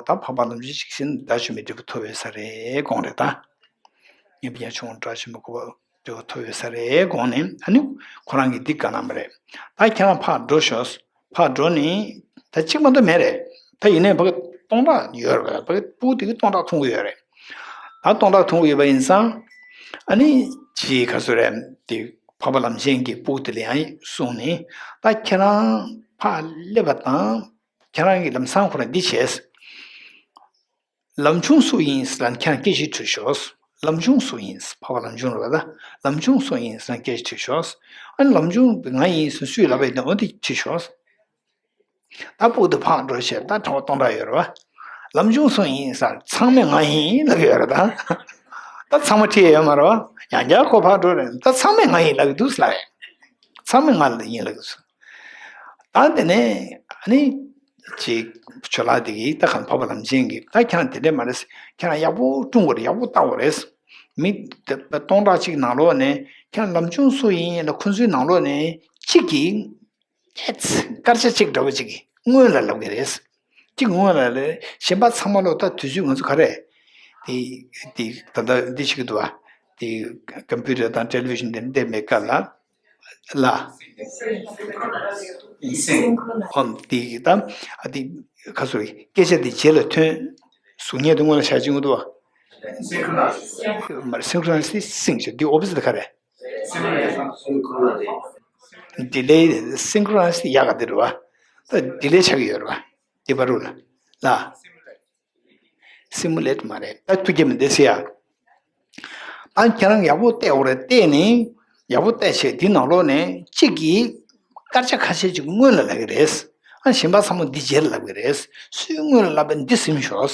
ད་འཕགས་པ་ལམ་ཆེན་ཅིག་བཞིན་དགྲ་བཅོམ་པའི་འབྲས་བུ་ཐོབ་ཡོད་ས་རེད་དགོངས་རེད་ད། ངས་ཕ་གི་ཆུང་དགྲ་བཅོམ་པའི་གོ་འབྲས་བུ་ཐོབ་ཡོད་ས་རེད་དགོངས་ནས། ཨ་ནི་ཁོ་རང་གིས་འདི་བཀའ་གནང་བ་རེད། ད་ཁྱེད་རང་ཕར་འགྲོ་ཤོག་ཕར་འགྲོ་ནས་ད་གཅིག་མ་གཏོགས་མེད་རེད། ད་ཡིན་ནའི་ཕ་གི་སྟོང་ཕྲག་ཡོད་རེད་པ། ཕ་གི་སྤུ་གུ་དེ་གིས་སྟོང་ཕྲག་མཐོང་གི་ཡོད་རེད། ད་སྟོང་ཕྲག་མཐོང་གི་ཡོད་པ་ཡིན་ཙང་། ཨ་ནི་ཅིག་ག་ཚོད་རེད་དེ། འཕགས་པ་ལམ་ཆེན་གྱིས་སྤུ་གུ་དེ་ལ་ཡང་གསུངས་ནས། ད་ཁྱེད་རང་ཕར་སླེབས་པ་དང་། ཁྱེད་རང་གིས་ལམ་སང་ཁོ་རང་འདི་བྱས། ལམ་བྱུང་སུ་ཡིན་ཟེར་ལ་ཁྱེད་རང་སྐད་ཆ་དྲིས་ཤོག་ལམ་བྱུང་སུ་ཡིན། འཕགས་པ་ལམ་བྱུང་རེད་པ། ད་ལམ་བྱུང་སུ་ཡིན་ཟེར་ལ་སྐད་ཆ་དྲིས་ཤོག་ཨ་ནི་ལམ་བྱུང་ང་ཡིན་ཟེར་སུས་ལབ་པ་ཡིན་ན་འོ་དེ་དྲིས་ཤོག་ད་སྤུ་གུ་དེ་ཕར་འགྲོ་བྱས། ད་གྲྭ་པ་སྟོང་ཕྲག་ཡོད་རེད་པ། ལམ་བྱུང་སུ་ཡིན་ཟེར། ཚང་མས་ང་ཡིན་ལབ་ཡོད་རེད་ད། ད་ཚང་མ་ཁྲིད་ཡོད་མ་རེད་པ། ཡང་བསྐྱར་ཁོ་ཕར་འགྲོ་རེད། ད་ཚང་མས་ང་ཡིན་ལབ་ཀྱི་འདུག་ལབ་རེད། ཚང་མས་ང་ཡིན་ལབ་ཀྱི་འདུག་ད་དེ་ནས་ཨ་ནི་ཅིག་ཇོ་ལགས་དེ་གིས་ད་གང་འཕགས་པ་ལམ་ཆེན་གྱིས། ད་ཁྱེད་རང་དེ་འདྲས་མ་རེད། ཁྱེད་རང་ཡག་པོ་སྲུང་དགོས་རེད། ཡག་པོ་བལྟ་དགོས་རེད། མི་སྟོང་ཕྲག་གཅིག་ནང་ལོགས་ནས་ཁྱེད་རང་ལམ་བྱུང་སུ་ཡིན་ལ་ཁོ་ཚོའི་ནང་ལོགས་ནས་གཅིག་གིས་ཨེ་ཙི་སྐར་ཆ་གཅིག་འདྲ་བོ་གཅིག་གིས་སྔོན་ལ་ལབ་ཀྱི་རེད། གཅིག་སྔོན་ལ་ལབ། གཞན་པ་ཚང་མ་ལོ་ད་དུས་ཚོད་ང་ཚོ་ག་རེ། དེ་དེ་ད་ལྟ་འདི་བྱེད་ཀྱི་འདུག་བ། དེ་ཀམ་པུ་ཊར་དང་ཊེ་ལི་ཝི་ཤན་དེ་འདྲ་མེད་སྐབས་ལ། ལ། ཨོ་དེ་ད་ཨ་དེ་ག་ཚོད་སྐད་ཆ་དེ་རྗེས་ལ་ཐོན། གཟུགས་བརྙན་དེ་སྔོན་ལ་བཞག་བྱེད་ཀྱི་འདུག་བ། མ་རེད། སིན་ཁོ་རོ་ནའི་སི་སིང་ཆེ། འདི་ཨོ་པོ་ཟིཊ་ག་རེ། ཌི་ལེ། སིན་ཁོ་རོ་ནའི་སི་ཡག་ག་དེ་རེད་བ། ད་ཌི་ལེ་ཆགས་ཀྱི་ཡོད་རེད་བ། དེ་བར་དུ་ལ། ལ། སི་མུ་ལེཊ་མ་རེད། ད་ཐུགས་རྗེ་མི་འདེད་ཟེར་ཡ། ད་ཁྱེད་རང་ཡག་པོ་བལྟས་ཡོད་རེད། བལྟས་ནས་ཡག་པོ་བལྟས་བྱས་འདི་ནང་ལོགས་ནས་གཅིག་གིས་སྐར་ཆ་ཁ་ཤས་ཅིག་སྔོན་ལ་ལབ་ཀྱི་རེད། ཨ་གཞན་པ་ཚང་མ་འདི་རྗེས་ལ་ལབ་ཀྱི་རེད། སུས་སྔོན་ལ་ལབ་པ་འདི་ཟིན་ཤོག་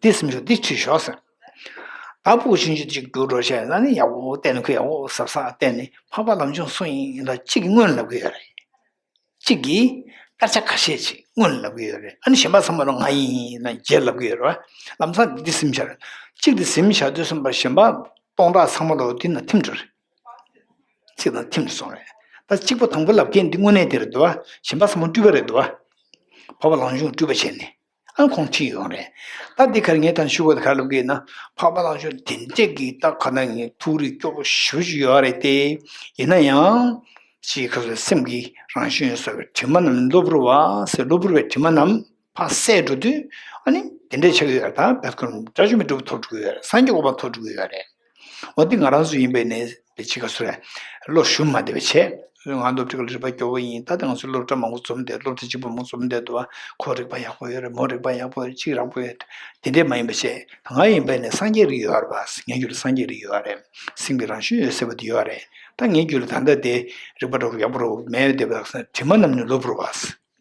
འདི་ཟིན་ཤོག་འདི་ཁྲིད་ཤོག་ཟེར། ད་སྤུ་གུ་ཆུང་ཆུང་ཅིག་རྒྱུགས་འགྲོ་བྱས་ན་ནི་ཡག་པོ་བལྟས་ནས། ཁོས་ཡག་པོ་གཟབ་གཟབ་བལྟས་ནས་འཕགས་པ་ལམ་བྱུང་སུ་ཡིན་ལ་གཅིག་གིས་སྔོན་ལ་ལབ་ཀྱི་ཡོད་རེད། གཅིག་གིས་སྐར་ཆ་ཁ་ཤས་ཅིག་སྔོན་ལ་ལབ་ཀྱི་ཡོད་རེད། ཨ་ནི་གཞན་པ་ཚང་མ་ལ་ང་ཡིན་ལ་རྗེས་ལབ་ཀྱི་ཡོད་རེད་བ། ལམ་སང་འདི་ཟིན་བཞག་གཅིག་འདི་ཟིན་བཞག་དུས་ཙམ་པ་གཞན་པ་སྟོང་ཕྲག་ཚང་མ་ལ་འདི་ན་ཐིམ་འགྲོ་རེད། ཚིག་དང་ཐིམ་ནས་སོང་རེད། ད་གཅིག་པོ་དང་པོ་ལབ་མཁན་འདི་དངོས་གནས་དེ་རེད་འདུག་བ། གཞན་པ་ཚང་མ་སྤྲུལ་པ་རེད་འདུག་བ། འཕགས་པ་ལམ་བྱུང་སྤྲུལ་པ་བྱས་ནས་ཨ་ཁོང་ཁྲིད་ཡོང་རེད། ད་འདི་གར་ངས་ད་ཞུ་དགོས་དེ་ག་རེ་ལབ་ཀྱི་ཡིན་ན། འཕགས་པ་ལམ་བྱུང་དེ་འདྲས་ཀྱི་ད་ག་ན་ངས་ཐུགས་རིག་སྐྱོ་པོ་ཞེ་པོ་ཅིག་ཡོད་རེད་དེ། ཡིན་ན་ཡང་ཅིག་ཁ་སོ་སེམས་ཀྱི་རང་བཞིན་ཡོད་ས་བའི་དྲི་མ་རྣམས་གློ་བུར་བ་ཟེར། གློ་བུར་བའི་དྲི་མ་རྣམས་ཕར་བསལ་འགྲོ་དུས། ཨ་ནི་དེ་འདྲས་ཆགས་ཀྱི་ཡོད་རེད། ད་བེད་ཁོ་རང་དགྲ་བཅོམ་པའི་འབྲས་བུ་ཐོབ་འགྲོ་གི་ཡོད་རེད། སངས་རྒྱས་གོ་འཕང་ཐོབ་འགྲོ་གི་ཡོད་རེད། འོ་འདི་ང་རང་ཚོ་ཡིན་པས་ནས་དེ་ཅི་ག་ཚོད་རེད། བློ་ཞུམ་མ་བདེ་བ་བྱས། ང་སློབ་ཕྲུག་ལ་རིག་པ་སྐྱོ་བོ་ཡིན། ད་ལྟ་ང་ཚོ་སློབ་གྲྭ་མང་པོ་འཛོམས་བསྡད། སློབ་གྲྭ་གཅིག་པོ་མང་པོ་འཛོམས་བསྡད་འདུག་བ། ཁོ་རིག་པ་ཡག་པོ་ཡོད་རེད། མོ་རིག་པ་ཡག་པོ་ཡོད་རེད། གཅིག་རགས་པོ་ཡོད་རེད། དེ་འདྲས་མ་ཡིན་པ་བྱས། ང་ཡིན་པས་ནས་སངས་རྒྱས་རིགས་ཡོད་རེད་བ། ངའི་རྒྱུད་ལ་སངས་རྒྱས་རིགས་ཡོད་རེད། སེམས་ཀྱི་རང་བཞིན་འོད་གསལ་བ་དེ་ཡོད་རེད། ད་ངའི་རྒྱུད་ལ་ད་ལྟ་དེ་རིག་པ་འདྲ་བོ་ཡག་པོ་འདྲ་བོ་མེད་བསྡད་པ་དང་། དྲི་མ་རྣམས་ནི་གློ་བུར་བ།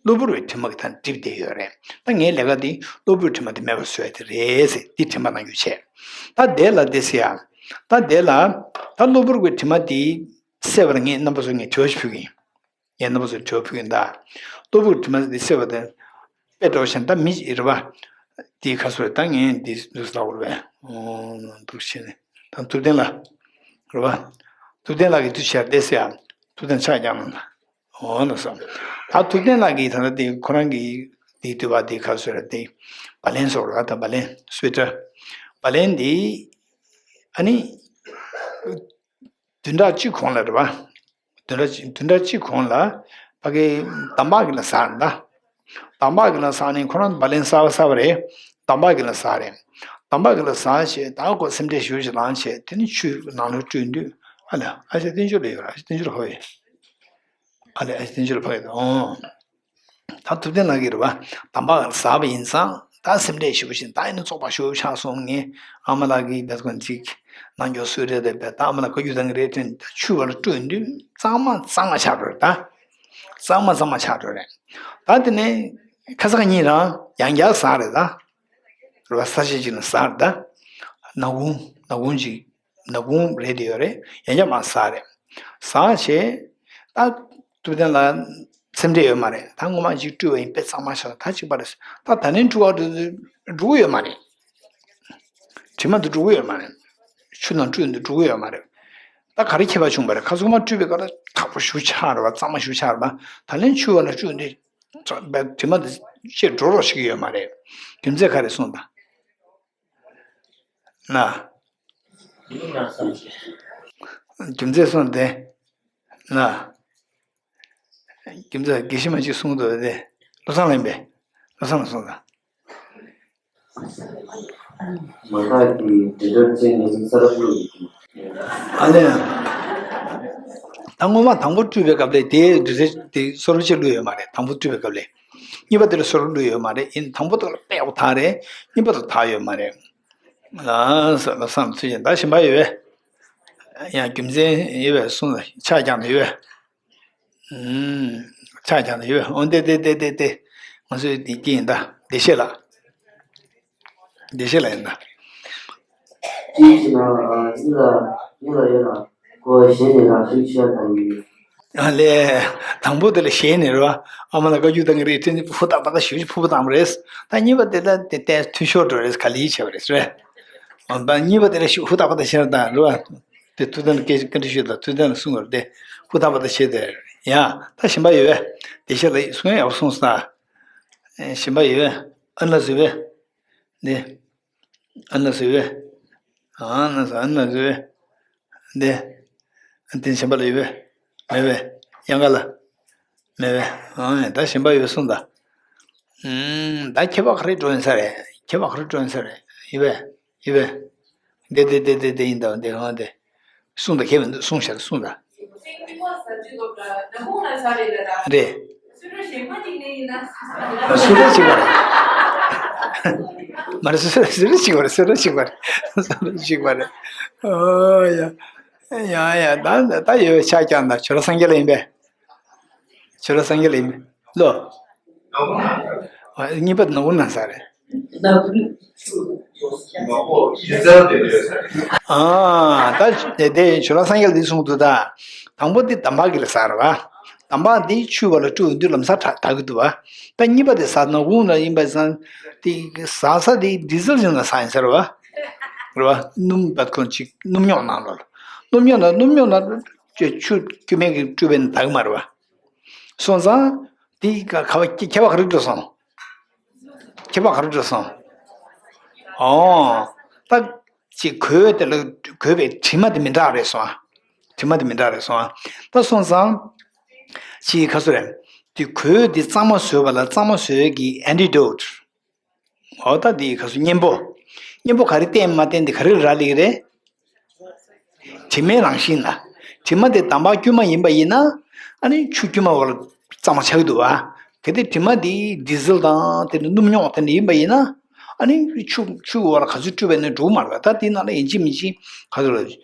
གློ་བུར་བའི་དྲི་མ་གིས་ད་བསྒྲིབས་བསྡད་ཡོད་རེད། ད་ངའི་ལས་ཀ་འདི་གློ་བུར་དྲི་མ་འདི་མེད་པར་བཟོ་ཡ་དེ་རེད་ཟེར། འདི་དྲན་པ་གནང་རྒྱུ་བྱས། ད་དེ་ལ་དེ་ཟེར་ཡ། ད་དེ་ལ། ད་གློ་བུར་བའི་དྲི་མ་འདི་བསལ་བར་ངས་རྣམ་པ་ཚོ་ངས་དྲི་བ་ཞིག་ཕུལ་གྱི་ཡིན། ངས་རྣམ་པ་ཚོ་དྲི་བ་ཕུལ་གྱི་ཡིན་ད། གློ་བུར་དྲི་མ་འདི་བསལ་བ་དང་། དཔེ་འདྲ་བོ་བྱས་ན་ད་མི་ཅིག་རེད་བ། འདི་ཁ་སོ་རེད། ད་ངས་འདི་འདུག་ཟེར་ལབ་དགོས་རེད་པས། འོ་འདུག་བྱས་ནས་ད་ཐུབ་བསྟན་ལགས། རེད་བ། ཐུབ་བསྟན་ལགས་ཀྱིས་འདི་བྱས་བསྡད་ཟེར་ཡ། ཐུབ་བསྟན་ཕྱག་རྒྱག་གནང་ད། འོ་ལགས་སོ། ད་ཐུབ་བསྟན་ལགས་ཀྱིས་ད་ལྟ་དེ་ཁོ་རང་གི་དེ་འདུལ་བ་དེ་ག་ཟེར་དེ། བ་ལན་ཟེར་བ་ད་བ་ལན་སུ་ཏྲ། བ་ལན་དེ་ཨ་ནི། བདུན་ཕྲག་གཅིག་གོང་ལ་རེད་བ། བདུན་ཕྲག་གཅིག་བདུན་ཕྲག་གཅིག་གོང་ལ་ཕ་གི་དམ་པ་གི་ལ་ཟག་རེད་ད། དམ་པ་གི་ལ་ཟག་ནས་ཁོ་རང་བ་ལན་གསར་པ་ཟག་པ་རེད། དམ་པ་གི་ལ་ཟག་རེད། དམ་པ་གི་ལ་ཟག་བྱས་ད་ཁོ་སེམས་ཁྲལ་ཞེ་པོ་ཞིག་ལངས་བྱས་དེ་ནི་ཆུའི་ནང་ལ་བཀྲུས་དུས་ཨ་ལ་ཨ་ཅག་བསྟན་ཆོས་ལ་ཡོད་ར་ཨ་ཅག་བསྟན་ཆོས་ལ་ཧོ་ཡོད། ཨ་ལས་ཨ་ཅག་བསྟན་ཆོས་ལ་ཕ་གི་ད་འོང་། ད་ཐུབ་བསྟན་ལགས་ཀྱིས་རེད་བ། དམ་པ་ལ་ཟག་པ་ཡིན་ཙང་ད་སེམས་ཁྲལ་ཞེ་པོ་ཞིག་ད་ཡིན་ན་བཙོག་པ་ཞེ་པོ་ཆགས་སོང་ངས་ཨ་མ་ལགས་ཀྱིས་བེད་ཀོན་ཅིག་ནང་འཇོག་སུས་རེད་དེ་བས་ད་ཨ་མ་ལགས་བཀའ་བཀྱོན་བཏང་གི་རེད་དྲན་ད་ཆུ་བ་ལ་བཀྲུས་དུས་གཙང་མ་གཙང་མ་ཆགས་འགྲོ་རེད་ད། གཙང་མ་གཙང་མ་ཆགས་འགྲོ་རེད། ད་དེ་ནས་ཁ་སང་གཉིས་རང་ཡང་བསྐྱར་ཟག་རེད་ད། རེད་བ་ས་ཆ་ཅིག་ནས་ཟག་རེད་ད། ནག་ཁུང་ནག་ཁུང་ཅིག་ནག་ཁུང་རེད་དེ་ཡོད་རེད་ཡང་བསྐྱར་མར་ཟག་རེད། ཟག་བྱས། ད་ཐུབ་བསྟན་ལ་སེམས་ཁྲལ་ཡོད་མ་རེད་ད་ངོ་མ་ཅིག་བཀྲུས་པ་ཡིན་དཔེ་གཙང་མ་ཤར་ད་གཅིག་པ་རེད། ད་ད་ནས་འཁྲུ་བ་འགྲོ་འགྲོ་གི་ཡོད་མ་རེད། དྲི་མ་འདི་འགྲོ་གི་ཡོད་མ་རེད། ཆུ་ནང་བཀྲུས་འདི་འགྲོ་གི་ཡོད་མ་རེད། ད་ག་རེ་ཁྱད་པར་བྱུང་བ་རེད་ཁ་སང་མ་བཀྲུས་པའི་སྐབས་ལ་ཁག་པོ་ཞེ་པོ་ཆགས་རེད་བ་གཙང་མ་ཞེ་པོ་ཆགས་རེད་བ་ད་ལན་ཆུ་བ་ལ་བཀྲུས་འདི་དྲི་མ་འདི་ཅེས་འགྲོ་རོགས་བྱེད་ཀྱི་ཡོད་མ་རེད། རྒྱུ་མཚན་ག་རེ་གསུངས་དང་། ན། རྒྱུ་མཚན་གསུངས་ཏེ། ན། རྒྱུ་མཚན་དགེ་བཤེས་མ་གཅིག་གསུངས་འདུག་སྟེ། བློ་བཟང་ལ་ཡིན་པས། བློ་བཟང་ལ་གསུངས་དང་། མ་ཐག་གི་འབྲེལ་སྒྲ་ཅན་ནས་ས་ར་བླུགས་ཡོད་ཀྱི། ཨ་ལས། ད་སྔོན་མ་དང་པོ་བཀྲུས་པའི་སྐབས་ལས་དེའི་འབྲེལ་སྒྲ་དེ་སོ་རབ་ཅིག་བླུགས་ཡོད་མ་རེད་དང་པོ་བཀྲུས་པའི་སྐབས་ལས། གཉིས་པ་དེ་ལ་སོ་རབ་བླུགས་ཡོད་མ་རེད་ཡིན་དང་པོ་དེ་ལ་དཔེ་ཡག་པོ་དག་རེད་གཉིས་པ་དེ་དག་ཡོད་མ་རེད། ལ་ས་ལ་བསམ་ཚུལ་ཅན་ད་ཞིམ་པ་ཡོད་པས། ཡང་རྒྱུ་མཚན་ཡོད་པས་གསུངས་ལ་ཆ་རྐྱང་ནས་ཡོད་པས། ཆ་རྐྱང་ནས་ཡོད་པས་འོ་འདི་འདི་འདི་འདི་འདི་ང་ཚོའི་འདི་སྐྱེ་ཡིན་ད་བདེ་གཤེགས་ལ། བདེ་གཤེགས་ལ་ཡིན་ད། ཅིའི་ཕྱིར་ན་གཉིད་ལ་གཉིད་ལ་ཡོད་ན་ཁོ་ཞེད་ནས་རང་ཤུགས་ཆེ་བ་དང་ཡིན། ཨ་ལས། དང་པོ་དེ་ལ་ཞེད་ནས་རེད་བ། ཨ་མ་ལ་བཀའ་བཀྱོན་བཏང་གི་རེད་དྲན་ནས་ཕུ་ཐག་པ་ད་ཞུ་ཕུ་བོ་བཏང་བ་རེད། ད་གཉིས་པ་དེ་ལ་དེ་ལྟས་འཐུས་ཤོར་འགྲོ་རེད་ག་ལེ་བྱས་པ་རེད་ཟེར། ཨ་ད་གཉིས་པ་དེ་ལ་ཞུ་ཕུ་ཐག་པ་ད་ཤེར་དང་རེད་བ། དེ་ཐུགས་དོན་སྐད་བཀའ་འདྲི་ཞུས་ལ་ཐུགས་དོན་ལ་གསུང་བར་དེ་ཕུ་ཐག་པ་ད་བྱས་དེ་ཡ་ད་ཞིམ་པ་ཡོད་བས། དེ་ཤེས་ལ་གསུང་ཡག་པོ་གསུངས་ས། ཞིམ་པ་ཡོད་བས་ཨ་ན་ཟེར་བས། འདི། ཨ་ན་ཟེར་བས། ཨ་ན་ཟེར་ཨ་ན་ཟེར་བས། འདི། ཨ་འདི་གཞན་པ་ལ་ཡོད་པས། མེད་པས། གཡང་ཁ་ལ། མེད་པས། ཨ་ད་གཞན་པ་ཡོད་པས་གསུངས་ད། ཨུམ། ད་ཁྱད་པར་ག་རེ་འགྲོ་ཡིན་ས་རེད། ཁྱད་པར་ག་རེ་འགྲོ་ཡིན་ས་རེད། ཡོད་པས། ཡོད་པས། འདི་འདི་འདི་འདི་འདི་ཡིན་ད་འདི་ཨ་འདི། གསུངས་ད་ཁྱད་མི་འདུག་གསུངས་ཤར་གསུངས་ད། རེད། སུ་རེད་ཅིག་པ་རེད། མ་རེད་སུ་རེད་སུ་རེད་ཅིག་པ་རེད་སུ་རེད་ཅིག་པ་རེད་སུ་རེད་ཅིག་པ་རེད། ཨོ་ཡ། ཡ་ཡ་ད་ད་ཡོད་ཆ་རྐྱང་ད་ཇོ་ལ་སངས་རྒྱས་ལ་ཡིན་པས། ཇོ་ལ་སངས་རྒྱས་ལ་ཡིན་པས་ལོ། གཉིས་པ་ནོར་བུ་ན་ས་རེད། ཨ་ད་དེ་དེ་ཇོ་ལ་སངས་རྒྱས་ལ་འདི་གསུངས་འདུག་ད། དང་པོ་འདི་དམ་པ་གི་ལ་ཟག་རེད་བ། དམ་པ་འདི་ཆུ་བ་ལ་བཀྲུས་འདུག་ལམ་སང་དག་གི་འདུག་བ། ད་གཉིས་པ་དེ་ཟག་ནོར་བུ་ན་ཡིན་པ་སང་། དེ་ཟག་ས་དེ་ཌི་ཟལ་ཅན་ལ་ཟག་ཡིན་ས་རེད་བ། རེད་བ་སྣུམ་བད་ཁོ་ཅིག་སྣུམ་རྙོག་ནང་ལོགས་ལ། སྣུམ་རྙོག་ན་སྣུམ་རྙོག་ན་ཆུ་ཆུ་སྐྱུར་མེད་ཀྱི་བཀྲུས་པས་ན་དག་གི་མ་རེད་བ། སོང་ཙང་། དེ་ག་ག་བ་ཁྱད་པར་ག་རེ་འགྲོ་སོང་། ཁྱད་པར་ག་རེ་འགྲོ་སོང་། ཨོ། ད་ཅིག་གོས་དེ་ལ་གོས་པའི་དྲི་མ་དེ་མི་འདྲ་རེད་སོང་ཨ། དྲི་མ་དེ་མི་འདྲ་རེད་སོང་ཨ། ད་སོང་ཙང་། ཅིག་ག་སུ་རེད། དེ་གོས་དེ་གཙང་མ་བཟོས་པ་ལ་གཙང་མ་བཟོས་ཀྱི་ཨན་ཊི་ཌོཊ། ཨོ་ད་དེ་ག་སུ་གཉེན་པོ། གཉེན་པོ་ག་རེ་བསྟེན་མ་བསྟེན་དེ་ག་རེ་རག་ལས་ཀྱི་རེད། དྲི་མའི་རང་བཞིན་ལ། དྲི་མ་དེ་དམ་པ་དཀྱུས་མ་ཡིན་པ་ཡིན་ན། ཨ་ནི་ཆུ་དཀྱུས་མ་བ་ལ་གཙང་མ་ཆགས་ཀྱི་འདུག་བ། གལ་ཏེ་དྲི་མ་དེ་ཌི་ཟལ་དང་དེ་ནི་སྣུམ་རྙོག་དེ་འདྲ་ཡིན་པ་ཡིན་ན། ཨ་ནི་ཆུ་ཆུ་བ་ལ་ག་ཚོད་བཀྲུས་པ་ཡིན་ན་འགྲོ་གི་མ་རེད་བ། ད་དེ་ནང་ལ་ཡིན་གཅིག་མིན་གཅིག་ག་ཚོད་ལ་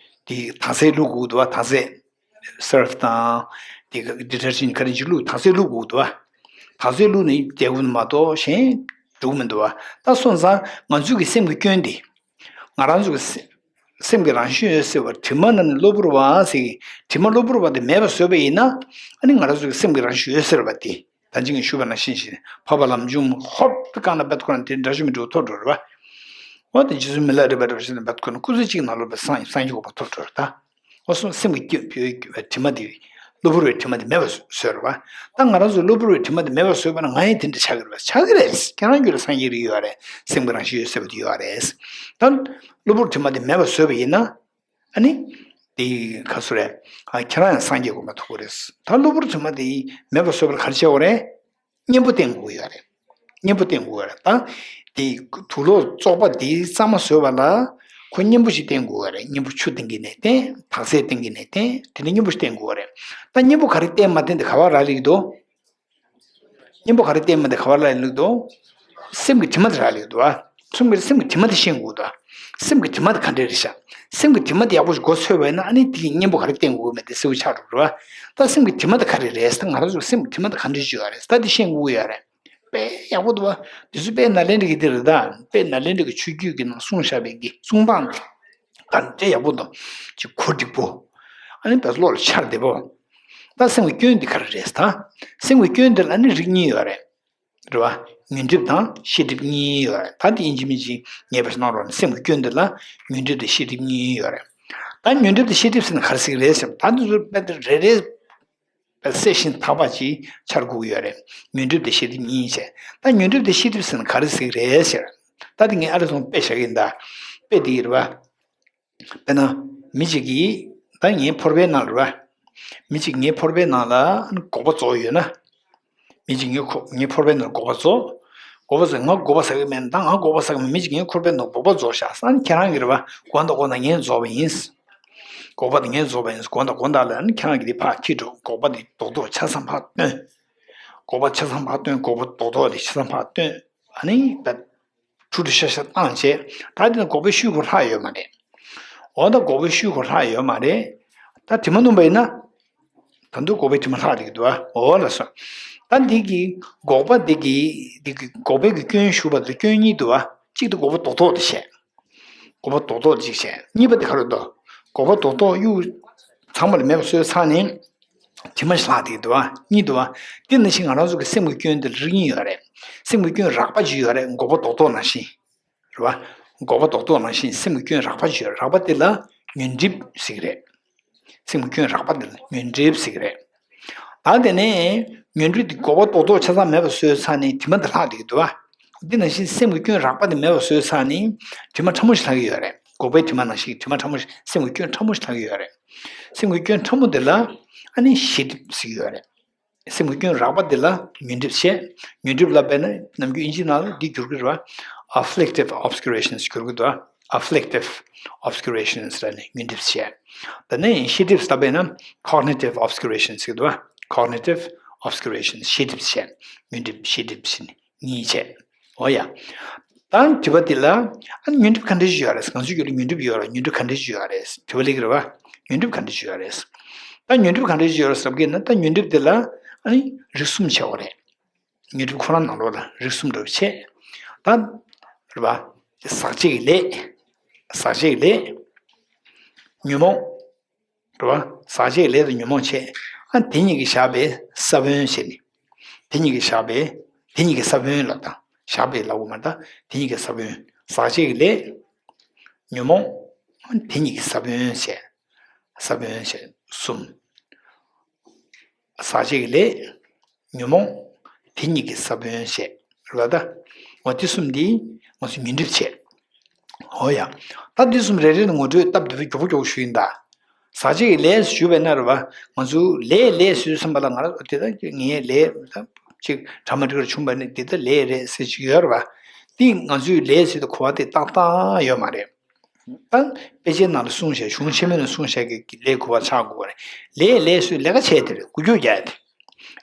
དེ་དྭངས་གསལ་བླུགས་དགོས་འདུག་བ། དྭངས་གསལ། སརཕ་དང་། དེ་ག་ཌི་ཊར་ཇེན་ཊི་ག་རེ་ཅིག་བླུགས་དྭངས་གསལ་བླུགས་དགོས་འདུག་བ། དྭངས་གསལ་བླུགས་ནས་བསྡད་དགོས་མ་གཏོགས་གཞན་འགྲོ་གི་མི་འདུག་བ། ད་སོང་ཙང་ང་ཚོ་གི་སེམས་ཀྱི་སྐྱོན་དེ། ང་རང་ཚོ་གི་སེ་སེམས་ཀྱི་རང་བཞིན་འོད་གསལ་བ་དྲི་མ་ན་ནི་གློ་བུར་བ་ཟེར་གི་དྲི་མ་གློ་བུར་བ་དེ་མེད་པ་བཟོས་པ་ཡིན་ན། ཨ་ནི་ང་རང་ཚོ་གི་སེམས་ཀྱི་རང་བཞིན་འོད་གསལ་བ་དེ་ད་ཅི་ངས་ཞུས་པ་ནང་བཞིན་ཞིག་འཕགས་པ་ལམ་འཇུག་ཧོབ་ཏུ་བཀང་ན་བེད་ཁོ་ན་དེ་འདྲ་ཞུ་མི་འགྲོ་ཐོབ་འགྲོ་རེད་བ། འོ་དེ་རྗེ་བཙུན་མི་ལ་རས་པ་འདྲ་བ་ཞིག་ན་བེད་ཁོ་ན་སྐུ་ཚེ་གཅིག་ནང་ལོགས་པའི་སངས་སངས་རྒྱས་གོ་འཕང་ཐོབ་འགྲོ་རེད་ད། འོ་སོང་སེམས་ཀྱི་སྐྱོན་བོད་དྲི་མ་དེ་ གློ་བུར་བའི་དྲི་མ་དེ་མེད་པར་བཟོས་རེད་བ། ད་ང་རང་ཚོ་གློ་བུར་བའི་དྲི་མ་དེ་མེད་པར་བཟོས་པ་ན་ང་ཡང་དེ་འདྲ་ཆགས་ཀྱི་རེད་བ། ཆགས་ཀྱི་རེད། ཁྱེད་རང་རྒྱུད་ལ་སངས་རྒྱས་རིགས་ཡོད་རེད། སེམས་ཀྱི་རང་བཞིན་ཡོད་ཟེར་བ་དེ་ཡོད་རེད། ད་གློ་བུར་དྲི་མ་དེ་མེད་པར་བཟོས་པ་ཡིན་ན། ཨ་ནི། དེ་ག་སུ་རེད། ཨ་ཁྱེད་རང་ཡང་སངས་རྒྱས་དགོངས་པ་ཐོབ་ཀྱི་རེད། ད་གློ་བུར་དྲི་མ་དེ་མེད་པར་བཟོས་པར་ག་རེ་བྱེད་དགོས་རེད། གཉེན་པོ་བསྟེན་དགོས་ཀྱི་ཡོད་རེད། གཉེན་པོ་བསྟེན་དགོས་ཀྱི་ཡོད་རེད། ད་དེ་དུག་ལོག་བཙོག་པ་དེ་གཙང་མ་བཟོས་པ་ལ་ཁོ་གཉེན་པོ་ཞིག་བསྟེན་དགོས་ཀྱི་ཡོད་རེད། གཉེན་པོ་ཆུ་བསྟེན་གྱི་ནས་བསྟེན། དག་ཚལ་བསྟེན་གྱི་ནས་བསྟེན། དེ་ནས་གཉེན་པོ་ཞིག་བསྟེན་དགོས་ཀྱི་ཡོད་རེད། ད་གཉེན་པོ་ག་རེ་བསྟེན་མ་བསྟེན་དེ་ག་པར་རག་ལས་ཀྱི་འདུག་གཉེན་པོ་ག་རེ་བསྟེན་མ་དེ་ག་པར་རག་ལས་ཀྱི་འདུག་སེམས་ཀྱི་དྲི་མ་དེ་རག་ལས་ཀྱི་འདུག་ཨ། སེམས་ཀྱི་སེམས་ཀྱི་དྲི་མ་དེ་ཤེས་དགོས་འདུག་སེམས་ཀྱི་དྲི་མ་དེ་ག་འདྲ་རེད་ཤག་སེམས་ཀྱི་དྲི་མ་དེ་ཡག་པོ་ཞིག་མགོ་ཚོས་པ་ཡིན་ན། ཨ་ནི་དེ་གི་གཉེན་པོ་ག་རེ་བསྟེན་དགོས་མེད་དེ་གསལ་པོ་ཆགས་འགྲོ་རེད་བ། ད་སེམས་ཀྱི་དྲི་མ་དེ་ག་རེ་རེད། ད་ང་རང་ཚོ་སེམས་ཀྱི་དྲི་མ་དེ་ག་འདྲ་ཞིག་ཡོད་རེད། ད་དེ་ཤེས་དགོས་ཡོད་རེད། དཔེ་ཡག་པོ་འདུག་བ། དེ་ཚོ་དཔེ་ནཱ་ལེནྡྲ་གི་དེ་རེད། ད་དཔེ་ནཱ་ལེནྡྲ་གི་ཆོས་བརྒྱུད་ཀྱི་ནང་གསུངས་བཞག་པའི་གི་གསུང་སྟངས་དེ་ག་འདྲ་ཡག་པོ་འདུག་ཅིག་གོ་འགྲིག་པོ། ཨ་ནི་དཔེ་བློ་ལ་འཆར་བདེ་པོ། ད་སེམས་ཀྱི་སྐྱོན་འདི་ག་རེ་རེད། ད་སེམས་ཀྱི་སྐྱོན་འདི་ལ་ནི་རིགས་གཉིས་ཡོད་རེད། རེད་བ། ཉོན་སྒྲིབ་དང་ཤེས་སྒྲིབ་གཉིས་ཡོད་རེད། ད་འདི་ཡིན་གཅིག་མིན་གཅིག་ངེས་པར་གནང་རོགས་གནང་། སེམས་ཀྱི་སྐྱོན་འདི་ལ་ཉོན་སྒྲིབ་དང་ཤེས་སྒྲིབ་གཉིས་ཡོད་རེད། ད་ཉོན་སྒྲིབ་དང་ཤེས་སྒྲིབ་ཟེར་ན་ག་རེ་ཟེར་གི་རེད་ཟེར་ན། ད་འདི་ཚོ་དཔེ་འདི་རེ་རེ་གསལ་ཞིང་དག་པ་ཅིག་འཆར་དགོས་ཀྱི་ཡོད་རེད། ཉོན་སྒྲིབ་དང་ཤེས་སྒྲིབ་གཉིས་བྱས། ད་ཉོན་སྒྲིབ་དང་ཤེས་སྒྲིབ་ཟེར་ན་ག་རེ་ཟེར་གི་རེད་ཟེར། ད་འདི་ངས་ཨ་རེ་ཚོང་དཔེ་བཞག་གི་ཡིན། ད་དཔེ་འདི་ཡིན་རེད་བ། དཔེར་ན། མི་གཅིག་གིས་ད་ངའི་ཕོར་པའི་ནང་ལ་རེད་བ། མི་གཅིག་ངའི་ཕོར་པའི་ནང་ལ་སྒོག་པ་བཙོག་ཡོད་ན། མི་གཅིག་ངའི་ཁོ་ངའི་ཕོར་པའི་ནང་ལ་སྒོག་པ་བཙོག་སྒོག་པ་བཙོག་ང་སྒོག་པ་ཟ་གི་མེད་ན། ད་ང་སྒོག་པ་ཟ་གི་མེད། མི་གཅིག་ངའི་ཕོར་པའི་ནང་ལ་སྒོག་པ་བཙོག་བཞག་ས་ནི་ཁྱེད་རང་གིས་རེད་བ། སྒོག་དང་སྒོག་དང་ངས་བཙོག་པ་ཡིན། སྒོག་པ་དེ་ངས་བཙོག་པ་ཡིན། སྒོག་དང་སྒོག་དང་ལ་ནི་ཁྱེད་རང་གིས་དེ་ཕར་འཁྱེར་འགྲོ། སྒོག་པ་དེ་རྡོག་རྡོག་ཆ་ཚང་ཕར་བཏོན། སྒོག་པ་ཆ་ཚང་ཕར་བཏོན། སྒོག་པ་རྡོག་རྡོག་དེ་ཆ་ཚང་ཕར་བཏོན། ཨ་ནི་ད། ཁྲུ་ཁྲུ་ཤ་ཤ་བཏང་བྱས། ད་དེ་ན་སྒོག་པའི་ཤུལ་ཁོ་ལྷག་ཡོད་མ་རེད། འོ་ད་སྒོག་པའི་ཤུལ་ཁོ་ལྷག་ཡོད་མ་རེད། ད་དྲི་མ་སྣོམ་པ་ཡིན་ན། ད་དུང་སྒོག་པའི་དྲི་མ་ལྷག་འགྲིག་གི་འདུག་བ། འོ་ལགས་སོ། ད་འདི་གི་སྒོག་པ་འདི་གི་འདི་གི་སྒོག་པའི་གི་སྐྱོན་ཞུ་བ་དང་སྐྱོན་གཉིས་འདུག་བ། གཅིག་ཏུ་སྒོག་པ་རྡོག་རྡོག་དེ་བྱས། སྒོག་པ་རྡོག་རྡོག་ཅིག་བྱས། གཉིས་པ་དེ་ག་རེ་འདུག་སྒོག་པ་རྡོག་རྡོག་གཡུག་ཚང་མ་ལ་མེད་པ་བཟོས་ཚར་ནས། དྲི་མ་ཞིག་ལྷག་བསྡད་ཀྱི་འདུག་བ། གཉིས་འདུག་བ། དེ་ནང་བཞིན་ང་རང་ཚོ་གི་སེམས་ཀྱི་སྐྱོན་དེ་ལ་རིགས་གཉིས་ཡོད་རེད། སེམས་ཀྱི་སྐྱོན་རགས་པ་ཅིག་ཡོད་རེད། སྒོག་པ་རྡོག་རྡོག་ནང་བཞིན། རེད་བ། སྒོག་པ་རྡོག་རྡོག་ནང་བཞིན་སེམས་ཀྱི་སྐྱོན་རགས་པ་ཅིག་ཡོད་རེད། རགས་པ་དེ་ལ་ཉོན་སྒྲིབ་ཟེར་གྱི་རེད། སེམས་ཀྱི་སྐྱོན་རགས་པ་དེ་ལ་ཉོན་སྒྲིབ་ཟེར་གྱི་རེད། ད་དེ་ནས་ཉོན་སྒྲིབ་དེ་སྒོག་པ་རྡོག་རྡོག་ཆ་ཚང་མེད་པ་བཟོས་ཚར་ནས་དྲི་མ་དེ་ལྷག་བསྡད་ཀྱི་འདུག་བ། དེ་ནང་བཞིན་སེམས་ཀྱི་སྐྱོན་རགས་པ་དེ་མེད་པ་བཟོས་ཚར་ནས་དྲི་མ་ཕྲ་མོ་ཞིག་ལྷག་གི་ཡོད་རེད། སྒོག་པའི་དྲི་མ་ནང་བཞིན་དྲི་མ་ཕྲ་མོ་ཞིག་སེམས་ཀྱི་སྐྱོན་ཕྲ་མོ་ཞིག་ལྷག་གི་ཡོད་རེད། སེམས་ཀྱི་སྐྱོན་ཕྲ་མོ་དེ་ལ་ཨ་ནི་ཤེས་སྒྲིབ་ཟེར་གྱི་ཡོད་རེད། སེམས་ཀྱི་སྐྱོན་རགས་པ་དེ་ལ་ཉོན་སྒྲིབ་བྱས། ཉོན་སྒྲིབ་ལབ་པས་ན་ནམ་རྒྱུན་དབྱིན་ཇིའི་ནང་ལ་འདི་བསྒྱུར་གྱི་རེད་བ། afflictive obscurations བསྒྱུར་གྱི་འདུག་བ། afflictive obscurations ལབ་ནས་ཉོན་སྒྲིབ་བྱས། ད་ནི་ཤེས་སྒྲིབ་ལབ་པས་ན་cognitive obscurations ཟེར་གྱི་འདུག་བ། cognitive obscurations ཤེས་སྒྲིབ་བྱས། ཉོན་སྒྲིབ་ཤེས་སྒྲིབ་ཟེར་ནས་གཉིས་བྱས། འོ་ཡ། ད་དྲི་བ་འདི་ལ། ཨ་ནི་ཉོན་སྒྲིབ་ག་འདྲ་ཞིག་ཡོད་རེད། ང་ཚོའི་རྒྱུད་ལ་ཉོན་སྒྲིབ་ཡོད་རེད། ཉོན་སྒྲིབ་ག་འདྲ་ཞིག་ཡོད་རེད། དྲི་བ་སླེབས་ཀྱི་རེད་བ། ཉོན་སྒྲིབ་ག་འདྲ་ཞིག་ཡོད་རེད། ད་ཉོན་སྒྲིབ་ག་འདྲ་ཞིག་ཡོད་རེད་ཟེར་གྱི་ན། ད་ཉོན་སྒྲིབ་འདི་ལ་ཨ་ནི་རིགས་གསུམ་བྱས་པ་རེད། ཉོན་སྒྲིབ་ཁོ་རང་ནང་ལོགས་ལ་རིགས་གསུམ་འདྲ་བོ་བྱས། ད་རེད་བ། ཟག་བཅས་ཀྱི་ལས། ཟག་བཅས་ཀྱི་ལས། ཉོན་མོངས། རེད་བ། ཟག་བཅས་ཀྱི་ལས་དང་ཉོན་མོངས་བྱས། ཨ་དེ་གཉིས་ཀྱིས་བཞག་པའི་ས་བོན་བྱས་ནས། དེ་གཉིས་ཀྱིས་བཞག་པའི། དེ་གཉིས་ཀྱི་ས་བོན་ལ་ད་བཞག་པའི་ལབ་དགོས་མ་རེད། ད་དེ་གཉིས་ཀྱི་ས་བོན། ཟག་བཅས་ཀྱི་ལས། ཉོན་མོངས། དེ་གཉིས་ཀྱི་ས་བོན་བྱས། ས་བོན་བྱས་གསུམ། ཟག་བཅས་ཀྱི་ལས། ཉོན་མོངས། དེ་གཉིས་ཀྱི་ས་བོན་བྱས། རེད་བ་ད། འོ་དེ་གསུམ་འདི་ང་ཚོ་ཉོན་སྒྲིབ་བྱས། འོ་ཡ། ད་འདི་གསུམ་རེ་རེ་ནས་ངོ་སྤྲོད་སྟབས་བདེ་པོ་མགྱོགས་པོ་མགྱོགས་པོ་ཞུ་ཡིན་ད། ཟག་བཅས་ཀྱི་ལས་ཞུས་པས་ན་རེད་བ། ང་ཚོ་ལས་ལས་ཟེར་བསམ་པ་ལ་ང་རང་དེ་ལྟར་ངའི་ལས་ད་ཅིག་གྲ་མ་འགྲིག་པར་བྱུང་བ་ནི་འདི་ལྟར་ལས་རེད་ཟེར་ཅིག་ཡོད་རེད་བ། འདི་ང་ཚོའི་ལས་ཟེར་དུས་གོ་བ་དེ་ཏག་ཏག་ཡོད་མ་རེད། ད་དཔེ་ཆའི་ནང་ལ་གསུངས་བཞག་གཞུང་ཆེན་མོའི་ནང་གསུངས་བཞག་གི་ལས་གོ་བ་ཆགས་དགོས་པ་རེད། ལས་ལས་ཟེར་ལས་ཀ་བྱས་དེ་རེད། འགུལ་སྐྱོད་རྒྱག་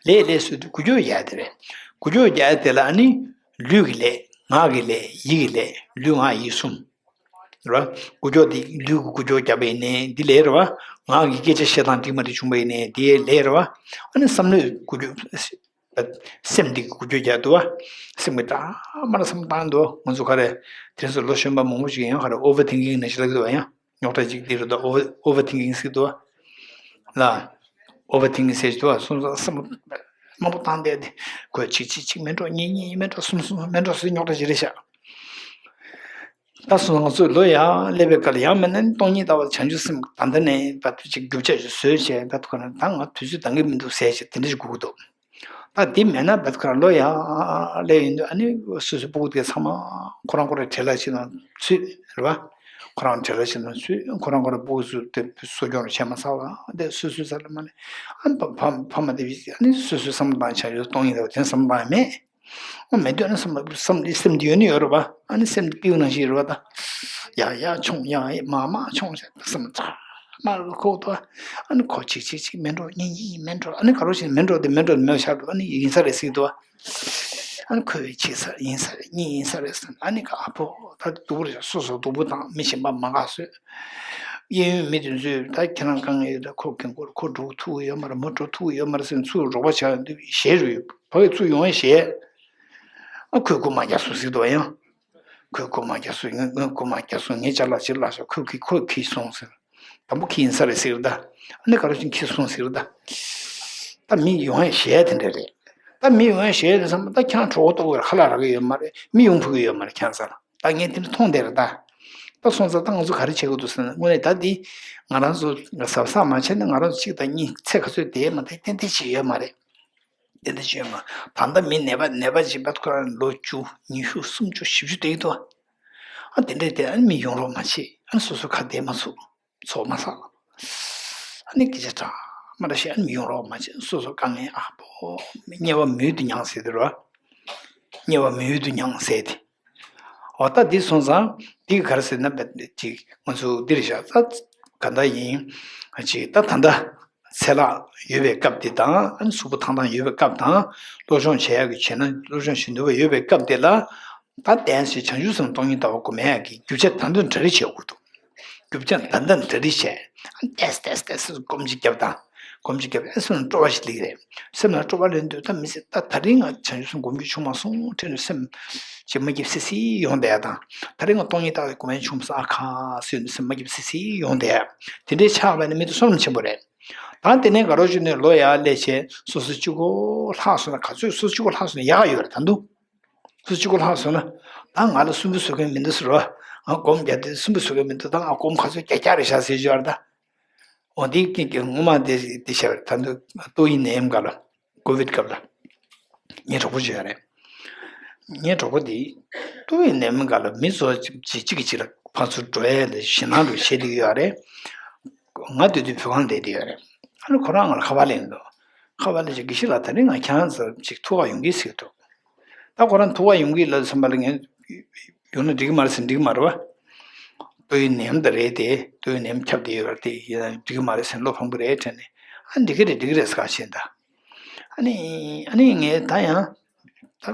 དེ། ལས་ལས་ཟེར་དུས་འགུལ་སྐྱོད་རྒྱག་དེ་རེད། འགུལ་སྐྱོད་རྒྱག་དེ་ལ་ཨ་ནི་ལུས་ཀྱི་ལས། ངག་གི་ལས། ཡིད་ཀྱི་ལས། ལུས་ངག་ཡིད་གསུམ། རེད་བ། འགུལ་སྐྱོད་དེ་ལུས་ཀྱི་འགུལ་སྐྱོད་རྒྱག་པ་ཡིན་ནའི་འདི་ལས་རེད་བ། ངག་གི་སྐད་ཆ་བཤད་སྟངས་འགྲིག་མ་འགྲིག་བྱུང་བ་ཡིན་ནའི་འདི་ལས་རེད་བ། ཨ་ནི་བསམ་བློའི་འགུལ་སྐྱོད། སེམས་འདི་གི་འགུལ་སྐྱོད་རྒྱག་འདུག་བ། སེམས་ཀྱི་ད་མར་བསམ་བཏང་འདུག་ང་ཚོ་ག་རེ། དེ་ཚོ་ལོ་གཞོན་པ་མང་པོ་ཞིག་ཡང་ག་རེ་ཨོ་ཝར་ཐིང་ཀིང་ནང་བཞིན་ལབ་ཀྱི་འདུག་བ། ཡང་རྙོག་དྲ་ཅིག་འདི་རེད་འདུག་ཨོ་ཝར་ཨོ་ཝར་ཐིང་ཀིང་ཟེར་འདུག་བ། ལ། ཨོ་ཝར་ཐིང་ཀིང་ཟེར་གྱི་འདུག་བ། སོང་ཙང་བསམ་བློ་མང་པོ་བཏང་བསྡད་དེ། ཁོས་གཅིག་གཅིག་གཅིག་མིན་འགྲོ། གཉིས་གཉིས་མིན་འགྲོ། གསུམ་གསུམ་མིན་འགྲོ་ཟེར་རྙོག་དྲ་ཅིག་རེད་ཤག་ད་སོང་ང་ཚོས་ལོ་ཡར་སླེབས་པའི་སྐབས་ལ་ཡང་མིན་ན་སྟོང་ཉིད་ལྟ་བ་བྱང་ཆུབ་སེམས་ད་ལྟ་ནས་བར་དུ་ཅིག་རྒྱུ་ཆ་ཞིག་བཟོས་བྱས་ད་ཁོ་ན་ད་ང་དུས་ཚོད་འདང་གི་མི་འདུག་ཟེར་བྱས་དེ་འདྲ་ཞིག་སྒུག་གི་འདུག་ད་དེ་མེད་ན་བད་ཁོ་རང་ལོ་ཡར་སླེབས་ཡོང་དུས་ཨ་ནི་སོ་སོའི་སྤུ་གུ་དེ་ཚང་མ་ཁོ་རང་ཁོ་རའི་བྲེལ་བ་ཞིག་ནང་ཚུད་རེད་བ། ཁོ་རང་བྲེལ་བ་ཞིག་ནང་ཚུད་ཁོ་རང་ཁོ་རའི་སྤུ་གུ་ཚོ་དེ་གསོ་སྐྱོང་བྱས་མ་ཚར་བ་དེ་སོ་སོའི་ས་ལ་མ་ནས་ཨ་ནི་ཕ་མ་དེ་ཨ་ནི་སོ་སོའི་བསམ་བློ་བཏང་བྱ་ཡོད་སྟོང་ཉིད་ལ་དེ་བསམ་བློ་བཏང་ཡ་མེད། ཨོ་མེད་དུས་ཨ་ནི་བསམ་བསམ་བློ་སེམས་འདི་ཡོད་ནི་ཡོད་རེད་བ། ཨ་ནི་སེམས་འདི་པིའུ་ནང་བཞིན་རེད་བ་ད། ཡ་ཡ་མཆོང་ཡ་ཡ་མ་མ་མཆོང་བྱས་བསམ་ཚ་མ་རེད་ཁོག་ཏུ། ཨ་ནི་ཁོ་ཅིག་ཅིག་ཅིག་མེད་འགྲོ་གཉིས་གཉིས་མེད་འགྲོ་ཨ་ནི་ག་རོ་ཞིག་མེད་འགྲོ་དེ་མེད་འགྲོ་དེ་མེད་ཤར་འགྲོ་ཨ་ནི་ཡིན་ས་རེད་ཟེར་གྱི་འདུག་བ། ཨ་ནི་ཁོས་ཅིག་ཡིན་ས་རེད་གཉིས་ཡིན་ས་རེད་བསམ་ཨ་ནི་ག་ཨ་ཕོ་ད་སྡུག་པོ་རེད་སོ་སོ་སྡུག་པོ་དང་མི་གཞན་པ་མ་དགའ་བཟོས། གཡས་གཡོན་མི་དེ་ཚོས་ད་ཁྱེད་རང་དཀའ་ངལ་ཡོད་ད་ཁོ་རྒན་འཁོགས་ཁོ་འགྲོ་ཐུབ་ཡོད་མ་རེད་མོ་འགྲོ་ཐུབ་ཡོད་མ་རེད་ཟེར་ཚུར་རོགས་པ་བྱ་ཡོང་དུས་ཞེད་རུ་ཡོད། ཕ་གི་ཚུར་ཡོང་ཡ་ཞེད། ཨ་ཁོས་རྐུ་མ་རྒྱག་སོང་ཟེར་འདུག་ཡང་། ཁོས་རྐུ་མ་རྒྱག་སོང་ངས་ངས་རྐུ་མ་རྒྱག་སོང་ངས་ཅ་ལག་ཅིག་བརླག་སོང་ཁོས་ཁྱེར་ཁོས་ཁྱེར་སོང་ཟེར། དང་པོ་ཁྱེར་ཡིན་ས་རེད་ཟེར་ད། ཨ་ནི་ག་རེ་བྱུང་ཁྱེར་སོང་ཟེར་ད། ད་མི་ཡོང་ཡ་ཞེད་དེ་འདྲ་རེད། ད་མི་ཡོང་ཡ་ཞེད་དེ་བསམ་ད་ཁྱང་གྲོགས་གཏོགས་ཁ་ལག་རག་གི་ཡོད་མ་རེད་མི་ཡོང་ཕུད་གི་ཡོད་མ་རེད་ཁྱང་ས་ལ་ད་ངས་དེ་འདྲ་མཐོང་བསྡད་རེད་ད། ད་སོང་ཙང་ད་ང་ཚོ་ག་རེ་བྱེད་དགོས་འདུག་ཟེར་ན་དངོས་གནས་ད་འདི་ང་རང་ཚོ་གཟབ་གཟབ་མ་བྱས་ན་ང་རང་ཚོ་གཅིག་དང་གཉིས་ཚེ་ག་ཚོད་བསྡད་མ་བསྡད་ཏན་ཏན་བྱེད་ཡོད་མ་རེད། དེ་འདྲ་བྱས་མ། ད་ལྟ་མི་ནད་པ་ནད་པ་ཅིག་བད་ཁོ་རང་ལོ་བཅུ་ཉི་ཤུ་སུམ་ཅུ་བཞི་བཅུ་དེ་ཡིན་དོ། ཨ་དེ་འདྲས་དེ་ཨ་ནི་མི་ཡོང་རོགས་མ་བྱེད་ཨ་ནི་སོ་སོ་ཁ་བདེ་མ་ཚུགས་ཚོགས་མ་བསགས། ཨ་ནི་སྐད་ཆ་གྲགས་མ་འདྲ་བཤད་ཨ་ནི་མི་ཡོང་རོགས་མ་བྱེད་སོ་སོ་དཀའ་ངལ་ཨ་ཕོ། དམྱལ་བ་མྱུར་དུ་མྱངས་ཟེར་དེ་རོ། དམྱལ་བ་མྱུར་དུ་མྱངས་ཟེར་དེ། འོ་ད་འདི་སོང་ཙང་འདི་ག་རེ་ཟེར་ན་བད་ཅིག་ང་ཚོ་འདིར་བཞག་ད་ག་འདྲ་ཡིན། ཅིག་ད་ད་ལྟ། ཚེ་ལྷག་ཡོད་པའི་སྐབས་དེ་དང་ཨ་ནི་གཟུགས་པོ་ཐང་ཐང་ཡོད་པའི་སྐབས་དང་སློབ་སྦྱོང་བྱེད་ཡག་གི་བྱས་ན་སློབ་སྦྱོང་བྱེད་འདོད་པ་ཡོད་པའི་སྐབས་དེ་ལ་ད་བསྟན་ཞེས་བྱང་ཆུབ་སེམས་སྟོང་ཉིད་ལྟ་བ་སྒོམ་ཡག་གི་རྒྱུ་ཆ་ད་དུང་གྲ་སྒྲིག་བྱེད་དགོས་འདུག་རྒྱུ་ཆ་ད་ལྟ་གྲ་སྒྲིག་བྱས་ཨ་ནི་ཏེས་ཏེས་ཏེས་སྒོམ་གཅིག་བརྒྱབ་དང་སྒོམ་གཅིག་བརྒྱབ་ཨ་སེམས་ལ་སྤྲོ་བ་ཞིག་སླེབས་རེད། སེམས་ལ་སྤྲོ་བ་སླེབས་དུས་ད་མི་སྲིད་ད་ད་རིང་ང་བྱང་ཆུབ་སེམས་སྒོམ་རྒྱུ་བྱུང་མ་སོང་དྲན་དུས་སེམས་ཅིག་མ་སྐྱིད་སི་སི་ཡོང་བསྡད་ཡ་དང་ད་རིང་ང་སྟོང་ཉིད་ལྟ་བའི་སྒོམ་ཡ་བྱུང་མ་སོང་ཨ་ཁ་སི་ཡོང་དུས་སེམས་མ་སྐྱིད་སི་སི་ཡོང་བསྡད་ཡ་དེ་འདྲའི་ཆགས་པ་ནི་མི་དེ་བསོད་ནམས་ཆེན་པོ་རེད། ད་དེ་ནས་དགའ་རོགས་བཅུ་ནས་ལོ་ཡར་སླེབས་བྱས་སོ་སོ་གཅིག་པོ་ལྷག་སོང་ན་ག་ཚོད་སོ་སོ་གཅིག་པོ་ལྷག་སོང་ན་ཡག་ཡོད་རེད་ད་འདུག་སོ་སོ་གཅིག་པོ་ལྷག་སོང་ན་ད་ང་ལ་སུན་པོ་བཟོ་མཁན་མི་འདུག་ཟེར་རོ། ང་སྒོམ་རྒྱག་དུས་སུན་པོ་བཟོ་མཁན་མི་འདུག་ད་ང་སྒོམ་ག་ཚོད་རྒྱག་རྒྱག་རེད་ཤག་ཟེར་ཞོར་ད། འོ་འདི་སྐད་ཀྱི་ངོ་མ་དེ་དེ་བཤད་པ་རེད་ད་འདུག་ཏོག་དབྱིབས་ནད་ཡམས་སྐབས་ལ་ཀོ་བིད་སྐབས་ལ་ངའི་གྲོགས་པོ་ཅིག་ཡོད་རེད། ངའི་གྲོགས་པོ་དེ་ཏོག་དབྱིབས་ནད་ཡམས་སྐབས་ལ་མི་ཚོ་གཅིག་གཅིག་གིས་གཅིག་ལ་ཕར་ཚུར་འགྲོ་ཡ་ལ་ཞེད་སྣང་རུ་བྱེད་བསྡད་ཀྱི་ཡོད་རེད། ང་སྡོད་དུས་བོད་ཁང་བསྡད་བསྡད་ཡོད་རེད། ཨ་ནི་ཁོ་རང་ང་ལ་ཁ་པར་ལེན་འདུག་ཁ་པར་ལེན་བྱས་དགེ་བཤེས་ལགས་ད་རིང་ང་ཁྱེད་རང་ཚོ་ཅིག་ཐུག་ག་ཡོང་གི་ཟེར་འདུག་ད་ཁོ་རང་ཐུག་ག་ཡོང་གི་ལབ་བསམ་པ་ལ་ངས་ཡོང་ན་འགྲིག་གི་མ་རེད་ཟེར་འགྲིག་གི་མ་རེད་བ། ཏོག་དབྱིབས་ནད་ཡམས་ད་རེད་དེ་ཏོག་དབྱིབས་ནད་ཡམས་ཁྱབ་བསྡད་ཡོད་རེད་དེ་ཡིན་ན་འགྲིག་གི་མ་རེད་ཟེར་བློ་ཕམ་གི་རེད་དྲན་ནས་ཨ་འགྲིག་གི་རེད་འགྲིག་གི་རེད་ཟེར་ག་བྱས་ད། ཨ་ནི་ཨ་ནི་ངས་ད་ཡང་ད་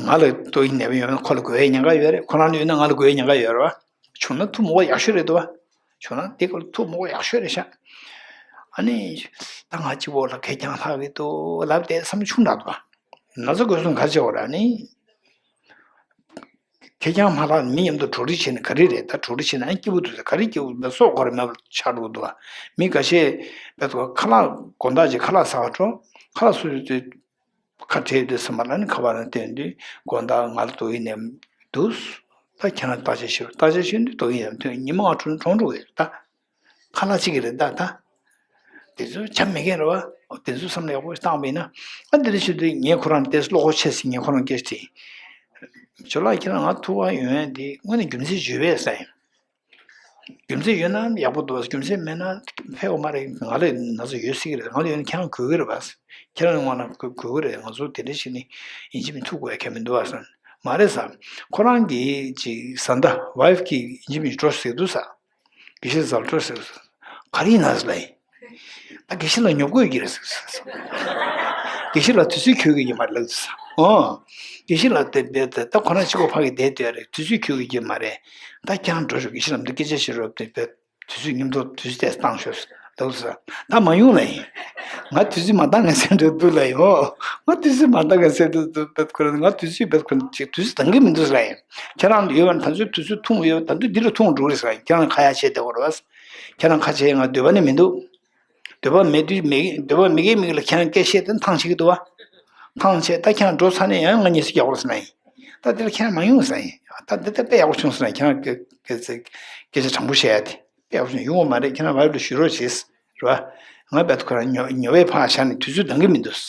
ང་ལ་ཏོག་དབྱིབས་ནད་པ་ཡོད་ན་ཁོ་ལ་འགོས་ཡའི་ཉེན་ཁ་ཡོད་རེད་ཁོ་རང་ལ་ཡོད་ན་ང་ལ་འགོས་ཡའི་ཉེན་ཁ་ཡོད་རེད་བ། བྱུང་ན་ཐུགས་མོ་ག་ཡག་ཤོས་རེད་འདུག་བ། བྱུང་ན་དེ་སྐོར་ཐུགས་མོ་ག་ཡག་ཤོས་རེད་ཤག་ཨ་ནི་ད་ང་གཅིག་པོ་ལ་གད་རྒྱངས་ལྷག་གི་འདུག་ལབ་དེ་བསམ་བློ་ཆུང་དྲགས་འདུག་བ། ན་ཚ་འགོས་སོང་ག་རེ་བྱེད་དགོས་རེད་ཨ་ནི། གད་རྒྱངས་མ་ལྷག་མི་མཉམ་དུ་གྲོགས་རེས་བྱས་ནས་ག་རེ་རེད་ད་གྲོགས་རེས་བྱས་ན་ཨ་སྐྱིད་པོ་འདུག་ཟེར་ག་རེ་སྐྱིད་པོ་འདུག་སྲོག་ཁོ་རང་མེད་པ་ཆགས་འགྲོ་གི་འདུག་བ། མི་འགའ་ཤས་བས་ཁ་ལག་དགོང་དག་ཅིག་ཁ་ལག་ཟ་ག་འགྲོ་ཁ་ལག་སོ་སོ་དེ། ཁ་བྲལ་ཡོད་དུས་ཙམ་པ་ལ་ནི་ཁ་པར་ལ་བསྟན་དུས་དགོང་དག་ང་ལ་ཏོག་དབྱིབས་ནད་འདུག་ད་ཁྱེད་རང་བརྟག་དཔྱད་བྱེད་རོགས་བརྟག་དཔྱད་བྱེད་དུས་ཏོག་དབྱིབས་ནད་ཐོན་ཉི་མ་ལྔ་དྲུག་གྲོངས་འགྲོ་གི་རེད་ད། ཁ་ལག་གཅིག་གི་རེད་ད་ད། དེ་ཚོ་བྱ་མེད་མཁན་རེད་བ། དེ་ཚོ་བསམ་བློ་ཡག་པོ་བཏང་བ་ཡིན་ན་ཨ་འདི་འདྲ་བྱེད་དུས་ངས་ཁོ་རང་ཏོག་ཙམ་བློ་ཁོག་ཆེ་ཟིན་ངས་ཁོ་རང་སྐད་ཆ་དྲིས། ཇོ་ལགས་ཁྱེད་རང་ང་ཐུག་ག་ཡོང་ཡ་འདི་དངོས་གནས་རྒྱུ་མཚན་ཡོད་པས་ཟེར། རྒྱུ་མཚན་ཡོད་ན་ཡག་པོ་འདུག་རྒྱུ་མཚན་མེད་ན་ཕལ་བ་མ་རེད། ང་ལ་ན་ཚ་ཡོད་སྲིད་ཀྱི་རེད། ང་ལ་ཡོད་ན་ཁྱེད་རང་འགོས་ཀྱི་རེད་པ། ཁྱེད་རང་ངོ་ན་འགོས་ཀྱི་རེད། ང་ཚོ་དེ་འདྲ་ཞིག་ནི་ཡིན་གཅིག་མིན་ཐུག་དགོས་ཡ་ཁྱད་མི་འདུག་ཨ་ཟེར། མ་རེད་ཟེར། ཁོ་རང་གི་ཅིག་བཟའ་ཟླ་ཝའིཕ་གིས་ཡིན་གཅིག་མིན་གཅིག་འགྲོ་ཟེར་འདུག་ཟེར། དགེ་བཤེས་ཟ་འགྲོ་ཟེར་འདུག་ཟེར། ག་རེ་ཡིན་ན་ཟེར་ལབ་ཡིན། ད་དགེ་བཤེས་ལགས་ཉོབ་དགོས་ཀྱི་རེད་ཟེར་ཟེར། དགེ་བཤེས་ལགས་དུས་ཚོད་འཁྱོལ་གྱི་ཡོད་མ་རེད་ལབ་ཟེར། ཨོ། དགེ་བཤེས་ལགས་དེ་དེ་དེ་ད་ཁོ་རང་གཅིག་པོ་ཕ་གི་བསྡད་བསྡད་རེད་དུས་ཚོད་འཁྱོལ་གྱི་ཡོད་མ་རེད། ད་ཁྱེད་རང་འགྲོ་ཤོག་དགེ་བཤེས་ལགས་འདི་སྐད་ཆ་བཤད་རོགས་དེ་དེ་དུས་ཚོད་མཉམ་དུ་དུས་ཚོད་བཏང་ཤོག་ལབ་ཟེར། ད་མ་ཡོང་ལབ་ཡིན། ང་དུས་ཚོད་མ་བཏང་ངས་ཟེར་འགྲོ་འདུག་ལབ་ཡོད། ང་དུས་ཚོད་མ་བཏང་ངས་ཟེར་འགྲོ་འདུག་བེད་ཁོ་རང་ང་དུས་ཚོད་བེད་ཁོ་རང་ཅིག་དུས་ཚོད་བཏང་གི་མི་འདུག་ཟེར་ཡིན། ཁྱེད་རང་ཡོད་པ་ད་ཚོད་དུས་ཚོད་ཐུང་ཡོད་ད་དུས་འདི་ལ་ཐུང་འགྲོ་རེད་ཟེར་ཡིན། ཁྱེད་རང་ཁ་ཡ་བྱས་བསྡད་དགོས་རེད་བ། ཁྱེད་རང་ཁ་བྱས་ང་འདོད་པ་ནི་མི་འདུག་འདོད་པ་མེད་དུས་མེད་འདོད་པ་མེད་ཀའི་མིག་ལ་ཁྱེད་རང་སྐད་བཤད་དེ་ཐང་ཆད་ཀྱི་འདུག་བ། ཐང་ཆད་ད་ཁྱེད་རང་འགྲོ་ཚར་ནས་ཡང་ང་ཉེས་སུ་རྒྱག་དགོས་ཟེར་ན་ཡིན། ད་དེ་ལ་ཁྱེད་རང་མ་ཡོང་ཟེར་ཡིན། ད་འདི་ལྟ་དཔེ་ཡག་པོ་བྱུང་སོང་ན། ཁྱེད་རང་སྐད་སྐད་ཆ་སྐད་ཆ་དྲང་པོ་བཤད་ཡ་དེ་དཔེ་ཡག་པོ་བྱུང་། ཡོང་བ་མ་རེད། ཁྱེད་རང་ཝའི་ཕི་ལ་བཞུགས་རོགས་བྱེད། རེད་བ། ང་རྦད་དེ་ཁོ་རང་ཉོ་ཉོ་བའི་ཕར་བཞག་ནས་དུས་ཚོད་འདང་གི་མི་འདུག་དུས་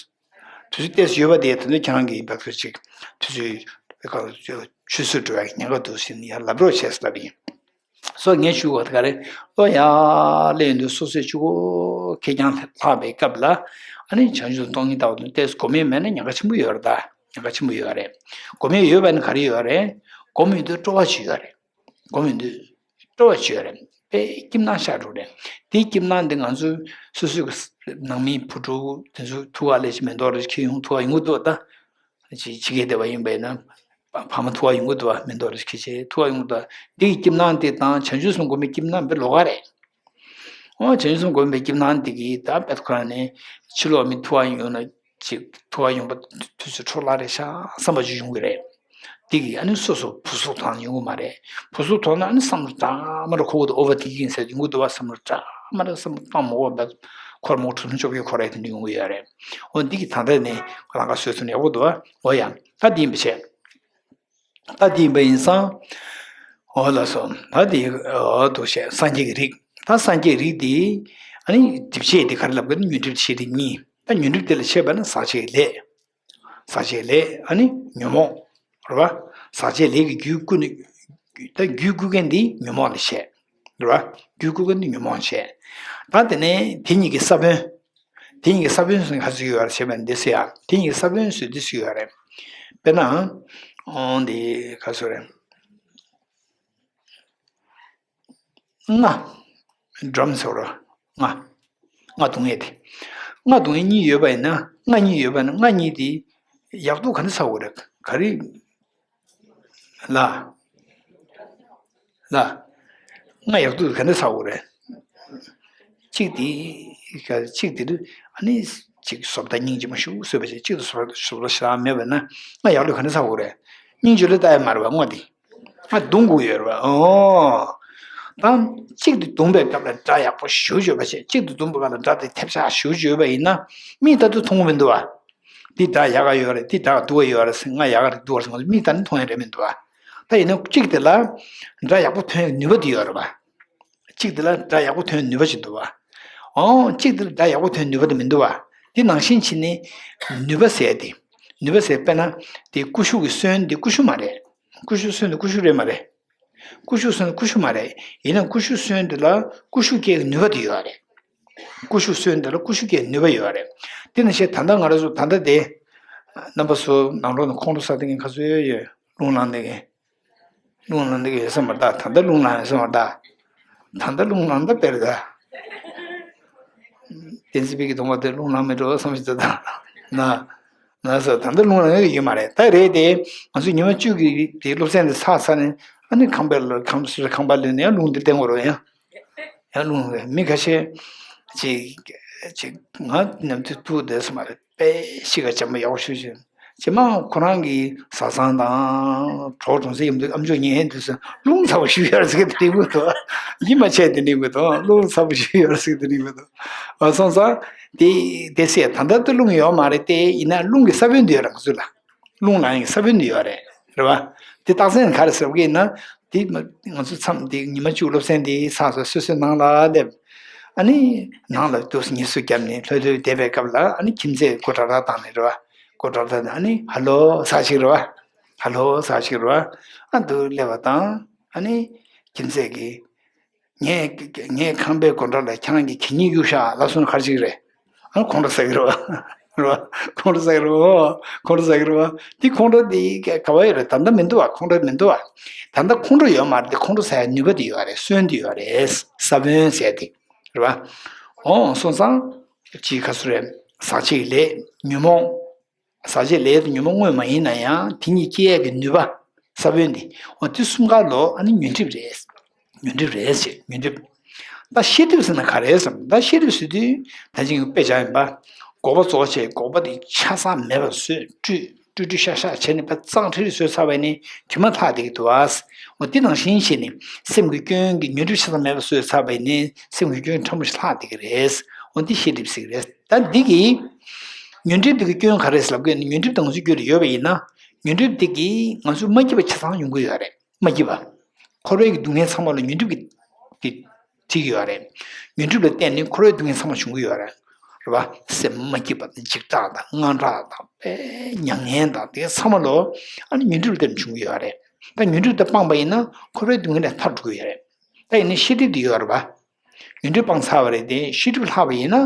ཚོད་ཏོག་ཙམ་ཡོད་པ་དེ་ད་དུང་ཁྱེད་རང་གིས་རྦད་དེ་ཅིག་དུས་ཚོད་ཆུད་ཟོས་འགྲོ་བའི་ཉེན་ཁ་འདུག་ཟེར་ནས་ཡར་ལབ་རོགས་བྱས་ཟེར་ལབ་ཡིན། སོ་ངས་ཞུ་དགོས་དེ་ག་རེད། ཨོ་ཡ། སླེབས་ཡོང་དུས་སོ་སོའི་ཆུ་ཁོ་ཁེར་རྐྱང་ལྷག་པའི་སྐབས་ལ། ཨ་ནི་བྱང་ཆུབ་སེམས་སྟོང་ཉིད་ལྟ་བུ་དང་ཏོག་ཙམ་སྒོམ་ཡས་མེད་ན་ཉེན་ཁ་ཆེན་པོ་ཡོད་རེད་ད། ཉེན་ཁ་ཆེན་པོ་ཡོད་རེད། སྒོམ་ཡས་ཡོད་པ་ནི་ག་རེ་ཡོད་རེད། སྒོམ་ཡོང་དུས་སྤྲོ་བ་ཅིག་ཡོད་རེད། སྒོམ་ཡོང་དུས་སྤྲོ་བ་ཅིག་ཡོད་རེད། དཔེ་སྐྱིད་སྣང་ཤར་འགྲོ་རེད། དེའི་སྐྱིད་སྣང་འདི་ང་ཚོའི་སོ་སོའི་གི་ནང་མི་བུ་ཕྲུག་དེ་ཚོ་ཐུག་ག་སླེབས་ཀྱི་མེ་ཏོག་རེ་འཁྱེར་ཡོང་ཐུག་ག་ཡོང་གི་འདུག་ད། ཅིག་ཕྱི་རྒྱལ་བསྡད་པ་ཡིན་པས་ན། ཕ་མ་ཐུག་ག་ཡོང་གི་འདུག་བ། མེ་ཏོག་རེ་འཁྱེར་བྱས་ཐུག་ག་ཡོང་གི་འདུག་བ། འདི་གི་སྐྱིད་སྣང་དེ་དང་བྱང་ཆུབ་སེམས་སྒོམ་པའི་སྐྱིད་སྣང་དཔེ་ལོགས་ཀ་རེད། འོ་བྱང་ཆུབ་སེམས་སྒོམ་པའི་སྐྱིད་སྣང་དེ་གིས་ད་དཔེ་ཁོ་རང་ནས་ཕྱི་ལོགས་མི་ཐུག་ག་ཡོང་ན་ཅིག་ཐུག་ག་ཡོང་པ་དུས་ཚོད་འཕྲོ་བརླག་རེད་ཤག་བསམ་པ་ཅིག་ཡོང་གི་རེད། དེ་གིས་ཨ་ནི་སོ་སོ་བུ་གཟུགས་མཐོང་ན་ཡོང་གི་མ་རེད། བུ་གཟུགས་མཐོང་ན་ཨ་ནི་བསམ་བློ་གྲང་མོ་རེ་འཁོར་གི་འདུག་ཨོ་བ་དེ་གིན་ཟེར་ཡོང་གི་འདུག་བ། བསམ་བློ་གྲང་མོ་རེ་བསམ་བློ་གཏོང་མ་དགོས་པ་འཁོར་མོ་ཁྲི་སྟོང་བཅོ་བརྒྱད་འཁོར་ཡ་དེ་འདྲ་ཡོང་གི་ཡོད་རེད། འོ་འདི་གི་ད་ལྟ་ནས་ཁོ་རང་ཁ་བཟོས་ཚུལ་ཡག་པོ་འདུག་བ། འོ་ཡ། ད་འདི་ཡིན་པ་བྱས། ད་འདི་ཡིན་པ་ཡིན་ཙང་། འོ་ལགས་སོ། ད་འདི་འོ་འདུག་བྱས་སངས་རྒྱས་ཀྱི་རིགས། ད་སངས་རྒྱས་རིགས་འདི་ཨ་ནི་སྒྲིབ་བྱེད་འདི་ག་རེ་ལབ་དགོས་ན་ཉོན་སྒྲིབ་བྱེད་རིགས་གཉིས། ད་ཉོན་སྒྲིབ་དེ་ལ་བྱས་པ་ན་ཟག་བཅས་ལས། ཟག་བཅས་ལས་ཨ་ནི་ཉོན་མོངས། རེད་བ། ཟག་བཅས་ལས་ཀྱི་རྒྱུད་བསྐུལ་ནི། ད་རྒྱུད་བསྐུལ་མཁན་འདི་ཉོན་མོངས་ལ་བྱས། རེད་བ། རྒྱུད་བསྐུལ་མཁན་འདི་ཉོན་མོངས་བྱས། ད་དེ་ནས་དེ་གཉིས་ཀྱི་ས་བོན། དེ་གཉིས་ཀྱི་ས་བོན་ཟེར་ན་ག་ཚོད་ཡོད་རེད་བྱས་པ་འདི་ཟེར་ཡ། དེ་གཉིས་ཀྱི་ས་བོན་ཟེར་འདི་ཟེར་ཡོད་རེད། དཔེར་ན། འོ་འདི་ག་ཚོད་རེད། རྔ། སྒྲོམ་ཟེར་བ། རྔ། རྔ་བརྡུང་ཡས་དེ། རྔ་བརྡུང་ཡས་གཉིས་ཡོད་པ་ཡིན་ན། རྔ་གཉིས་ཡོད་པ་ཡིན་ན་རྔ་གཉིས་དེ་ཡག་སྡུག་ག་འདྲ་ཚ་བོ་རེད། ག་རེ། ལ། ལ། རྔ་ཡག་སྡུག་ག་འདྲ་ཚ་བོ་རེད། གཅིག་དེ། གཅིག་དེ་ཨ་ནི་གཅིག་བཟོ་ལྟ་སྙིང་རྗེ་མོ་ཞིག་བཟོས་པ་ཞིག་གཅིག་ཏུ་བཟོ་ལྟ་ཞིག་མེད་པ་ན་རྔ་ཡག་སྡུག་ག་འདྲ་ཚ་བོ་རེད། སྙིང་རྗེ་ལོས་ལྟ་ཡ་མ་རེད་པ་རྔ་དེ། ཨ་བརྡུང་དགོས་ཡོད་རེད་པ། ཨོ། ད་གཅིག་ཏུ་བརྡུངས་པའི་སྐབས་ལ་སྒྲ་ཡག་པོ་ཞེ་པོ་ཅིག་ཡོད་པ་བྱས། གཅིག་ཏུ་བརྡུངས་པའི་སྐབས་ལ་སྒྲ་དེ་ཐེབས་ཆག་ཞེ་པོ་ཅིག་ཡོད་པ་ཡིན་ན། མིག་ལྟ་དུས་མཐོང་གི་མི་འདུག་པ། འདི་སྒྲ་ཡག་ག་ཡོད་རེད། འདི་སྒྲ་སྡུག་ག་ཡོད་རེད་ཟེར་རྔ་ཡག་ག་རེད་སྡུག་ག་རེད་ཟེར་མིག་ལྟ་ནས་མཐོང་ཡ་རེད་མི་འདུག་པ། ད་ཡིན་ན་གཅིག་དེ་ལ་སྒྲ་ཡག་པོ་ཐོན་ཡའི་ནུས་པ་དེ་ཡོད་རེད་པ། གཅིག་དེ་ལ་སྒྲ་ཡག་པོ་ཐོན་ནུས་པ་ཅིག་འདུག་པ། ཨོ། གཅིག་དེ་ལ་སྒྲ་ཡག་པོ་ཐོན་ནུས་པ་དེ་མི་འདུག་པ། དེ་ནང་བཞིན་བྱས་ནས་ནུས་པ་ཟེར་དེ། ནུས་པ་ཟེར་དཔེར་ན། དེ་ཀུ་ཤུ་གི་སོན་དེ་ཀུ་ཤུ་མ་རེད། ཀུ་ཤུ་སོན་དེ་ཀུ་ཤུ་རེད་མ་རེད། ཀུ་ཤུ་སོན་དེ་ཀུ་ཤུ་མ་རེད། ཡིན་ན་ཀུ་ཤུ་སོན་དེ་ལ་ཀུ་ཤུ་སྐྱེ་གི་ནུས་པ་དེ་ཡོད་རེད། ཀུ་ཤུ་སོན་དེ་ལ་ཀུ་ཤུ་སྐྱེ་གི་ནུས་པ་ཡོད་རེད། དེ་ནང་བཞིན་ད་ལྟ་ང་རང་ཚོ་ད་ལྟ་དེ། རྣམ་པ་ཚོ་ནང་ལོགས་ནས་ཁོང་ཁྲོ་ཟ་བསྡད་མཁན་ག་ཚོད་ཡོད་ཡོད། རླུང་ལངས་བསྡད་མཁན། རླུང་ལངས་འདི་ག་ཡོད་ས་མ་རེད་ད། ད་ལྟ་རླུང་ལངས་ཡོད་ས་མ་རེད་ད། ད་ལྟ་རླུང་ལངས་ད་དཔེར་ད། བསྟན་འཛིན་པའི་གི་གདོང་པ་དེ་རླུང་ལངས་མེད་འགྲོ་བསམ་ཞིག་ད་ད། ན། ན་ས་ད་ལྟ་རླུང་ལངས་ཡོད་མ་རེད་ད། རེད་དེ། ང་ཚོ་ཉི་མ་བཅུ་གི་དེ་སློབ་ཚན་དེ་ཚར་ཚར་ནས་ཨ་ནི་ཁང་པའི་ལ་ཁང་ཁང་པ་ལོན་ནས་ཡང་རླུང་འདི་བསྟན་དགོས་རེད་ཡང་། ཡང་རླུང་རེད། མི་ཁ་ཤས་ཅིག་ཅིག་ང་ནམ་དུས་ཐུག་བསྡད་ས་མ་རེད། དཔེ་གཤིས་ཀ་འཇམ་པོ་ཡག་པོ་ཞེ་པོ་ཅིག་རྗེས་མ་ཁོ་རང་གི་བཟའ་ཚང་དང་གྲོགས་གྲོགས་ཚོ་ཡིན་དུས་ཨམ་ཅོག་ཉན་དུས་སུ་རླུང་ཚ་པོ་ཞིག་ཡོད་རེད་ཟེར་གི་དེ་འདྲ་འདུག་ཡིད་མ་ཆེས་དེ་འདྲ་འདུག་རླུང་ཚ་པོ་ཞིག་ཡོད་རེད་ཟེར་གི་དེ་འདྲ་འདུག་ཨ་སོང་ཙང་དེ་དེ་སེ་ད་ལྟ་དུ་རླུང་ཡོད་མ་རེད་དེ། ཡིན་ན་རླུང་གི་ས་བོན་དེ་ཡོད་རེད་ང་ཚོ་ལ། རླུང་ལངས་ཡག་གི་ས་བོན་དེ་ཡོད་རེད། རེད་བ། དེ་རྟགས་མཚན་ག་རེ་ཟེར་བ་ཡིན་ན། དེ་ང་ཚོ་མཚམས་དེ་ཉི་མ་བཅུ་སློབ་ཚན་དེ་ཚར་སོང་སོ་སོའི་ནང་ལ་སླེབས། ཨ་ནི་ནང་ལ་འདུག་ཉལ་ས་བརྒྱབ་ནས་ལྷོད་ལྷོད་བསྡད་པའི་སྐབས་ལ་ཨ་ནི་ཁྱིམ་མཚེས་སྒོ་གྲ་རག་བཏང་ནས་རེད་བ། སྒོ་གྲ་རག་བཏང་ནས་ཨ་ནི་ཧ་ལོ་ཟེར་ཞིག་རེད་བ། ཧ་ལོ་ཟེར་ཞིག་རེད་བ། ཨ་འདུག་སླེབས་པ་དང་ཨ་ནི་ཁྱིམ་མཚེས་ཀྱིས། ངས་ངས་ཁང་པའི་སྒོ་འགྲམ་ལ་ཁྱེད་རང་གིས་གད་སྙིགས་གཡུགས་ཤག་ལབ་སོང་ན་ག་རེ་བྱེད་ཀྱི་རེད། ཨ་ཁོང་ཁྲོ་ཟ་གི་རེད་བ། རེད་བ། ཁོང་ཁྲོ་ཟ་གི་རེད་བ། ཁོང་ཁྲོ་ཟ་གི་རེད་བ། འདི་ཁོང་ཁྲོ་འདི་ག་བ་ཡོད་རེད། ད་ལྟ་མི་འདུག་བ། ཁོང་ཁྲོ་མི་འདུག་བ། ད་ལྟ་ཁོང་ཁྲོ་ཡོད་མ་རེད་དེ། ཁོང་ཁྲོ་ཟ་ཡ་ནུས་པ་དེ་ཡོད་རེད། སོན་དེ་ཡོད་རེད། ས་བོན་ཟེར་དེ། རེད་བ། འོ་སོང་ཙང་། ཅིག་ག་ཚོད་རེད། ཟག་བཅས་ལས་ཉོན་མོངས། ཟག་བཅས་ལས་དང་ཉོན་མོངས་དངོས་མ་ཡིན་ན་ཡང་དེ་གཉིས་སྐྱེ་ཡས་ཀྱི་ནུས་པ། ས་བོན་འདི། འོ་དེ་གསུམ་ཀ་ལོ་ཨ་ནི་ཉོན་སྒྲིབ་རེད། ཉོན་སྒྲིབ་རེད་ཟེར་ཉོན་སྒྲིབ། ད་ཤེས་སྒྲིབ་ཟེར་ན་ག་རེ་ཟེར་ན། ད་ཤེས་སྒྲིབ་ཟེར་དུས་ད་ཅིག་དཔེ་ཆ་ཡིན་པ། འགོག་པ་གཙོ་བྱས་འགོག་པ་དེ་ཆ་ཚང་མེད་པར་བཟོས་བཀྲུས་བཀྲུས་བཀྲུས་ཤག་ཤག་བྱས་ནས་ཕར་གཙང་ཁྲིག་བཟོས་ཚར་བས་ནི་དྲི་མ་ལྷག་བསྡད་ཀྱི་འདུག་ཨ། འོ་དེ་ནང་བཞིན་བྱས་ནས་སེམས་ཀྱི་སྐྱོན་གྱི་ཉོན་སྒྲིབ་ཆ་ཚང་མེད་པར་བཟོས་ཚར་བས་ནི་སེམས་ཀྱི་སྐྱོན་ཕྲ་མོ་ཞིག་ལྷག་བསྡད་ཀྱི་རེད། འོ་འདི་ཤེས་སྒྲིབ་ཟེར་གྱི་རེད། ད་འདི་གི་ཉོན་སྒྲིབ་འདི་གི་སྐྱོན་ག་རེ་ཟེར་ལབ་དགོས་ན། ཉོན་སྒྲིབ་དང་ཚུལ་རྒྱུད་ལ་ཡོད་པ་ཡིན་ན། ཉོན་སྒྲིབ་འདི་གིས་ང་ཚོ་མ་སྐྱིད་པ་ཆ་ཚང་ཡོང་གི་ཡོད་རེད། མ་སྐྱིད་པ། འཁོར་བའི་གི་སྡུག་བསྔལ་ཚང་མ་ལ་ཉོན་སྒྲིབ་ཀྱི་དེ་བྲིས་ཡོད་རེད། ཉོན་སྒྲིབ་ལ་བརྟེན་ནས་འཁོར་བའི་སྡུག་བསྔལ་ཚང་མ་བྱུང་གི་ཡོད་རེད། རེད་བ། སེམས་མ་སྐྱིད་པ་དང་འཇིགས་སྐྲག་དང་དངངས་སྐྲག་དང་དཔེ་མྱ་ངན་དང་དེ་ཚང་མ་ལོ། ཨ་ནི་ཉོན་སྒྲིབ་ལ་བརྟེན་ནས་བྱུང་གི་ཡོད་རེད། ད་ཉོན་སྒྲིབ་དེ་སྤངས་པ་ཡིན་ན་འཁོར་བའི་སྡུག་བསྔལ་ལས་ཐར་འགྲོ་གི་ཡོད་རེད། ད་ཡིན་ནའི་ཤེས་སྒྲིབ་དེ་ཡོད་རེད་བ། ཉོན་སྒྲིབ་སྤངས་ཚར་བ་རེད་དེ་ཤེས་སྒྲིབ་ལྷག་པ་ཡིན་ན།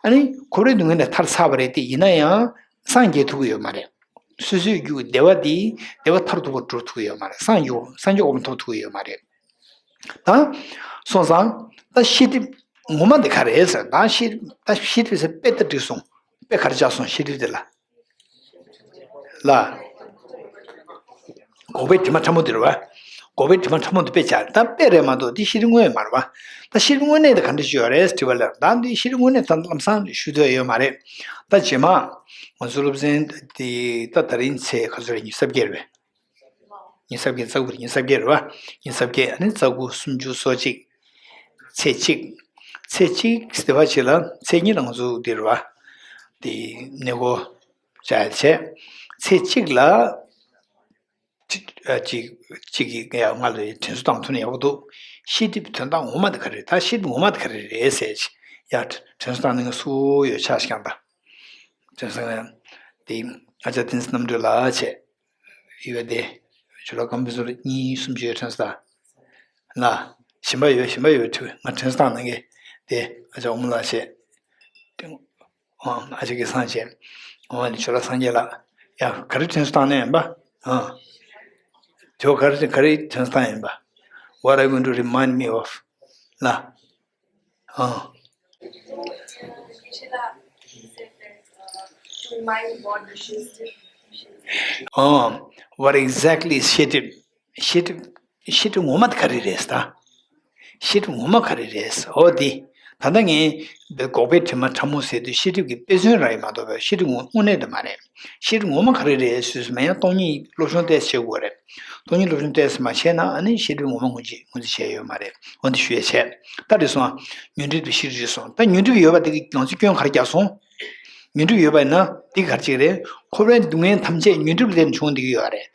ཨ་ནི་འཁོར་བའི་སྡུག་བསྔལ་ལས་ཐར་ཚར་བ་རེད་དེ་ཡིན་ན་ཡང་སངས་རྒྱས་ཐུབ་ཀྱི་ཡོད་མ་རེད། སོ་སོའི་རྒྱུད་ཀྱི་བདེ་བ་དེ་བདེ་བ་མཐར་ཐུག་པར་འགྲོ་ཐུབ་ཀྱི་ཡོད་མ་རེད། སངས་རྒྱས་སངས་རྒྱས་གོ་འཕང་ཐོབ་ཐུབ་ཀྱི་ཡོད་མ་རེད། ད་སོང་ཙང་ད་ཤེས་སྒྲིབ་ངོ་མ་དེ་ག་རེད་ཟེར། ད་ཤེས་ད་ཤེས་སྒྲིབ་ཟེར་དཔེ་ལྟ་འགྲིག་སོང་། དཔེ་ག་རེ་བཞག་སོང་ཤེས་སྒྲིབ་དེ་ལ། ལ། འགོག་པའི་དྲི་མ་ཕྲ་མོ་དེ་རེད་བ། འགོག་པའི་དྲི་མ་ཕྲ་མོ་དེ་དཔེ་བྱས་ད་དཔེ་རེད་མ་གཏོགས་དེ་ཤེས་སྒྲིབ་དངོས་མ་རེད་བ། ད་ཤེས་སྒྲིབ་དངོས་གནས་དེ་ག་འདྲ་ཞིག་ཡོད་རེད་དྲི་བ་ལ་ད་འདི་ཤེས་སྒྲིབ་དངོས་གནས་ད་ལམ་སང་ཞུ་འདོད་ཡོད་མ་རེད། ད་རྗེས་མ་ང་ཚོ་སློབ་ཚན་དེ་ད་ད་རིང་ཚེས་ག་ཚོད་རེད། ཉི་ཤུ་རྩ་བརྒྱད་རེད་པས། ཉི་ཤུ་རྩ་བརྒྱད་རྩ་དགུ་རེད། ཉི་ཤུ་རྩ་བརྒྱད་རེད་བ། ཉི་ཤུ་རྩ་བརྒྱད་ཨ་ནི་རྩ་དགུ་སུམ་ཅུ་སོ་གཅིག་ཚེས་གཅིག་ཚེས་གཅིག་དེ་བ་ཕྱེད་ལ་ཚེས་གཉིས་ལ་ང་ཚོ་འདི་རེད་བ། དེ་གནས་སྐོར་བྱ་ཡ་བྱས། ཚེས་གཅིག་ལ་གཅིག་གཅིག་གཅིག་གི་ཡ་ང་ལ་དྲན་གསོ་བཏང་ཐུབ་ན་ཡག་པོ་འདུག་ཤེས་སྒྲིབ་དོན་དག་ངོ་མ་དེ་ག་རེ་རེད། ད་ཤེས་སྒྲིབ་ངོ་མ་དེ་ག་རེ་རེད་ཟེར་ཡ་དྲན་གསོ་བཏང་ནི་ང་སུ་ཡོད་ཆ་ཞིག་ཀྱང་ད། དྲན་གསོ་ཡང་དེ་ཨ་ཅག་བསྟན་འཛིན་རྣམ་གྲོལ་ལགས་བྱས། ཡོད་པ་དེ། ཇོ་ལགས་ཀམ་པུ་ཟུར་གཉིས་གསུམ་ཅུ་ཡོད་དྲན་གསོ་ད། ལ། ཞིམ་པ་ཡོད་ཞིམ་པ་ཡོད་དྲི་ང་དྲན་གསོ་བཏང་གནང་གི་དེ་ཨ་ཅག་ཨོ་མོ་ལགས་བྱས། ཨ་ཅག་གི་སང་བྱས། ཨོ་མ་ལི་ཇོ་ལགས་སངས་རྒྱས་ལགས། ཡ་ག་རེ་དྲན་གསོ་བཏང་ནས་ཡིན་པ། ཨ། ཇོ་ག་རེ་ག་རེ་དྲན་གསོ་བཏང་ཡིན་པ། What are you going to remind me of? ལ། ཨ། ཨ། What exactly is ཤེས་སྒྲིབ། ཤེས་སྒྲིབ། ཤེས་སྒྲིབ་ངོ་མ་དེ་ག་རེ་རེད་ཟེར་ད། ཤེས་སྒྲིབ་ངོ་མ་ག་རེ་རེད་ཟེར། འོ་དེ། ད་ལྟ་ངས་འདི་འགོག་པའི་དྲི་མ་ཕྲ་མོ་ཟེར་དུས་ཤེས་སྒྲིབ་ཀྱི་དཔེ་མཚོན་རང་ཡིན་མ་གཏོགས་པའི་ཤེས་སྒྲིབ་ངོ་དངོས་གནས་དེ་མ་རེད། ཤེས་སྒྲིབ་ངོ་མ་ག་རེ་རེད་ཟེར་སོང་ན་ཡང་སྟོང་ཉིད་སློབ་སྦྱོང་ཏོག་ཙམ་བྱེད་དགོས་རེད། སྟོང་ཉིད་སློབ་སྦྱོང་ཏོག་ཙམ་མ་བྱས་ན་ཨ་ནི་ཤེས་སྒྲིབ་ངོ་མ་ངོས་འཛིན་ངོས་འཛིན་བྱས་ཡོད་མ་རེད། འོ་འདི་ཞུ་ཡས་བྱས། ད་རེད་སོང་ཨ། ཉོན་སྒྲིབ་དེ་ཤེས་སྒྲིབ་རེད་སོང་། ད་ཉོན་སྒྲིབ་ཡོད་པ་དེ་གིས་ང་ཚོས་སྐྱོན་ག་རེ་རྒྱག་སོང་། ཉོན་སྒྲིབ་ཡོད་པ་ཡིན་ན་དེ་ག་རེ་བྱེད་ཀྱི་རེད། འཁོར་བའི་སྡུག་བསྔལ་ཐམས་ཅད་ཉོན་སྒྲིབ་ལས་བྱུང་བསྡད་ཀྱི་ཡོད་རེད།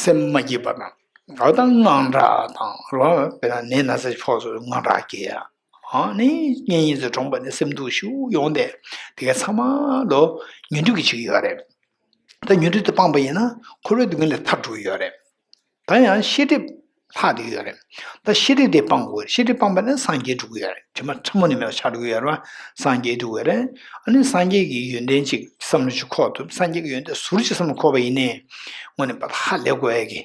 སེམས་མ་སྐྱིད་པ་དང་། འོ་ད་དངངས་སྐྲག་དང་རོ། དཔེར་ན་ནད་ན་ཚ་ཞིག་ཕོག་སོང་དངངས་སྐྲག་སྐྱེ་ཡ། ཨ་ནི་གཉེན་ཉེ་ཚོ་གྲོངས་པ་ནས་སེམས་སྡུག་ཤུགས་ཡོང་སྟེ། དེ་ག་ཚང་མ་ལོ་ཉོན་སྒྲིབ་ཀྱིས་བྱེད་ཀྱི་ཡོད་རེད། ད་ཉོན་སྒྲིབ་དེ་སྤངས་པ་ཡིན་ན་འཁོར་བའི་སྡུག་བསྔལ་ལས་ཐར་འགྲོ་གི་ཡོད་རེད། ད་ཡང་ཤེས་སྒྲིབ་ལྷག་བསྡད་ཀྱི་ཡོད་རེད། ད་ཤེས་སྒྲིབ་དེ་སྤང་དགོས་རེད། ཤེས་སྒྲིབ་སྤངས་པ་ན་སངས་རྒྱས་འགྲོ་གི་ཡོད་རེད། དྲི་མ་ཕྲ་མོ་ནས་མེད་པ་ཆགས་འགྲོ་གི་ཡོད་རེད་བ། སངས་རྒྱས་འགྲོ་གི་ཡོད་རེད། ཨ་ནི་སངས་རྒྱས་ཀྱི་ཡོན་ཏན་ཅིག་བསམ་བློ་ཅིག་འཁོར་ཐུབ། སངས་རྒྱས་ཀྱི་ཡོན་ཏན་ཟུར་ཅིག་བསམ་བློ་འཁོར་བ་ཡིན་ནའི། དངོས་གནས་པ་ཧ་ལས་དགོས་ཡ་གི།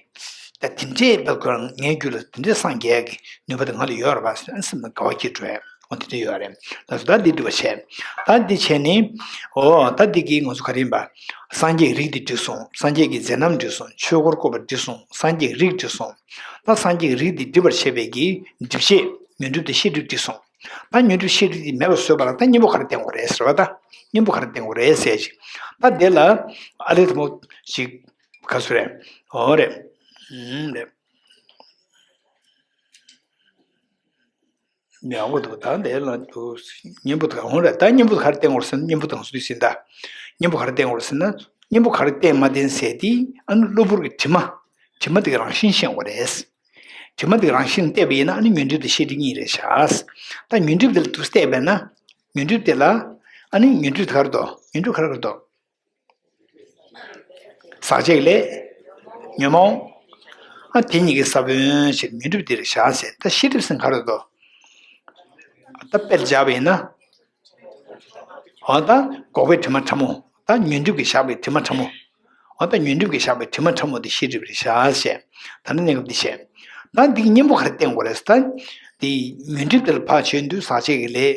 ད་དེ་འདྲས་པ་ཁོ་རང་ངའི་རྒྱུད་ལ་དེ་འདྲས་སངས་རྒྱས་ཀྱི་ནུས་པ་དེ་ང་ལ་ཡོད་རེད་པ་ཟེར་སེམས་ལ་དགའ་བ་སྐྱེ་འགྲོ་ཡ། འོ་དེ་འདྲས་ཡོད་རེད། ད་སུ་ད་འདི་འདྲ་བ་བྱས། ད་འདི་བྱས་ནི། འོ་ད་འདི་གིས་ང་ཚོ་ག་རེ་ཡིན་པ། སངས་རྒྱས་ཀྱི་རིགས་འདི་འགྲིག་སོང་། སངས་རྒྱས་ཀྱི་མཛད་རྣམ་འགྲིག་སོང་། ཆོས་འཁོར་བསྐོར་བ་འགྲིག་སོང་། སངས་རྒྱས་ཀྱི་རིགས་འགྲིག་སོང་། ད་སངས་རྒྱས་ཀྱི་རིགས་འདི་འགྲིག་པར་བྱེད་པའི་གི་སྒྲིབ་བྱེད་ཉོན་སྒྲིབ་དེ་ཤེས་སྒྲིབ་འགྲིག་སོང་། ད་ཉོན་སྒྲིབ་ཤེས་སྒྲིབ་དེ་མེད་པར་བཟོས་པ་ལ་ད་གཉེན་པོ་ག་རེ་བསྟེན་དགོས་རེད་ཟེར་བ། ད་གཉེན་པོ་ག་རེ་བསྟེན་དགོས་རེད་ཟེར་ཅིག་ད་དེ་ལ་ཨ་ལས་དང་པོ་ཞིག་ག་སུ་རེད། འོ་རེད། ཨུམ་རེད། ཡག་པོ་འདུག་ད་འདི་ལ་འདུག་གཉེན་པོ་དང་འོ་རེད། ད་གཉེན་པོ་ག་རེ་བསྟེན་དགོས་ཟེར་ན་གཉེན་པོ་དང་སུ་ཡིན་ད། གཉེན་པོ་ག་རེ་བསྟེན་དགོས་ཟེར་ན་གཉེན་པོ་ག་རེ་བསྟེན་མ་བསྟེན་ཟེར་དེ་ཨ་ནི་གློ་བུར་གྱི་དྲི་མ། དྲི་མ་དེ་གི་རང་བཞིན་ཤེས་དགོས་རེད། དྲི་མ་དེ་གི་རང་བཞིན་བལྟས་པ་ཡིན་ན་ཨ་ནི་ཉོན་སྒྲིབ་དེ་ཤེས་སྒྲིབ་གཉིས་རེད་ཤག་ད་ཉོན་སྒྲིབ་དེ་ལ་དུ་བལྟས་པས་ན། ཉོན་སྒྲིབ་དེ་ལ། ཨ་ནི་ཉོན་སྒྲིབ་དེ་ག་རེ་འདུག་ཉོན་སྒྲིབ་ག་རེ་ག་རེ་འདུག་ཟག་བཅས་ལས། ཉོན་མོངས། ཨ་དེ་གཉིས་ཀྱི་ས་བོན་ཞེས་ཉོན་སྒྲིབ་འདིར་བཞག་ཟེར། ད་ཤེས་སྒྲིབ་ཟེར་ག་རེ་འདུག་ད་དཔེར་བཞག་པ་ཡིན་ན། འོ་ད་འགོག་པའི་དྲི་མ་ཕྲ་མོ། ད་ཉོན་སྒྲིབ་ཀྱིས་བཞག་པའི་དྲི་མ་ཕྲ་མོ། འོ་ད་ཉོན་སྒྲིབ་ཀྱིས་བཞག་པའི་དྲི་མ་ཕྲ་མོ་དེ་ཤེས་སྒྲིབ་རེད་བཞག་ཟེར། ད་ནི་གནས་སྐབས་འདི་བཤད། ད་འདི་གཉེན་པོ་ག་རེ་བསྟེན་དགོས་རེད་ཟེར་ད། འདི་ཉོན་སྒྲིབ་དེ་ལ་ཕར་བྱོན་དུས་ཟག་བཅས་ཀྱི་ལས།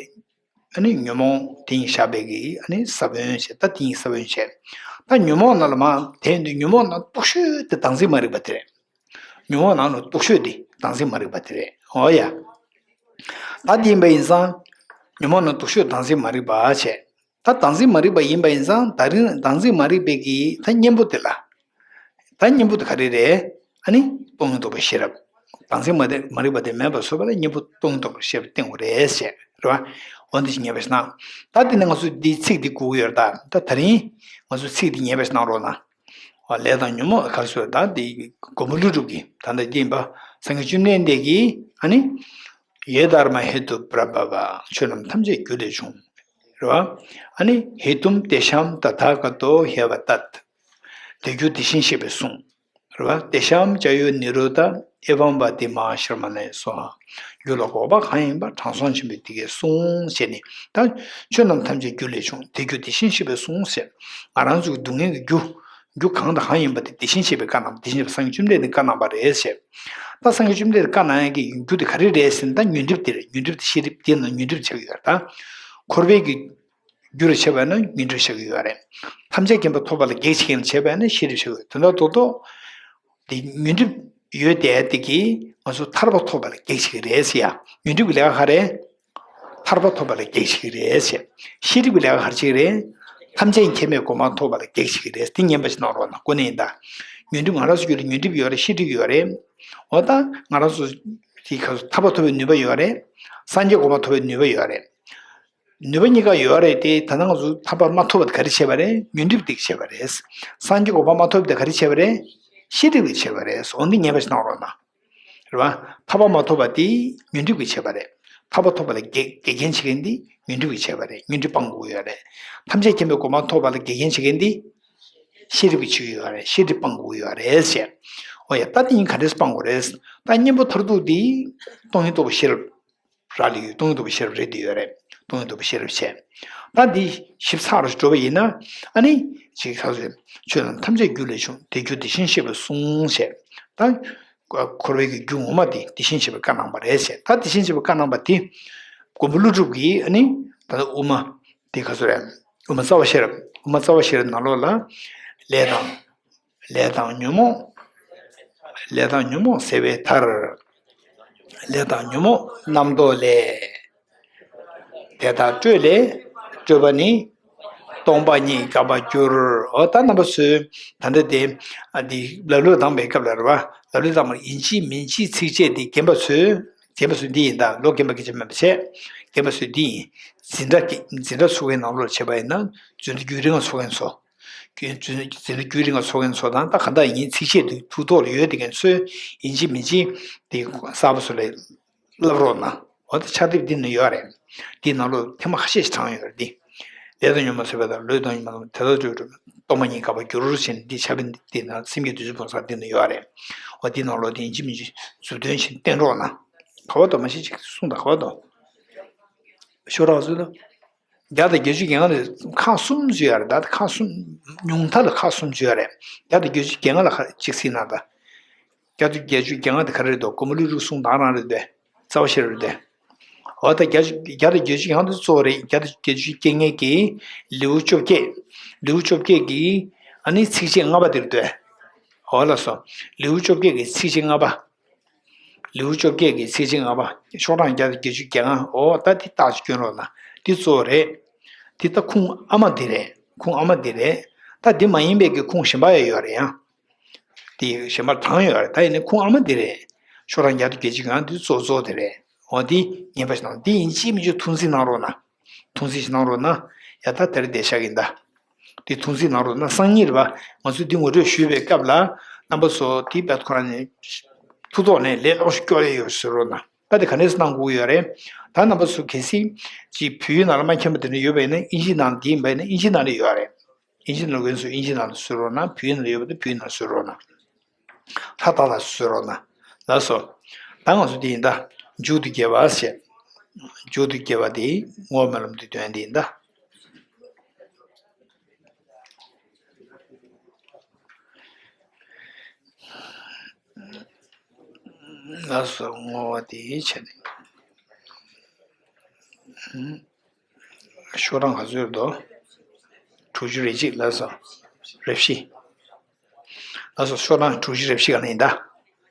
ཨ་ནི་ཉོན་མོངས་དེ་ཉིད་བཞག་པའི་གི་ཨ་ནི་ས་བོན་བྱས། ད་དེ་ཉིད་ས་བོན་བྱས། ད་ཉོན་མོངས་ནང་ལ་མ་དེ་འདི་ཉོན་མོངས་ནང་སྟོབས་ཤོས་དེ་བདག་འཛིན་མ་རིག་པ་དེ་རེད། ཉོན་མོངས་ནང་ལ་སྟོབས་ཤོས་དེ་བདག་འཛིན་མ་རིག་པ་དེ་རེད། འོ་ཡ། ད་དེ་ཡིན་པ་ཡིན་ཙང་། ཉོན་མོངས་ནང་སྟོབས་ཤོས་བདག་འཛིན་མ་རིག་པ་བྱས། ད་བདག་འཛིན་མ་རིག་པ་ཡིན་པ་ཡིན་ཙང་ད་རིང་བདག་འཛིན་མ་རིག་པའི་གི་ད་གཉེན་པོ་དེ་ལ། ད་གཉེན་པོ་དེ་ག་རེ་རེད། ཨ་ནི་སྟོང་ཉིད་རྟོགས་པའི་ཤེས་རབ། བདག་འཛིན་མ་དེ་མ་རིག་པ་དེ་མེད་པར་བཟོ་བ་ལ་གཉེན་པོ་སྟོང་ཉིད་རྟོགས་པའི་ཤེས་རབ་བསྟེན་དགོས་རེད་ཟེར་རེད་བ། འོ་འདི་ཞིག་ངེས་པར་གནང་། ད་དེ་ནས་ང་ཚོ་འདི་ཚིག་འདི་གོ་གི་ཡོད་རེད་ད། ད་ད་རིང་ང་ཚོ་ཚིག་འདི་ངེས་པར་གནང་རོགས་གནང་། ལས་དང་ཉོན་མོངས་ག་རེ་ཟེར་ད་དེ་མགོན་པོ་ཀླུ་སྒྲུབ་ཀྱིས་ད་ལྟ་འདི་ཡིན་པ། སངས་རྒྱས་བཅོམ་ལྡན་འདས་ཀྱིས་ཨ་ནི། ཡེ་དྷརྨཱ་ཧེ་ཏུ་པྲ་བྷ་བ། ཆོས་རྣམས་ཐམས་ཅད་རྒྱུ་ལས་བྱུང་། རེད་བ། ཨ་ནི་ཧེ་ཏུམ་ཏེ་ཤཱམ་ཏ་ཐཱ་ག་ཏོ་ཧེ་བ་ཏད། དེ་རྒྱུ་དེ་བཞིན་གཤེགས་པས་གསུངས། རེད་བ། ཏེ་ཤཱམ་ཅཱ་ཡོ་ནི་རོ་དྷ་ཨེ་བམ་བ་དི་མ་ཧཱ་ཤྲ་མ་ཎའི་སྭཱ་ཧཱ། རྒྱུ་ལ་འགོག་པ་གང་ཡིན་པ། དྲང་སྲོང་ཆེན་པོས་དེ་སྐད་གསུངས་ཞེས་ནི། ད་ཆོས་རྣམས་ཐམས་ཅད་རྒྱུ་ལས་བྱུང་། དེ་རྒྱུ་དེ་བཞིན་གཤེགས་པས་གསུངས་ཞེས། ང་རང་ཚོའི་སྡུག་བསྔལ་གྱི་རྒྱུ། རྒྱུ་གང་དང་གང་ཡིན་པ་དེ་དེ་བཞིན་གཤེགས་པས་བཀའ་གནང་བ། དེ་བཞིན་གཤེགས་པ་སངས་རྒྱས་བཅོམ་ལྡན་འདས་ཀྱིས་བཀའ་གནང་བ་རེད་ཞེས། ད་སངས་རྒྱས་བཅོམ་ལྡན་འདས་ཀྱིས་བཀའ་གནང་ཡག་གི་རྒྱུ་དེ་ག་རེ་རེད་ཟེར་ན། ད་ཉོན་སྒྲིབ་དེ་རེད། ཉོན་སྒྲིབ་དེ་ཤེས་སྒྲིབ་དེ་ན་ཉོན་སྒྲིབ་ཆགས་ཀྱི་ཡོད་རེད་ད། འཁོར་བའི་གི་རྒྱུ་རུ་བྱས་པ་ན་ཉོན་སྒྲིབ་ཆགས་ཀྱི་ཡོད་རེད། ཐམས་ཅད་མཁྱེན་པ་ཐོབ་པ་ལ་གེགས་བྱེད་མཁན་ལ་བྱས་པ་ན་ཤེས་སྒྲིབ་ཆགས་ཀྱི་ཡོད་རེད། དོན་དག་རྡོག་རྡོག་དེ་ཉོན་སྒྲིབ་ཡོད་དེ་དེ་གིས་ང་ཚོ་ཐར་པ་ཐོབ་པ་ལ་གེགས་བྱེད་ཀྱི་རེད་ཟེར་ཡ། ཉོན་སྒྲིབ་ཀྱི་ལས་ཀ་ག་རེ། ཐར་པ་ཐོབ་པ་ལ་གེགས་བྱེད་ཀྱི་རེད་ཟེར། ཤེས་སྒྲིབ་ཀྱི་ལས་ཀ་ག་རེ་བྱེད་ཀྱི་རེད། ཐམས་ཅད་མཁྱེན་པའི་གོ་འཕང་ཐོབ་པ་ལ་གེགས་བྱེད་ཀྱི་རེད། དེ་ངན་པ་ཞིག་གནང་རོགས་གནང་། ཁོ་ནས་ཡིན་ད། ཉོན་སྒྲིབ་ང་རང་ཚོ་རྒྱུད་ལ་ཉོན་སྒྲིབ་ཡོད་རེད། ཤེས་སྒྲིབ་ཡོད་རེད། འོ་ད་ང་རང་ཚོ་དེ་ག་ཚོད་ཐར་པ་ཐོབ་པའི་ནུས་པ་ཡོད་རེད། སངས་རྒྱས་གོ་འཕང་ཐོབ་པའི་ནུས་པ་ཡོད་རེད། ནུས་པ་གཉིས་ཀ་ཡོད་རེད་དེ། ད་ནང་ཚོ་ཐར་པ་མ་ཐོབ་པ་དེ་ག་རེ་བྱས་པ་རེད། ཉོན་སྒྲིབ་དེ་བྱས་པ་རེད། སངས་རྒྱས་གོ་འཕང་མ་ཐོབ་པ་དེ་ག་རེ་བྱས་པ་རེད། ཤེས་སྒྲིབ་དེ་བྱས་པ་རེད། འོ་འདི་ངན་པ་ཞིག་གནང་རོགས་གནང་། རེད་བ། ཐར་པ་མ་ཐོབ་པ་དེ་ཉོན་སྒྲིབ་ཀྱིས་བྱས་པ་རེད། ཐར་པ་ཐོབ་པ་ལ་གེགས་གེགས་རྐྱེན་བྱེད་མཁན་དེ་ཉོན་སྒྲིབ་ཀྱིས་བྱས་པ་རེད། ཉོན་སྒྲིབ་སྤང་དགོས་ཀྱི་ཡོད་རེད། ཐམས་ཅད་མཁྱེན་པའི་གོ་འཕང་ཐོབ་པ་ལ་གེགས་རྐྱེན་བྱེད་མཁན་དེ་ཤེས་སྒྲིབ་ཀྱིས་བྱེད་ཀྱི་ཡོད་རེད། ཤེས་སྒྲིབ་སྤང་དགོས་ཀྱི་ཡོད་རེད་ཟེར། འོ་ཡ། ད་དེ་ཡིན་ག་འདྲས་སྤང་དགོས་རེད། ད་གཉེན་པོ་མཐར་ཐུག་དེ་སྟོང་ཉིད་རྟོགས་པའི་ཤེས་རབ། རག་ལས་ཡོད། སྟོང་ཉིད་རྟོགས་པའི་ཤེས་རབ་རེད་དེ་ཡོད་རེད། སྟོང་ཉིད་རྟོགས་པའི་ཤེས་རབ་བྱས། ད་འདི་ཞིབ་ཚགས་རུ་འགྲོ་བ་ཡིན་ན། ཨ་ནི་ཅིག་ཁ་ཚོད། ཆོས་རྣམས་ཐམས་ཅད་རྒྱུ་ལས་བྱུང་། དེ་རྒྱུ་དེ་བཞིན་གཤེགས་པས་གསུངས་ཞེས། ད་འཁོར་བའི་གི་རྒྱུ་ངོ་མ་དེ་དེ་བཞིན་གཤེགས་པས་བཀའ་གནང་བ་རེད་ཞེས། ད་དེ་བཞིན་གཤེགས་པས་བཀའ་གནང་བ་དེ། མགོན་པོ་ཀླུ་སྒྲུབ་ཀྱིས་ཨ་ནི་ད་ལྟ་དབུ་མ་དེ་ག་ཚོད་རེད། དབུ་མ་རྩ་བ་ཤེས་རབ། དབུ་མ་རྩ་བ་ཤེས་རབ་ནང་ལོགས་ལ། ལས་དང་། ལས་དང་ཉོན་མོངས། ལས་དང་ཉོན་མོངས་སེལ་བའི་མཐར། ལས་དང་ཉོན་མོངས་རྣམ་རྟོག་ལས། དེ་དག་སྤྲོས་ལས་སྤྲོས་པ་ནི། སྟོང་པ་ཉིད་དགག་པར་འགྱུར། འོ་ད་རྣམ་པ་ཚོས་ད་ལྟ་དེ། ཨ་འདི་ལབ་ལོས་བཏང་པའི་སྐབས་ལ་རེད་བ། ལབ་ལོས་བཏང་བ་ཡིན་གཅིག་མིན་གཅིག་ཚིགས་བཅད་དེ་རྒན་པ་ཚོས། རྒན་པ་ཚོས་འདི་ཡིན་ད། ལོ་རྒན་པ་སྐད་ཆ་མིན་པ་བྱས། རྒན་པ་ཚོས་འདི་ཡིན། འཛིན་གྲྭ་གི་འཛིན་གྲྭ་ཚུགས་མཁན་ནང་ལོགས་བྱས་པ་ཡིན་ན། འཛིན་གྲྭ་རྒྱུན་རིང་ལ་ཚུགས་མཁན་ཚོ། རྒྱུན་འཛིན་གྲྭ་རྒྱུན་རིང་ལ་ཚུགས་མཁན་ཚོ་དང་། ད་ག་འདྲ་ཡིན། ཚིགས་བཅད་དེ་ཐུགས་ཐོག་ལ་ཡོད་དེ་མཁན་ཚོས་ཡིན་གཅིག་མིན་གཅིག་དེ་གསར་པ་ཚོ་ལ་བསླབ་རོགས་གནང་། འོ་ད་ཕྱག་དེབ་འདི་ནང་ཡོད་རེད། འདི་ནང་ལོགས་ཐེངས་མ་ཁ་ཤས་ཤིག་དྲངས་ཡོད་རེད་འདི། ལས་དང་ཉོན་མོངས་སེལ་བའི་མཐར། ལས་དང་ཉོན་མོངས་དེ་དག་སྤྲོས་པ་སྟོང་པ་ཉིད་དགག་པར་འགྱུར་ཞེས་འདི་ཕྱག་དཔེ་འདི་ནང་སེམས་བསྐྱེད་བདུད་རྩི་འབུམ་ཚར་འདི་ནང་ཡོད་རེད། འོ་འདི་ནང་ལོགས་འདི་ཡིན་གཅིག་མིན་གཅིག་མཛུབ་སྟོན་ཞིག་བསྟན་རོགས་གནང་། ག་བ་དོ་མ་ཤེས་ཅིག་གསུངས་དང་། ག་བ་དོ། ཤོག་གྲངས་སུ་ལ། བརྒྱ་དང་བརྒྱད་ཅུ་གྱ་ལྔ་ནི་ཁག་གསུམ་ཅིག་ཡོད་རེད། ད་ཁག་གསུམ། ཉུང་མཐའ་ལ་ཁག་གསུམ་ཅིག་ཡོད་རེད། བརྒྱ་དང་བརྒྱད་ཅུ་གྱ་ལྔ་ལ་ཁག་གཅིག་གཟིགས་ན་ད། བརྒྱ་དང་བརྒྱད་ཅུ་གྱ་ལྔ་དེ་ག་རེ་རེད་དོ། མགོན་པོ་ཀླུ་སྒྲུབ་གསུང་དང་རང་རེད་དེ། རྩ་བ་ཤེས་རབ་རེད་དེ། འོ་ད་བརྒྱ་ཅུ་བརྒྱ་དང་བརྒྱད་ཅུ་གྱ་ལྔ་དེ་གཙོ་བོ་རེད། བརྒྱ་དང་བརྒྱད་ཅུ་གྱ་ལྔ་གི་ལེའུ་བཅོ་བརྒྱད། ལེའུ་བཅོ་བརྒྱད་ཀྱི་ཨ་ནི་ཚིགས་བཅད་ལྔ་པ་དེ་རེད་དེ། འོ་ལགས་སོ། ལེའུ་བཅོ་བརྒྱད་ཀྱི་ཚིགས་བཅད་ལྔ་པ། ལེའུ་བཅོ་བརྒྱད་ཀྱི་ཚིགས་བཅད་ལྔ་པ། ཤོག་གྲངས་བརྒྱ་དང་བརྒྱད་ཅུ་གྱ་ལྔ། འོ་ད་འདི་རྟགས་ཅིག་སྐྱོན་རོགས་གནང་། འདི་གཙོ་བོ་རེད། འདི་ད་ཁུངས་ཨ་མ་འདི་རེད། ཁུངས་ཨ་མ་འདི་རེད། ད་འདི་མ་ཡིན་པའི་གི་ཁུངས་གཞན་པ་ཡང་ཡོད་རེད་ཡང་། འདི་གཞན་པ་གྲངས་ཡོད་རེད། ད་ཡིན་ནའི་ཁུངས་ཨ་མ་འདི་རེད། ཤོག་གྲངས་བརྒྱ་དང་བརྒྱད་ཅུ་གྱ་ལྔ་འདི་གཙོ་གཙོ་འདི་རེད། འོ་འདི་ངེས་པ་ཞིག་གནང་། འདི་ཡིན་གཅིག་མིན་གཅིག་ཐུགས་འཛིན་གནང་རོགས་གནང་། ཐུགས་འཛིན་ཞིག་གནང་རོགས་གནང་། ཡ་ད་དེ་རིང་བསྡད་བཞག་གི་ཡིན་ད། དེ་ཐུགས་འཛིན་གནང་རོགས་གནང་། སང་ཉིན་རེད་པ། ང་ཚོས་འདི་ངོ་སྤྲོད་ཞུས་པའི་སྐབས་ལ་རྣམ་པ་ཚོ་དེ་དཔེ་ཁོ་རང་ནས་ཐུགས་ཐོག་ནས་ལས་སླ་པོ་ཞིག་སྐྱོར་ཡས་ཡོད་ཟེར་རོགས་གནང་། ད་དེ་ག་འདྲས་གནང་དགོས་ཀྱི་ཡོད་རེད། ད་རྣམ་པ་ཚོ་གལ་སྲིད་ཅིག་བོད་ཡིག་ནང་ལ་མ་མཁྱེན་པ་དེ་འདྲ་ཡོད་པ་ཡིན་ན། དབྱིན་ཇི་ནང་དེ་ཡིན་པ་ཡིན་ན་དབྱིན་ཇི་ནང་ལ་ཡོད་རེད། དབྱིན་ཇི་ནང་ལ་འོན་སུ་དབྱིན་ཇི་ནང་ལ་བཟོ་རོགས་གནང་། བོད་ཡིག་ནང་ལ་ཡོད་པ་དེ་བོད་ཡིག་ནང་ལ་བཟོ་རོགས་གནང་། ལྷ་དག་ལ་གསོལ་རོགས་གནང་། ལགས་སོ། ད་ང་ཚོ་འདི་ཡིན་ད། མཇུག་ཏུ་དགེ་བ་ཞེས། མཇུག་ཏུ་དགེ་བ་དེ་བསྔོ་བ་སྨོན་ལམ་དུ་དོན་འདི་ཡིན་ད། ལགས་སོ། བསྔོ་བ་དེ་བྱས་ནས། ཤོག་གྲངས་ག་ཚོད་རེད་དོ། དྲུག་ཅུ་རེ་གཅིག་ལ་སོ། རེ་བཞི། ལ་སོ། ཤོག་གྲངས་དྲུག་ཅུ་རེ་བཞི་ག་ནས་ཡིན་ད།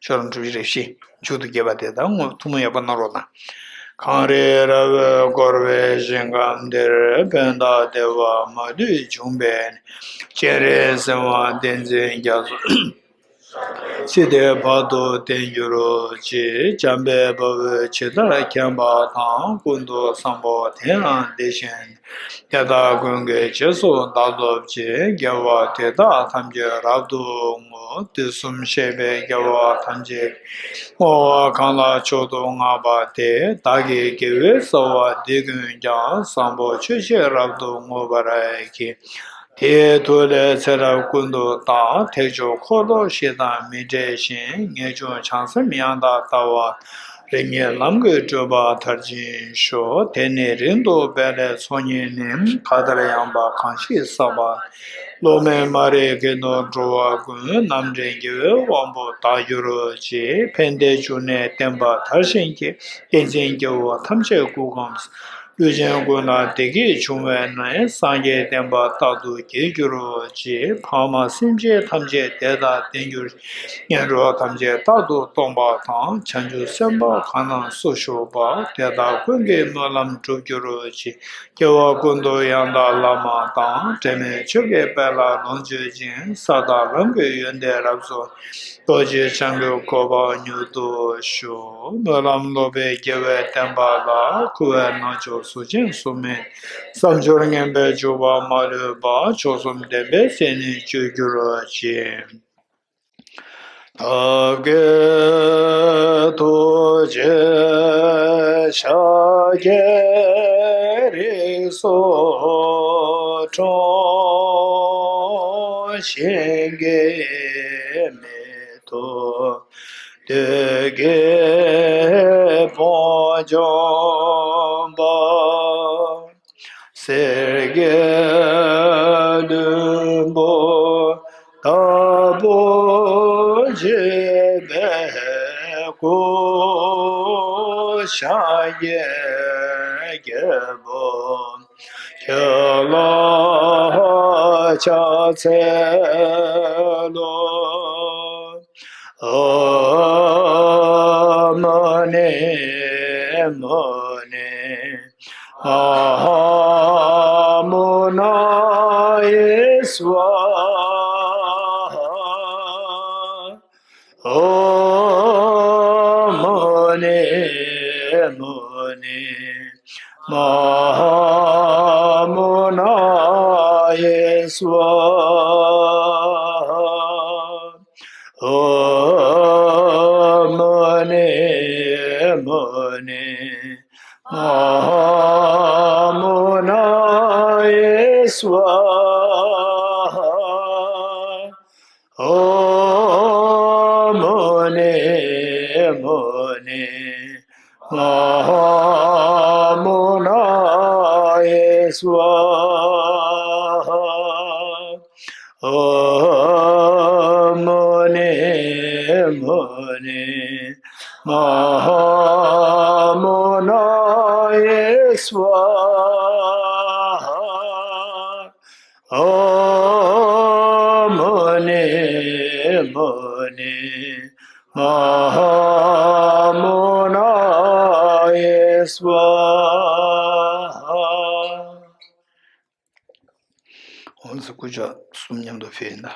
ཤོག་གྲངས་དྲུག་ཅུ་རེ་བཞི། མཇུག་ཏུ་དགེ་བ་དེ་དག་བསྔོ། ཐུགས་སྨོན་ཡག་པོ་གནང་རོགས་གནང་། གངས་རི་ར་བས་བསྐོར་བའི་ཞིང་ཁམས་འདིར། དཔལ་ལྡན་བདེ་བ་མ་ལུས་འབྱུང་བའི་གནས། སྤྱན་རས་གཟིགས་དབང་བསྟན་འཛིན་རྒྱ་མཚོ། སྲིད་མཐའི་བར་དུ་བརྟན་གྱུར་ཅིག། འཇམ་དཔལ་དཔའ་བོས་ཇི་ལྟར་མཁྱེན་པ་དང་། ཀུན་ཏུ་བཟང་པོ་དེ་ཡང་དེ་བཞིན་ཏེ། དེ་དག་ཀུན་གྱི་རྗེས་སུ་བདག་སློབ་ཅིང་། དགེ་བ་དེ་དག་ཐམས་ཅད་རབ་ཏུ་བསྔོ། དུས་གསུམ་གཤེགས་པའི་རྒྱལ་བ་ཐམས་ཅད་ཀྱིས། བསྔོ་བ་གང་ལ་མཆོག་ཏུ་བསྔགས་པ་དེས། བདག་གི་དགེ་བའི་རྩ་བ་འདི་ཀུན་ཀྱང་། བཟང་པོ་སྤྱོད་ཕྱིར་རབ་ཏུ་བསྔོ་བར་བགྱི། དེའི་མཐུ་ལས་ཚེ་རབས་ཀུན་ཏུ་བདག། ཐེག་མཆོག་འཁོར་ལོ་བཞི་དང་མི་འབྲལ་ཞིང་། ངེས་འབྱུང་བྱང་སེམས་ཡང་དག་ལྟ་བ། རིམ་གཉིས་ལམ་གྱི་སྤྲུལ་པ་མཐར་ཕྱིན་ཤོག། དེ་ནས་རིང་དུ་འཕེལ་བའི་ཚོགས་གཉིས་ནི། གང་ལྟར་ཡངས་པ་གང་ཞིག་བསགས་པ། སློབ་མའི་མ་རིག་གིས་ནོར་འགྲོ་བ་ཀུན། རྣམ་འདྲེན་དགེ་བའི་དབང་པོ་བདག་གྱུར་ཅིག། ཕན་བདེའི་འབྱུང་གནས་བརྟན་པ་དར་ཞིང་རྒྱས། བསྟན་འཛིན་སྐྱེ་བོ་ཐམས་ཅད་སྐུ་ཁམས། ལུས་ཅན་ཀུན་ལ་བདེ་སྐྱིད་འབྱུང་བའི་གནས། སངས་རྒྱས་བསྟན་པ་རྟག་ཏུ་རྒྱས་གྱུར་ཅིག། ཕ་མ་སེམས་ཅན་ཐམས་ཅད་དེ་དག་བརྟན་གྱུར་ཅིག། ངན་འགྲོ་ཐམས་ཅད་རྟག་ཏུ་སྟོངས་པ་དང་། བྱང་ཆུབ་སེམས་དཔའ་གང་རྣམས་སུ་ཞུགས་པ། དེ་དག་ཀུན་གྱི་སྨོན་ལམ་འགྲུབ་གྱུར་ཅིག། སྐྱེ་བ་ཀུན་ཏུ་ཡང་དག་བླ་མ་དང་། འབྲལ་མེད་ཆོས་ཀྱི་དཔལ་ལ་ལོངས་སྤྱོད་ཅིང་། ས་དང་ལམ་གྱི་ཡོན་ཏན་རབ་རྫོགས། རྡོ་རྗེ་འཆང་གི་གོ་འཕང་མྱུར་དུ་ཤོག། སྨོན་ལམ་སློབ་པའི་དགེ་བའི་བསྟན་པ་ལ། འཁོར་བའི་ནང་འཇོག་གཟུགས་ཅན་གཟུགས་མེད། བསམ་སྦྱོར་ངན་པའི་འཇུག་པ་མ་ལུས་པ། མཆོག་གསུམ་བདེན་པའི་སེམས་ནི་སྤྱོད་གྱུར་ཅིག། ཐབས་མཁས་ཐུགས་རྗེ་ཤཱཀྱའི་རིགས་སུ་འཁྲུངས། གཞན་གྱིས་མི་ཐུབ་བདུད་ཀྱི་དཔུང་འཇོམས་པ། གསེར་གྱི་ལྷུན་པོ་ལྟ་བུར་བརྗིད་པའི་སྐུ། སངས་རྒྱས་རྒྱལ་པོ་ཁྱེད་ལ་ཕྱག་འཚལ་ལོ། ཨོཾ་མུ་ནེ་མུ་ནེ་མ་ཧཱ་མུ་ནཱ་ཡེ་སྭཱ་ཧཱ། ཨོཾ་མུ་ནེ་མུ་ནེ་མ་ཧཱ་མུ་ནཱ་ཡེ་སྭཱ་ཧཱ། ཨོཾ་མུ་ནེ་མུ་ནེ་མ་ཧཱ་མུ་ནཱ་ཡེ་སྭཱ་ཧཱ། ཨོཾ་མུ་ནེ་མུ་ནེ་མ་ཧཱ་མུ་ནཱ་ཡེ་སྭཱ་ཧཱ། ཨོཾ་མུ་ནེ་མུ་ནེ་མ་ཧཱ་མུ་ནཱ་ཡེ་སྭཱ་ཧཱ། ཨོཾ་མུ་ནེ་མུ་ནེ་མ་ཧཱ་མུ་ནཱ་ཡེ་སྭཱ་ཧཱ། འོ་ན་སྐུ་ཕྱག་གསུམ་མཉམ་དུ་ཕུལ་ཡིན་ད།